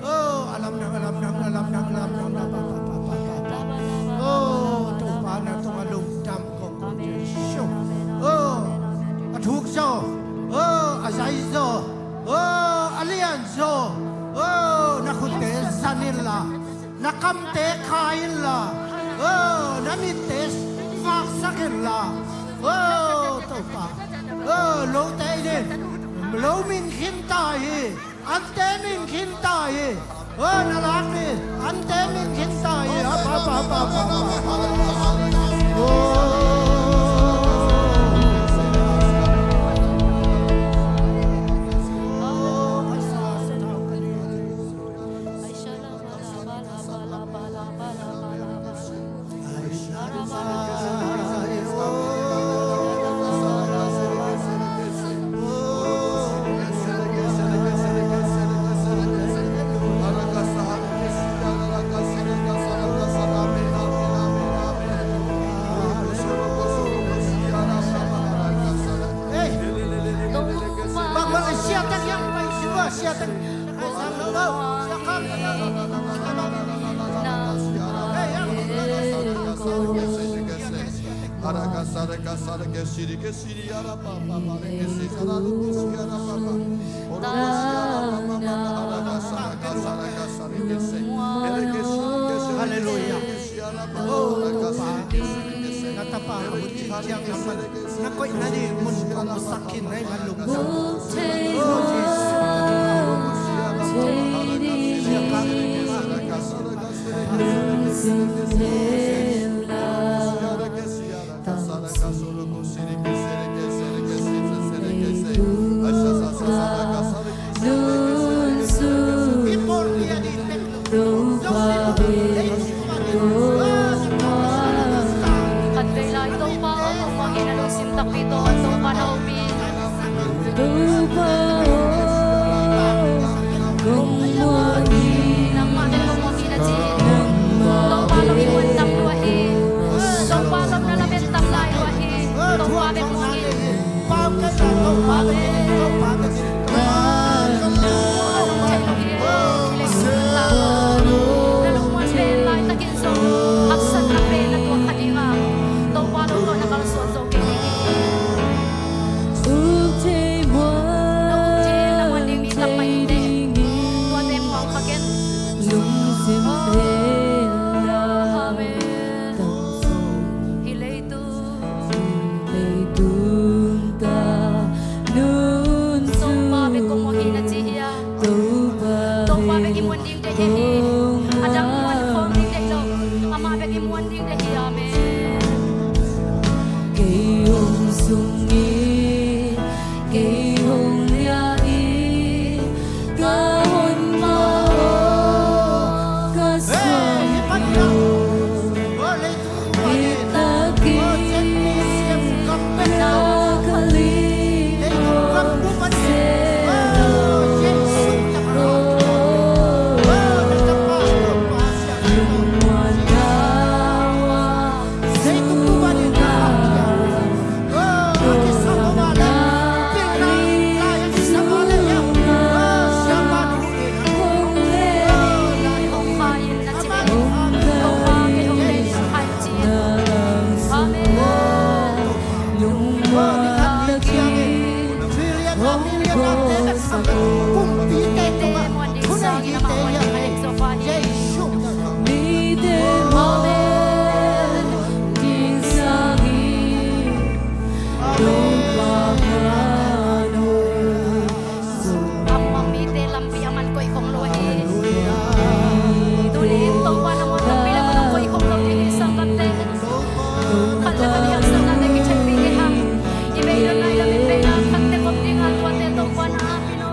Oh, a lamdang, a lamdang, a lamdang, a lamdang, a lamdang. Oh Topa, na tungah lungdam ko, ko Jesu. Oh, a thuk zaw. Oh, a zai zaw. Oh, a lian zaw. Oh, na khutte zan inla, na kamte kha inla, oh, na mitte vaksak inla, oh Topa, oh, lote in, lo min khin ta hi, ante min khin ta hi, oh, na lak ni, ante min khin ta hi, apa, apa, apa, apa, apa. Oh. Hey! Bang, bang, siatang yang pai siwa, siatang. Hallelujah. Oh, Topa, na tapa a hun cin ciang a man na koih nading mun kong musak khin na hih man lungdam. Oh, Jesus. Khatvei lai Topa aw, kong muang hi, na lungsim takpi tawh Topa na hopih. Nangmah bek kong muang hi, na ci hi. Topa lawm i muan tam lua hi. Topa lawm na lamet tam lai lua hi. Topa bek muang hi. Amen. Hih leitung Topa bek kong muang hi, na ci hi a. Topa bek i muan ding deih hi. A dang muan khawm ding deih lo. Amah bek i muan ding deih hi. Amen. Kei hong sung in, kei hong liah in, ka hon mah aw, ka sawm lo. Amah mite lampi a man koih khong lo hi. Tuni in Topa na muan lampi lam a nong koih khong lo ding hi. Sanggamte, khat le khat i haksatnate kitheihpih kei hang. I beidonna i lamet beina khatte khop dinga tuate Topa na apin aw.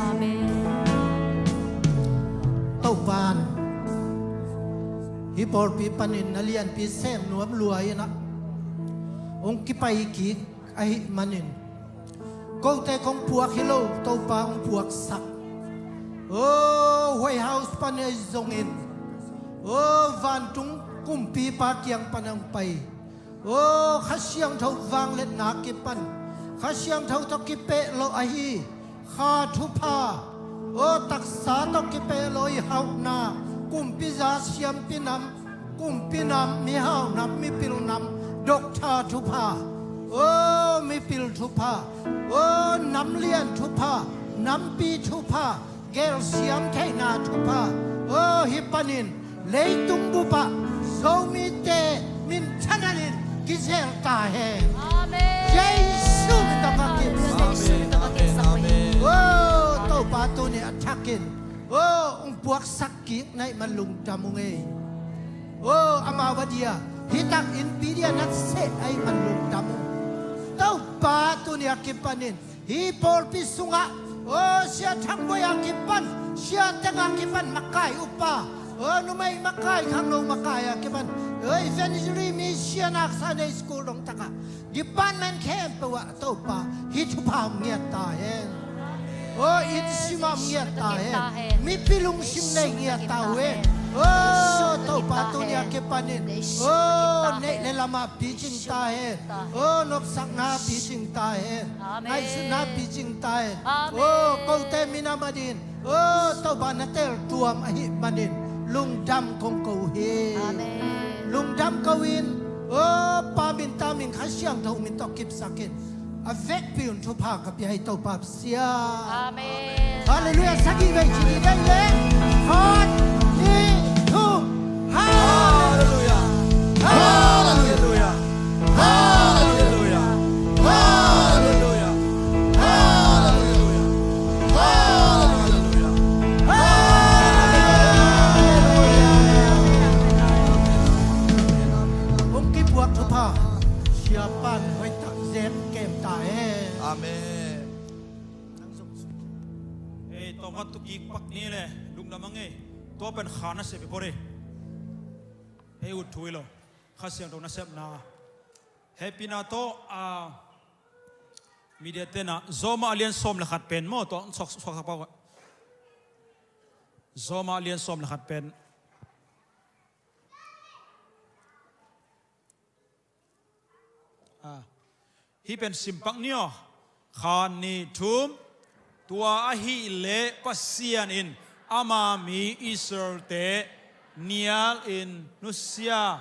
Amen. Topa'n hih pawlpi panin na lianpi sem nuam lua in ah hong kipai kik ahih manin, kote kong puak hi lo, Topa hong puaksak. O, White House pan ahi zongin, o, vantung kumpipa kiang pan hong pai. O, Kha Siangtho vangliatna kipan, Kha Siangtho tawh kipeh lo ahi Kha thupha, o, taksa tawh kipeh lo i hauhna, kumpiza siampi nam, kumpi nam, mihau nam, mipil nam, doctor thupha, o, mipil thupha, o, namlian thupha, nampi thupha, gelsiam theihna thupha, o, hih panin leitung bupah Zomite minthannatin kizel ta hen. Amen. Jesu min tawh ka kipsak. Amen. Amen. Amen. O, Topa tuni a thakin, o, hong puaksak kik na hih man lungdam ung ei. O, amau a dia hih tak innpi dia na seh ahih man lungdam ung. Topa tuni a kipanin hih pawlpi sungah, o, Sia Thang Boi a kipan, Sia Teng a kipan makai upa, o, numei makai, khangno makai a kipan, o, evangelist, mission, Sunday school dong takah, department khempeuh ah Topa hih thupha hong ngiat ta hen. O, inn sim ah hong ngiat ta hen. Mipil lungsim nei ngiat ta uh hen. O, Topa tuni a kipanin, o, neih le lamah picing ta hen. O, nopsakna picing ta hen. Amen. Ngaihsutna picing ta hen. Amen. O, kote minam adingin, o, Topa na teel tuam ahih manin lungdam kong ko hi. Amen. Lungdam ko-in, o, Pa min, Ta min, Kha Siangtho min tawh kipsakin, a vekpi un thupha ka pia hi, Topa Pasian. Amen. Halleluiah. Sagih vei ci ni dei le. Khat, nih, thum. Halleluiah. Halleluiah. Halleluiah. Halleluiah. Halleluiah. Halleluiah. Halleluiah. Hong kipuak thupha Siapa'n hoihtak zen kem ta hen. Amen. Ei, tawmkhat tu kik pak ni le, lungdam a ngei. Tua pen Kha nasep hi pori. Ei, ut thu hi lo. Kha Siangtho nasepna. Hehpihna tawh, a, media tenah Zawmah a lian sawm le khat pen maw, tua suak, suaksak pah uh. Zawmah a lian sawm le khat pen. A, hih pen simpak ni aw. Khat, nih, thum. Tua ahih leh Pasian in ama mi Israel-te nialin nusia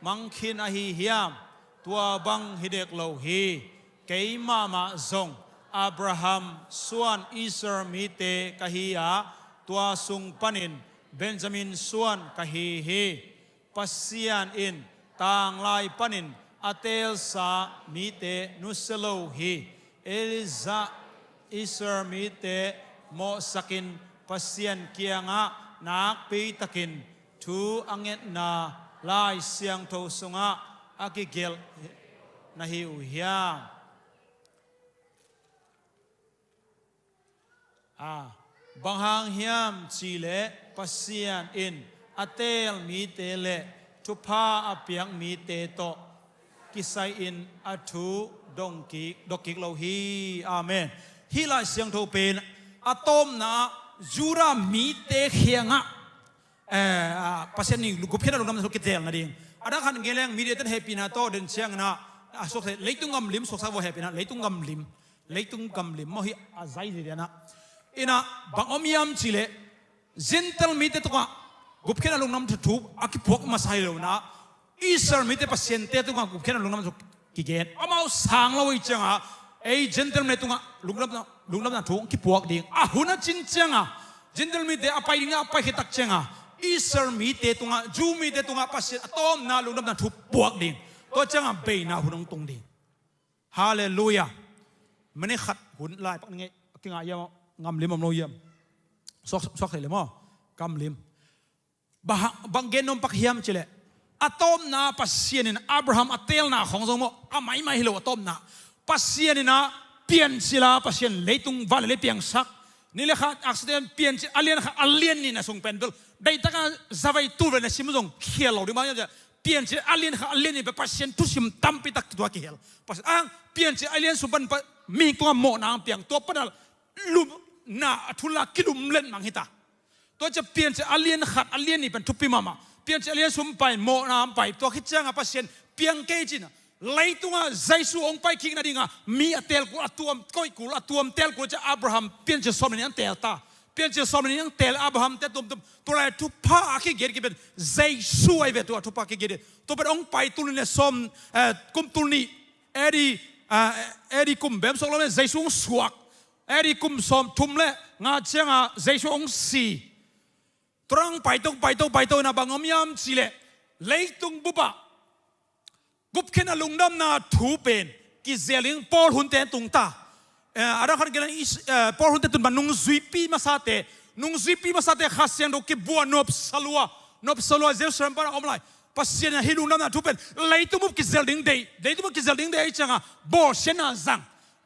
mang khin ahi hiam? Tua bang hi dek lo hi. Keimah mah zong Abraham suan Israel mite ka hi a, tua sung panin Benjamin suan ka hi hi. Pasian in tanglai panin a teelsa mite nusia lo hi. Elijah Israel mite mawhsakin Pasian kiangah nakpitakin thu a ngetna Lai Siangtho sungah a kigelh na hi uh hiam? A, bang hang hiam cihleh Pasian in a teel mite le thupha a piak mite tawh kisai-in a thu dong kik, dok kik lo hi. Amen. Hih Lai Siangtho pen a tawpna Judah mite kiangah, eh, a, Pasian in gupkhiatna lungdamna thu kitel nading. A dang khat gen leng, media ten hehpihna tawh den ciangin ah, a, suaksak, leitung gamlim suaksak vua, hehpihna, leitung gamlim. Leitung gamlim maw, hih a zai zia dianah. Inah bang om hiam cihleh Gentile mite tungah gupkhiatna lungdamna thu a kipuak masa hi lo inah, Israel mite, Pasian-te tungah gupkhiatna lungdamna thu kigen. Amau sang lo ahih ciangah ei Gentile mite tungah lungdamna, lungdamna thu kipuak ding. A hun a cin ciangah Gentile mite a pai ding a pai khit tak ciangah Israel mite tungah, Jew mite tungah Pasian a tawpna lungdamna thu puak ding. Tua ciangah beina hun hong tung ding. Halleluiah. Minute khat hun lai pak ni ngei, a kingah hiam, gamlim om lo hiam? Suak, suak thei le maw? Gamlim. Bang, bang gen nuam pak hiam cihleh, a tawpna Pasian in Abraham a teelna khawng zong maw, a maimai hi lo a tawpna. Pasian in ah Piancil a Pasian leitung van le lei piangsak. Ni le kha, Acts ten Piancil a lian khat a lian nihna sung pen bel, deihtaka zavei tul ve na sim zong khial lo ding mah. Piancil a lian khat a lian nih pen Pasian thusim tampi tak tua kihel. Pasian ang Piancil a lian sung pan pa, mihing tungah mawhna ang piang, tua pana lumna a thula kilumlet mang hita. Tua ciang Piancil a lian khat a lian nih pen thupi mahmah. Piancil a lian sung pai, mawhna ang pai, tua khit cianga Pasian piang kei cina. Leitungah Jesu hong pai kik nadinga mi a teel kul, a tuam, koih kul, a tuam teel kul ciang Abraham Piancil sawm le nih ang teel ta. Piancil sawm le nih ang teel Abraham te tuamtuam. Tua lai thupha a kigen kipen Jesu ahi ve, tua thupha kigen. Tua pen hong pai tul nih le sawm, eh, kum tul nih, A D, eh, A D kum bem sawk lo le Jesu hong suak. A D kum sawm thum le nga cianga Jesu hong si. Tua rang paito, paito, paito ina bang om hiam cih leh, leitung bupah gupkhiatna lungdamna thu pen kizel ding Paul hunte tung ta. Eh, a dang khat gel in, eh, Paul hunte tun bang nungzuipi masate, nungzuipi masate Kha Siangtho kibuah nopsa lua, nopsa lua Jerusalem pana om lai. Pasian in hih lungdamna thu pen leitung bup kizel ding deih, leitung bup kizel ding deih ahih cianga bawlsiatna zang.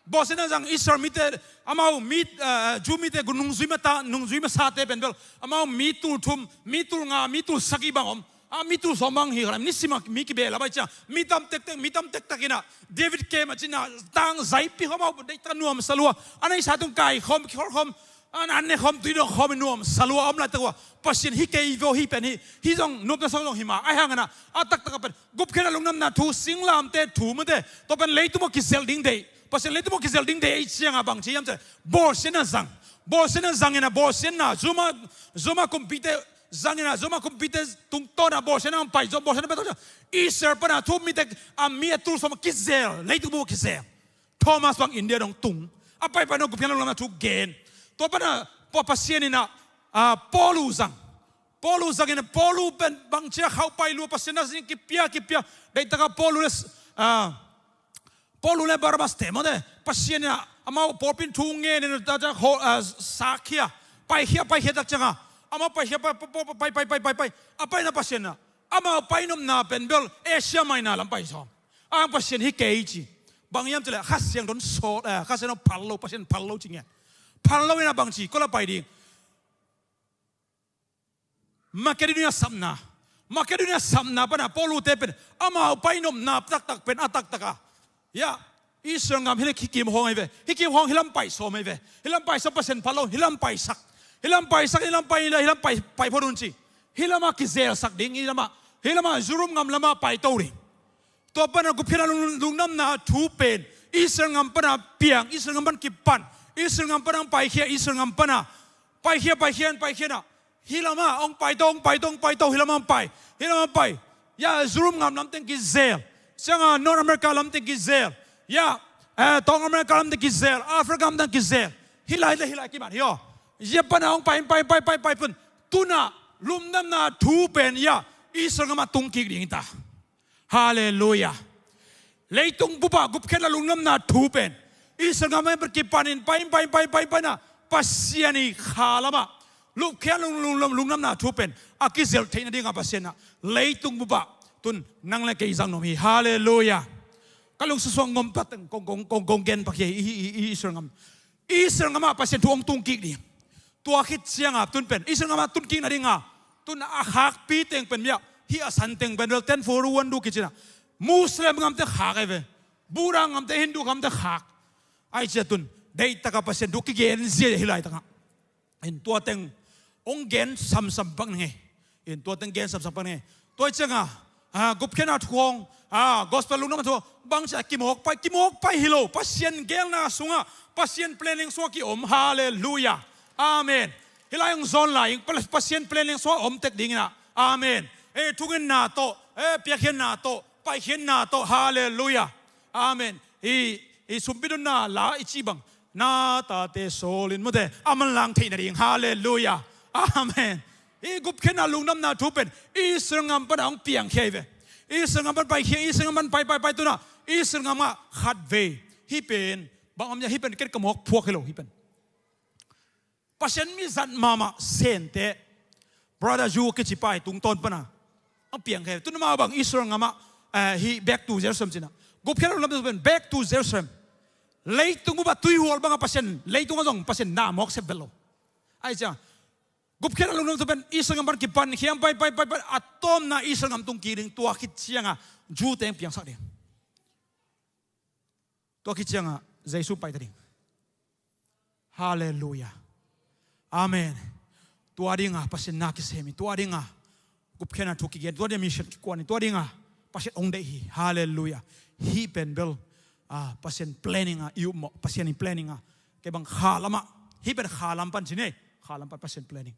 Bawlsiatna zang Israel mite, amau mi, eh, Jew mite gu nungzui mata, nungzui masate pen bel, amau mi tul thum, mi tul nga, mi tul sagih bang om. A mi tul sawm bang hi kha lam, nisim a mi kibehlap ahih ciang mi tam tektek, mi tam tektek ina David kem a cina tang zaipi khawm, amau deihtak nuamsa lua. A neihsa tung kai khawm, kikhol khawm, an, an ne khawm, tui dong khawm, nuamsa lua a om laitak ua. Pasian hi kei vo hi pen hi, hi zong nopna sawng zong hi ma. Ahih hangin a taktak a pen gupkhiatna lungdamna thu, singlamteh thu mate, tua pen leitung bup kizel ding deih. Pasian leitung bup kizel ding deih ahih cianga bang ci hiam cih leh, bawlsiatna zang. Bawlsiatna zang ina bawlsiatna, Roma, Roma kumpite zang ina, Roma kumpite tungtawna bawlsiatna ang pai, Roma bawlsiatna pai tawh ciang Israel pana thu mite, a mi a tul sawm kizel, leitung bup kizel. Thomas bang India dong tung. A paipai dong gupkhiatna lungdamna thu gen. Tua pana Pa, Pasian ina, ah, Paulu zang. Paulu zang ina Paulu pen bang cia khauh pai lua Pasian na sing kipia, kipia. Deihtaka Paulu le, ah, Paulu le Barnabas te mawte. Pasian ina amau pawlpi in thu ngen ina ta, ta, ho, ah, sakhia. Paikhia, paikhia tak cianga. Amau paikhia, pai, pai, pai. A paina Pasian ina amau painopna pen bel Asia Minor lam pai sawm. Ang Pasian hi kei ci. Bang hiam cih leh Kha Siangtho in sawt, eh, Kha Siangtho phal lo, Pasian phal lo ci ngiat. Phal lo ina bang ci, kua la pai ding. Makedonia sapna. Makedonia sapna pana Paulute pen amau painopna taktak pen a taktaka, ya, Israel gam hi le hi kim hawng ahi ve. Hi kim hawng hi lam pai sawm ahi ve. Hi lam pai sawm Pasian phal lo, hi lam paisak. Hi lam paisak, hi lam pai, hi lam pai, pai phot un ci. Hi lama kizelsak ding, hi lama, hi lama Jerusalem gam lama paito ding. Tua pana gupkhiatna lung, lungdamna thu pen Israel gam pana piang, Israel gam pan kipan, Israel gam pana hong paikhia, Israel gam pana paikhia, paikhia, paikhia na. Hi lama hong paito, hong paito, hong paito, hi lama hong pai, hi lama hong pai. Ya, Europe gam lamteng kizel. Cianga North America lamteng kizel. Ya, eh, Tawng America lamteng kizel. Africa lamteng kizel. Hi lai le hi lai kiman hi aw. Ya pana hong pai, pai, pai, pai, pai pun. Tuna lungdamna thu pen ya Israel gama tung kik ding ta. Halleluiah. Leitung bupa gupkhiatna lungdamna thu pen Israel gam pen kipanin pai, pai, pai, pai, pai na Pasian i kha lama gupkhiatna lung, lung, lung, lungdamna thu pen a kizel theihna dinga Pasian na leitung bupa tun nang le kei zang nuam hi. Halleluiah. Ka lungsusuang ngom pateng kong, kong, kong, kong gen pak hi i, i, i Israel gam. Israel gama Pasian thu hong tung kik ding. Tua khit cianga tun pen Israel gama tun kik nadinga tun a khakpi teng pen mia hi a san teng pen bel ten forty-one du kicina Muslim gamte khak ai ve. Buddha gamte, Hindu gamte khak. Ai cia tun deihtaka Pasian thu kigen zia hi laitaka. In tua teng hong gen samsam pak ning ei. In tua teng gen samsam pak ning ei. Tua cianga, ah, gupkhiatna thu hong, ah, gospel lungdamna thu bang cia kimawk pai, kimawk pai hi lo. Pasian gelna sunga, Pasian planning sunga ki om. Halleluiah. Amen. Hi lai hong zawn lai, Pa, Pasian planning sunga om tek dingina. Amen. Eh, thunginna tawh, eh, piakkhiatna tawh, paikhiatna tawh. Halleluiah. Amen. I, i sumpidonna la i ci bang na tate sawlin mute a manlang theihna ding. Halleluiah. Amen. I gupkhiatna lungdamna thu pen Israel gam pana hong piangkhia hi ve. Israel gam pan paikhia, Israel gam pan pai, pai, pai tuna Israel gama khatvei. Hi pen bang om ya, hi pen ken ka mawk phuak hi lo hi pen. Pasian mizat mahmah Sente, Brother Yu kici pa i tungtawn pana hong piangkhia. Tuna mah bang Israel gama, eh, hi back to Jerusalem cina. Gupkhiatna lungdamna thu pen back to Jerusalem. Leitung bup a tuihual bangah Pasian, leitungah zong Pasian na mawk sep vet lo. Ahi ciang gupkhiatna lungdam thu pen Israel gam pan kipan khiam pai pai pai pai, a tawpna Israel gam tung kik ding, tua khit ciangah Jew teng piangsak ding. Tua khit ciangah Jesu paita ding. Halleluiah. Amen. Tua dingah Pasian na kisem hi, tua dingah gupkhiatna thu kigen, tua dingah mission kikuan hi, tua dingah Pasian hong deih hi. Halleluiah. Hih pen bel, ah, Pasian planning ah i upmawh, Pasian i planning ah. Kei bang kha lamah, hih pen kha lam pan ci ni, kha lam pan Pasian planning.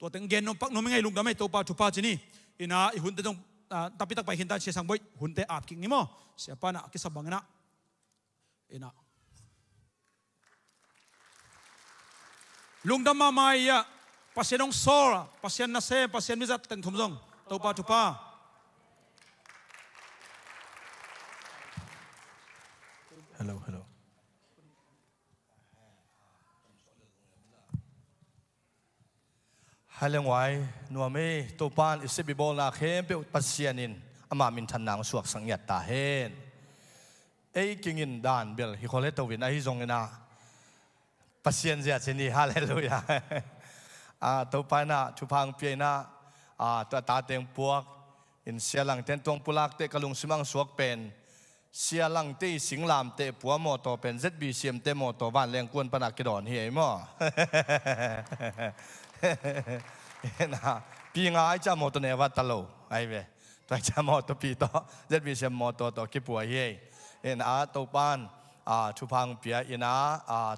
Tua teng gen nuam pak nuam ing ei, lungdam ei, Topa thupha ci ni. Inah i hunte zong, ah, tampi tak pai khinta, Sia Sang Boih hunte ap kik ni maw. Sia pa inah a kisap bang inah. Inah. Lungdam mahmah ia, Pasian hong sawl, Pasian nasem, Pasian mizat teng thum zong Topa thupha. Hello, hello. Hai le nguai, nuam ei, Topa in i sep i bawlna khempeuh Pasian in ama minthanna hong suaksak ngiat ta hen. Ei kingin dan bel hi khol he to in, ahi zongin ah Pasian zia ci ni, halleluiah. Ah, Topa in ah thupha hong pia in ah, ah, tua tate hong puak in Sia Langte in tuang pulak teh ka lungsim ah hong suak pen, Sia Langte i singlamteh pua mawtaw pen Z B C M te mawtaw vanleng kuan pan ah kidawn hi ei maw. Pi nga ai ciah mawtaw ne va ta lo ai ve. Tua ciah mawtaw pi tawh Z B C M mawtaw tawh kipua hi ei. Inah Topa in, ah, thupha hong pia inah, ah,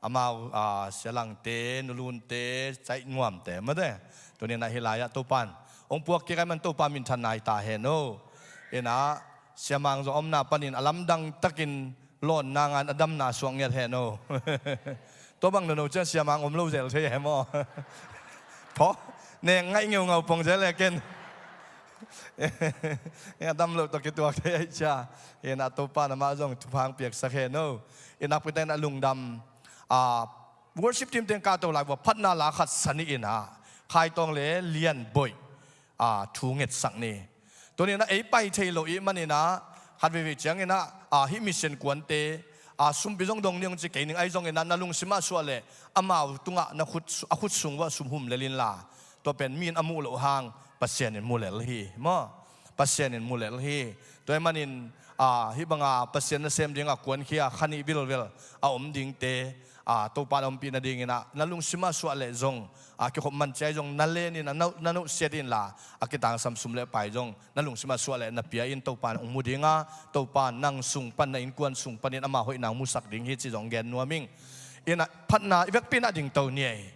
amau, ah, Sia Langte, Nu Lunte, Caih Nuamte mate. Tuni inah hih lai-ah Topa in hong puak kik ahih man Topa minthanna hi ta hen aw. Inah Sia Mang zong a omna panin a lamdang takin lawnna ngan a damna suak ngiat hen aw. Tua bang nono ciang Sia Mang om lo zel thei e maw. Phaw, neng ngaih ngeungau pong zel e ken. A dam loh tawh kituak thei ahih ciang. Inah Topa in amah zong thupha hong piaksak hen aw. Inah pi ta inah lungdam. Ah, worship team teng kah to lai vua, phatna la khat sa ni inah, Khai Tawng le Lian Boih, ah, thu ngetsak ni. Tuni inah ei pai thei lo i hih man inah, khat veivei ciang inah, ah, hih mission kuante, ah, sumpi zong dong ni hong ci kei ning, ahi zong inah na lungsim ah suah leh amau tungah na khut, a khut sung uah sum hum lel inla. Tua pen mi in a muh loh hang Pasian in mu lel hi maw. Pasian in mu lel hi. Tua ahih manin, ah, hih banga Pasian nasem dingah kuankhia kha nih bilbel a om dingte, ah, Topa in a ompih nadingin ah na lungsim ah suah leh zong, ah, kikhop man ciai zong na len in a na, na nuhsiat inla, a kitangsam sum le pai zong na lungsim ah suah leh na pia in Topa in hong mu dinga, Topa in nang sung pan, na innkuan sung panin ama hoihna hong musak ding hi ci zong gen nuam ing. Inah phatna i vekpi inah dingto ni ei.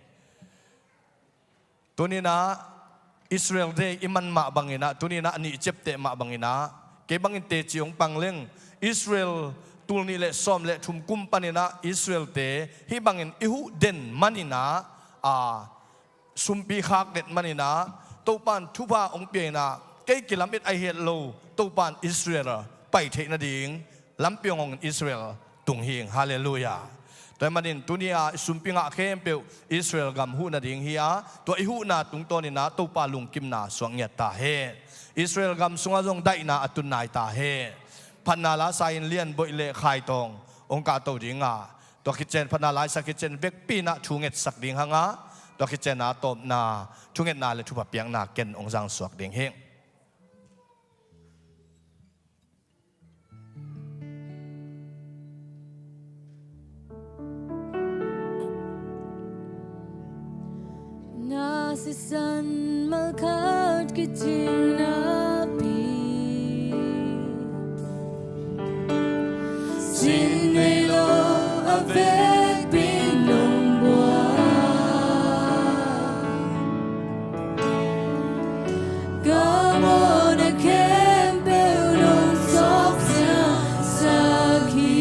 Tuni inah Israel Day i man mah bangin ah, tuni inah a nih ciapteh mah bangin ah, kei bangin teci hong pang leng, Israel tul nih le sawm le thum kum panin ah Israel-te hih bangin i huh den manin ah, a, sumpi khak den manin ah, Topa in thupha hong pia inah, kei kilam et ahi het lo, Topa in Israel pai theih nading lampi hong hong in Israel tung hi ing. Halleluiah. Tua ahih manin tuni-a i sumpi ngah khempeuh Israel gam huh nading hi-a, tua i huhna tungtawnin ah Topa lungkimna suak ngiat ta hen. Israel gam sungah zong daihna a tun nai ta hen. Phatna la sa-in Lian Boih le Khai Tawng hong kahto ding a, tua khit ciang phatna la i sa khit ciang vekpi-in ah thu ngetsak ding hang a, tua khit ciang a tawpna thungetna le thupha piakna ken hong zangsuak ding hi. Na sisan malkhat kicing napi, sin nei lo a vekpi nong buak. Ka mawhna khempeuh nong sawk siangsak hi.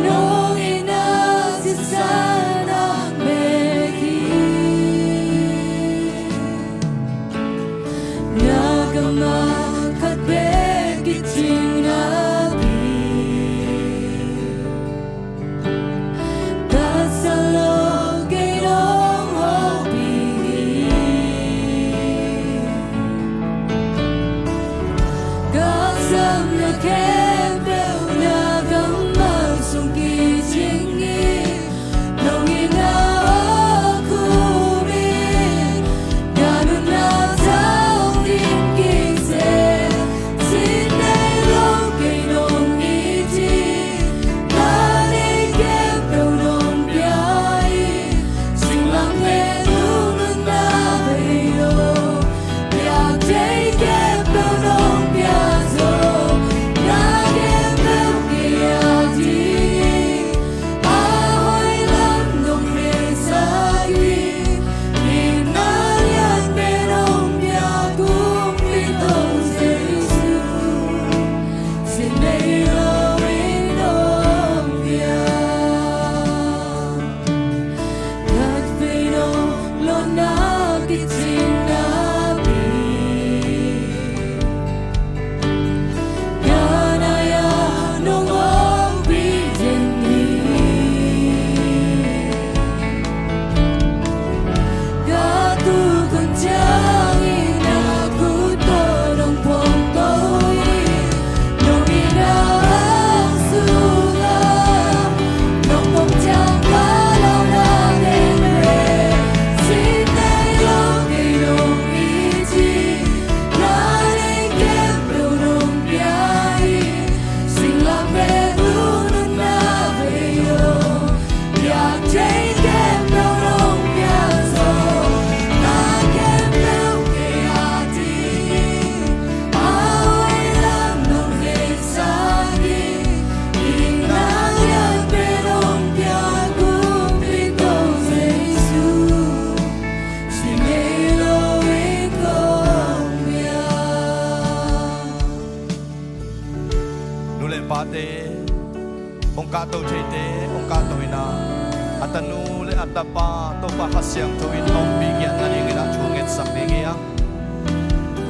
Nong itna sisan a bek hi. Na kammal khat bek kicing napi, ka sa lo kei nong hopih hi. Ka samna khempeuh na kam Nu le pate, hong kahto theite hong kahto in ah, a tanu le a tapa Topa Kha Siangtho in a ompih ngiat nadingin ah thu ngetsak ding hi hang.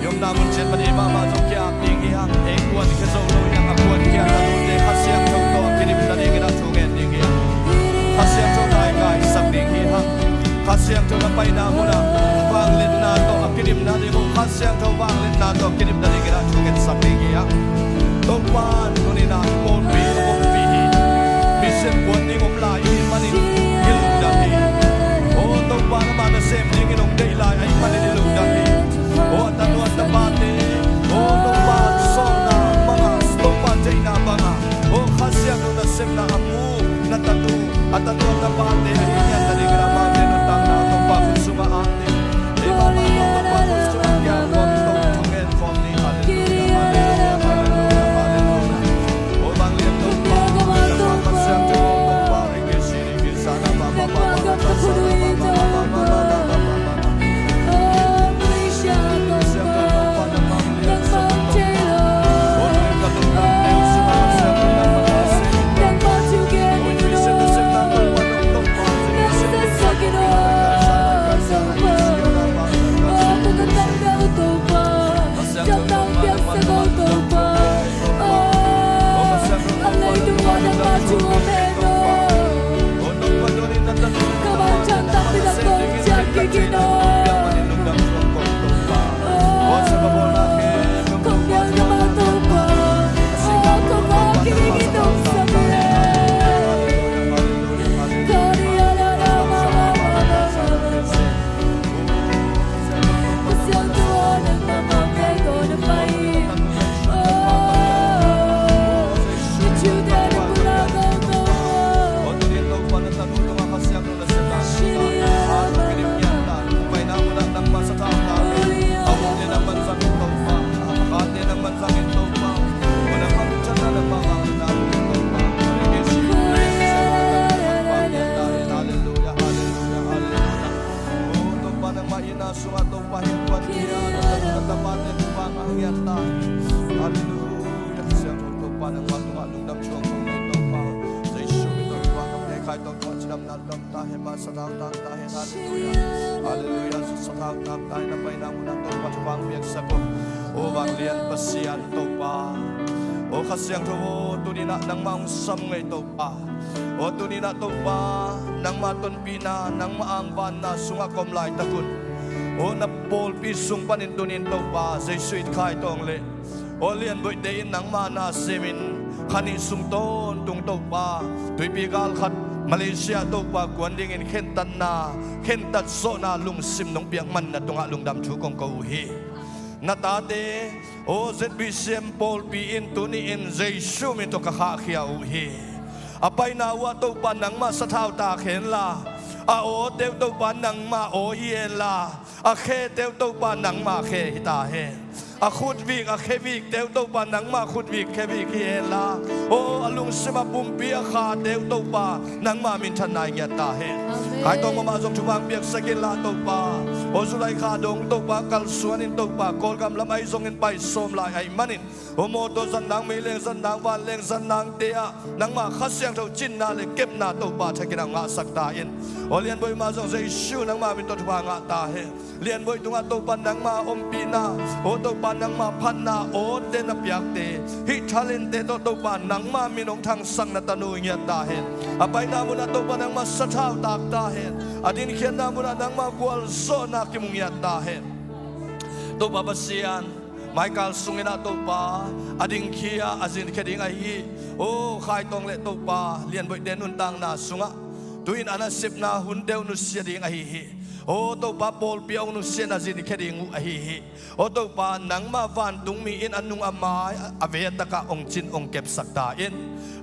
I omna mun ciat pan ei mahmah zong ki-ap ding hi hang. Ei kuankhia zo lo hi hang. A kuankhia a tanute Kha Siangtho tawh a kidim nadingin ah thu nget ding hi hang. Kha Siangtho na i kaisak ding hi hang. Kha Siangtho na paina munah vangliatna tawh a kidim nading uh, Kha Siangtho vangliatna tawh a kidim nadingin ah thu ngetsak ding hi hang. Topa, tuni-in ah i pawlpi a ompih hi. Misiam kuan ding om lai ahih manin i lungdam hi. Aw Topa, nangma nasem dingin hong deih lai ahih manin i lungdam hi. Aw a tanu a tapate, aw Topa sawlna bangah, Topa theihna bangah, aw Kha Siangtho nasepna a mu na tanu, a tanu a tapate ahi ngiat nadingin amaute nuntakna Topa khut sungah ang ni. Ei mahmah tawh Topa khut sungah kiang khawm, Topa thu ngen khawm ni. Halleluiah, halleluiah, halleluiah, halleluiah. Aw vanglian Topa, Topa Kha Siangtho, Topa rikisi rikisana baba baba baba baba baba baba baba baba. Halleluiah, halleluiah, halleluiah. Aw Topa, nangmah itna sungah Topa hih kuankhia na tanu na tapate Topa ang ngiat ta. Halleluiah. Siangtho Topa, nangmah tungah lungdam thuak kong hi Topa. Jesu min tawh Topa, ka pia khai tawh Topa cidamna lungdam ta hen, mah sathau tak ta hen. Halleluiah. Halleluiah. Sathau tak ta hen, na paina munah Topa thupha hong piaksak un. Aw vanglian Pasian Topa, aw Kha Siangtho aw, tuni-in ah nangmah hong sam ngei Topa. Aw tuni-in ah Topa, nangmah tonpihna, nangmah angvanna sungah ka om laitak un, aw na pawlpi sung panin tuni-in Topa Jesu it khai tawng leh, aw Lianboihte in nangmah na semin, kha nih sung tawntung Topa, tuipi gal khat Malaysia Topa kuan dingin khentatna, khentat zawhna lungsim nong piak manin na tungah lungdam thu kong ko uh hi. Na tate, aw Z B C M pawlpi in tuni-in Jesu min tawh ka khahkhia uh hi. A paina uhah Topa nangmah sathau tak henla, a awte uh Topa nangmah aw hi henla, a khete uh Topa nangmah khe hi ta hen. A khutvik a khevikte uh Topa nangmah khutvik khevikte hi henla, aw a lungsim a pumpi a khate uh Topa nangmah minthanna i ngiat ta hen. Amen. Khai tawng mahmah zong thupha hong piaksak inla Topa, aw July kha dong Topa kalsuan in Topa Kawlgam lam ahi zongin pai sawm lai ahih manin, aw mawtaw zan nang, meileng zan nang, vanleng zan nangte ah nangmah Kha Siangtho cinna le kepna Topa thakin ah ngahsak ta in. Aw Lianboih mah zong Jesu nangmah min tawh thupha ngah ta hen. Lianboih tungah Topa nangmah ompihna, aw Topa nangmah phatna, awte na piakte, hih thalente tawh Topa nangmah min hong thangsak na tanu i ngiat ta hen. A paina munah Topa nangmah sathau tak ta hen. A dinkhiatna munah nangmah gualzawhna kimu ngiat ta hen. Topa Pasian, maikal sungin ah Topa a dingkhia a zinkhia ding ahi hi. Aw khai tawng leh Topa Lianboihte nuntakna sungah tu-in a nasepna hunte uh nusia ding ahi hi. Aw Topa pawlpi a hong nusia in a zinkhia ding uh ahi hi. Aw Topa nangmah vantungmi in a nung a mai a veitakah hong cin hong kepsak ta in.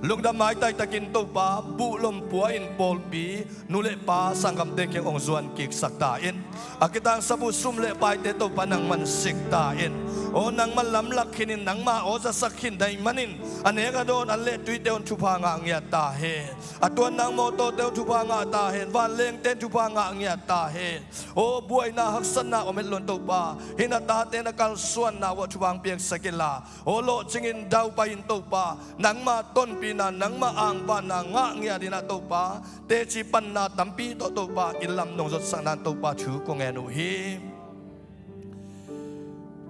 Lungdam maitai takin Topa buhlom pua in pawlpi nu le pa sanggamte kiang hong zuan kiksak ta in. A kitangsap uh sum le paite Topa nangman sik ta in. Aw nangmah lamlak khinin nangmah aw zasak khin na hih manin a nek a dawn an leh tuite un thupha ngah ngiat ta hen. A tuanna mawtawte un thupha ngah ta hen. Vanlengte un thupha ngah ngiat ta hen. Aw buaina haksatna om het lo-in Topa, hih na tate na kalsuanna uah thupha hong piaksak inla, aw lawhcingin daupai-in Topa, nangma tonpihna nangma angvanna ngah ngiat in ah Topa, teci panna tampi tawh Topa inn lam nong zotsakna in Topa thu kong ngen uh hi.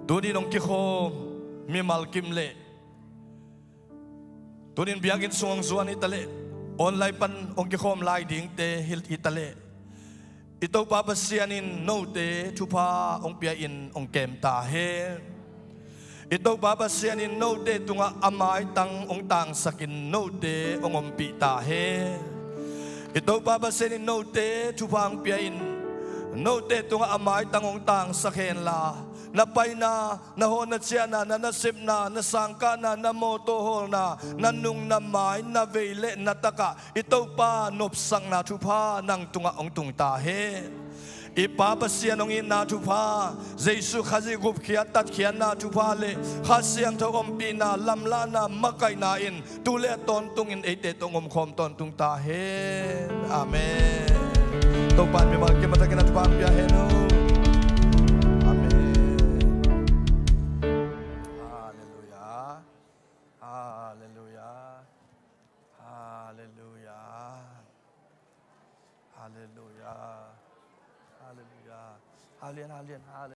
Tuni-in hong kikhawm mimal kim leh tunin biakinn sung hong zuan hi ta leh, online pan hong kikhawm lai dingte hi ta leh, i Topa Pasian in note thupha hong pia-in hong kem ta hen. I Topa Pasian in note tungah a maitang hong tangsakin note hong ompih ta hen. I Topa Pasian in note thupha hong pia-in note tungah a maitang hong tangsak henla, na paina, na hawhna ciahna, na nasepna, na sangkahna, na mawtaw hawlna, na nung na mai, na vei le na takah i Topa nopsakna thupha nang tungah hong tung ta hen. I Pa Pasian hong itna thupha, Jesuh Khazih gupkhiat tatkhiatna thupha le Kha Siangtho ompihna lamlahna makaihna in tu le a tawntungin eite tawh hong omkhawm tawntung ta hen. Amen. Topa in mimal kim a takin a thupha hong pia hen uh. Amen. Halleluiah. Halleluiah. Halleluiah. Halleluiah. Halleluiah. Halleluiah. Halleluiah.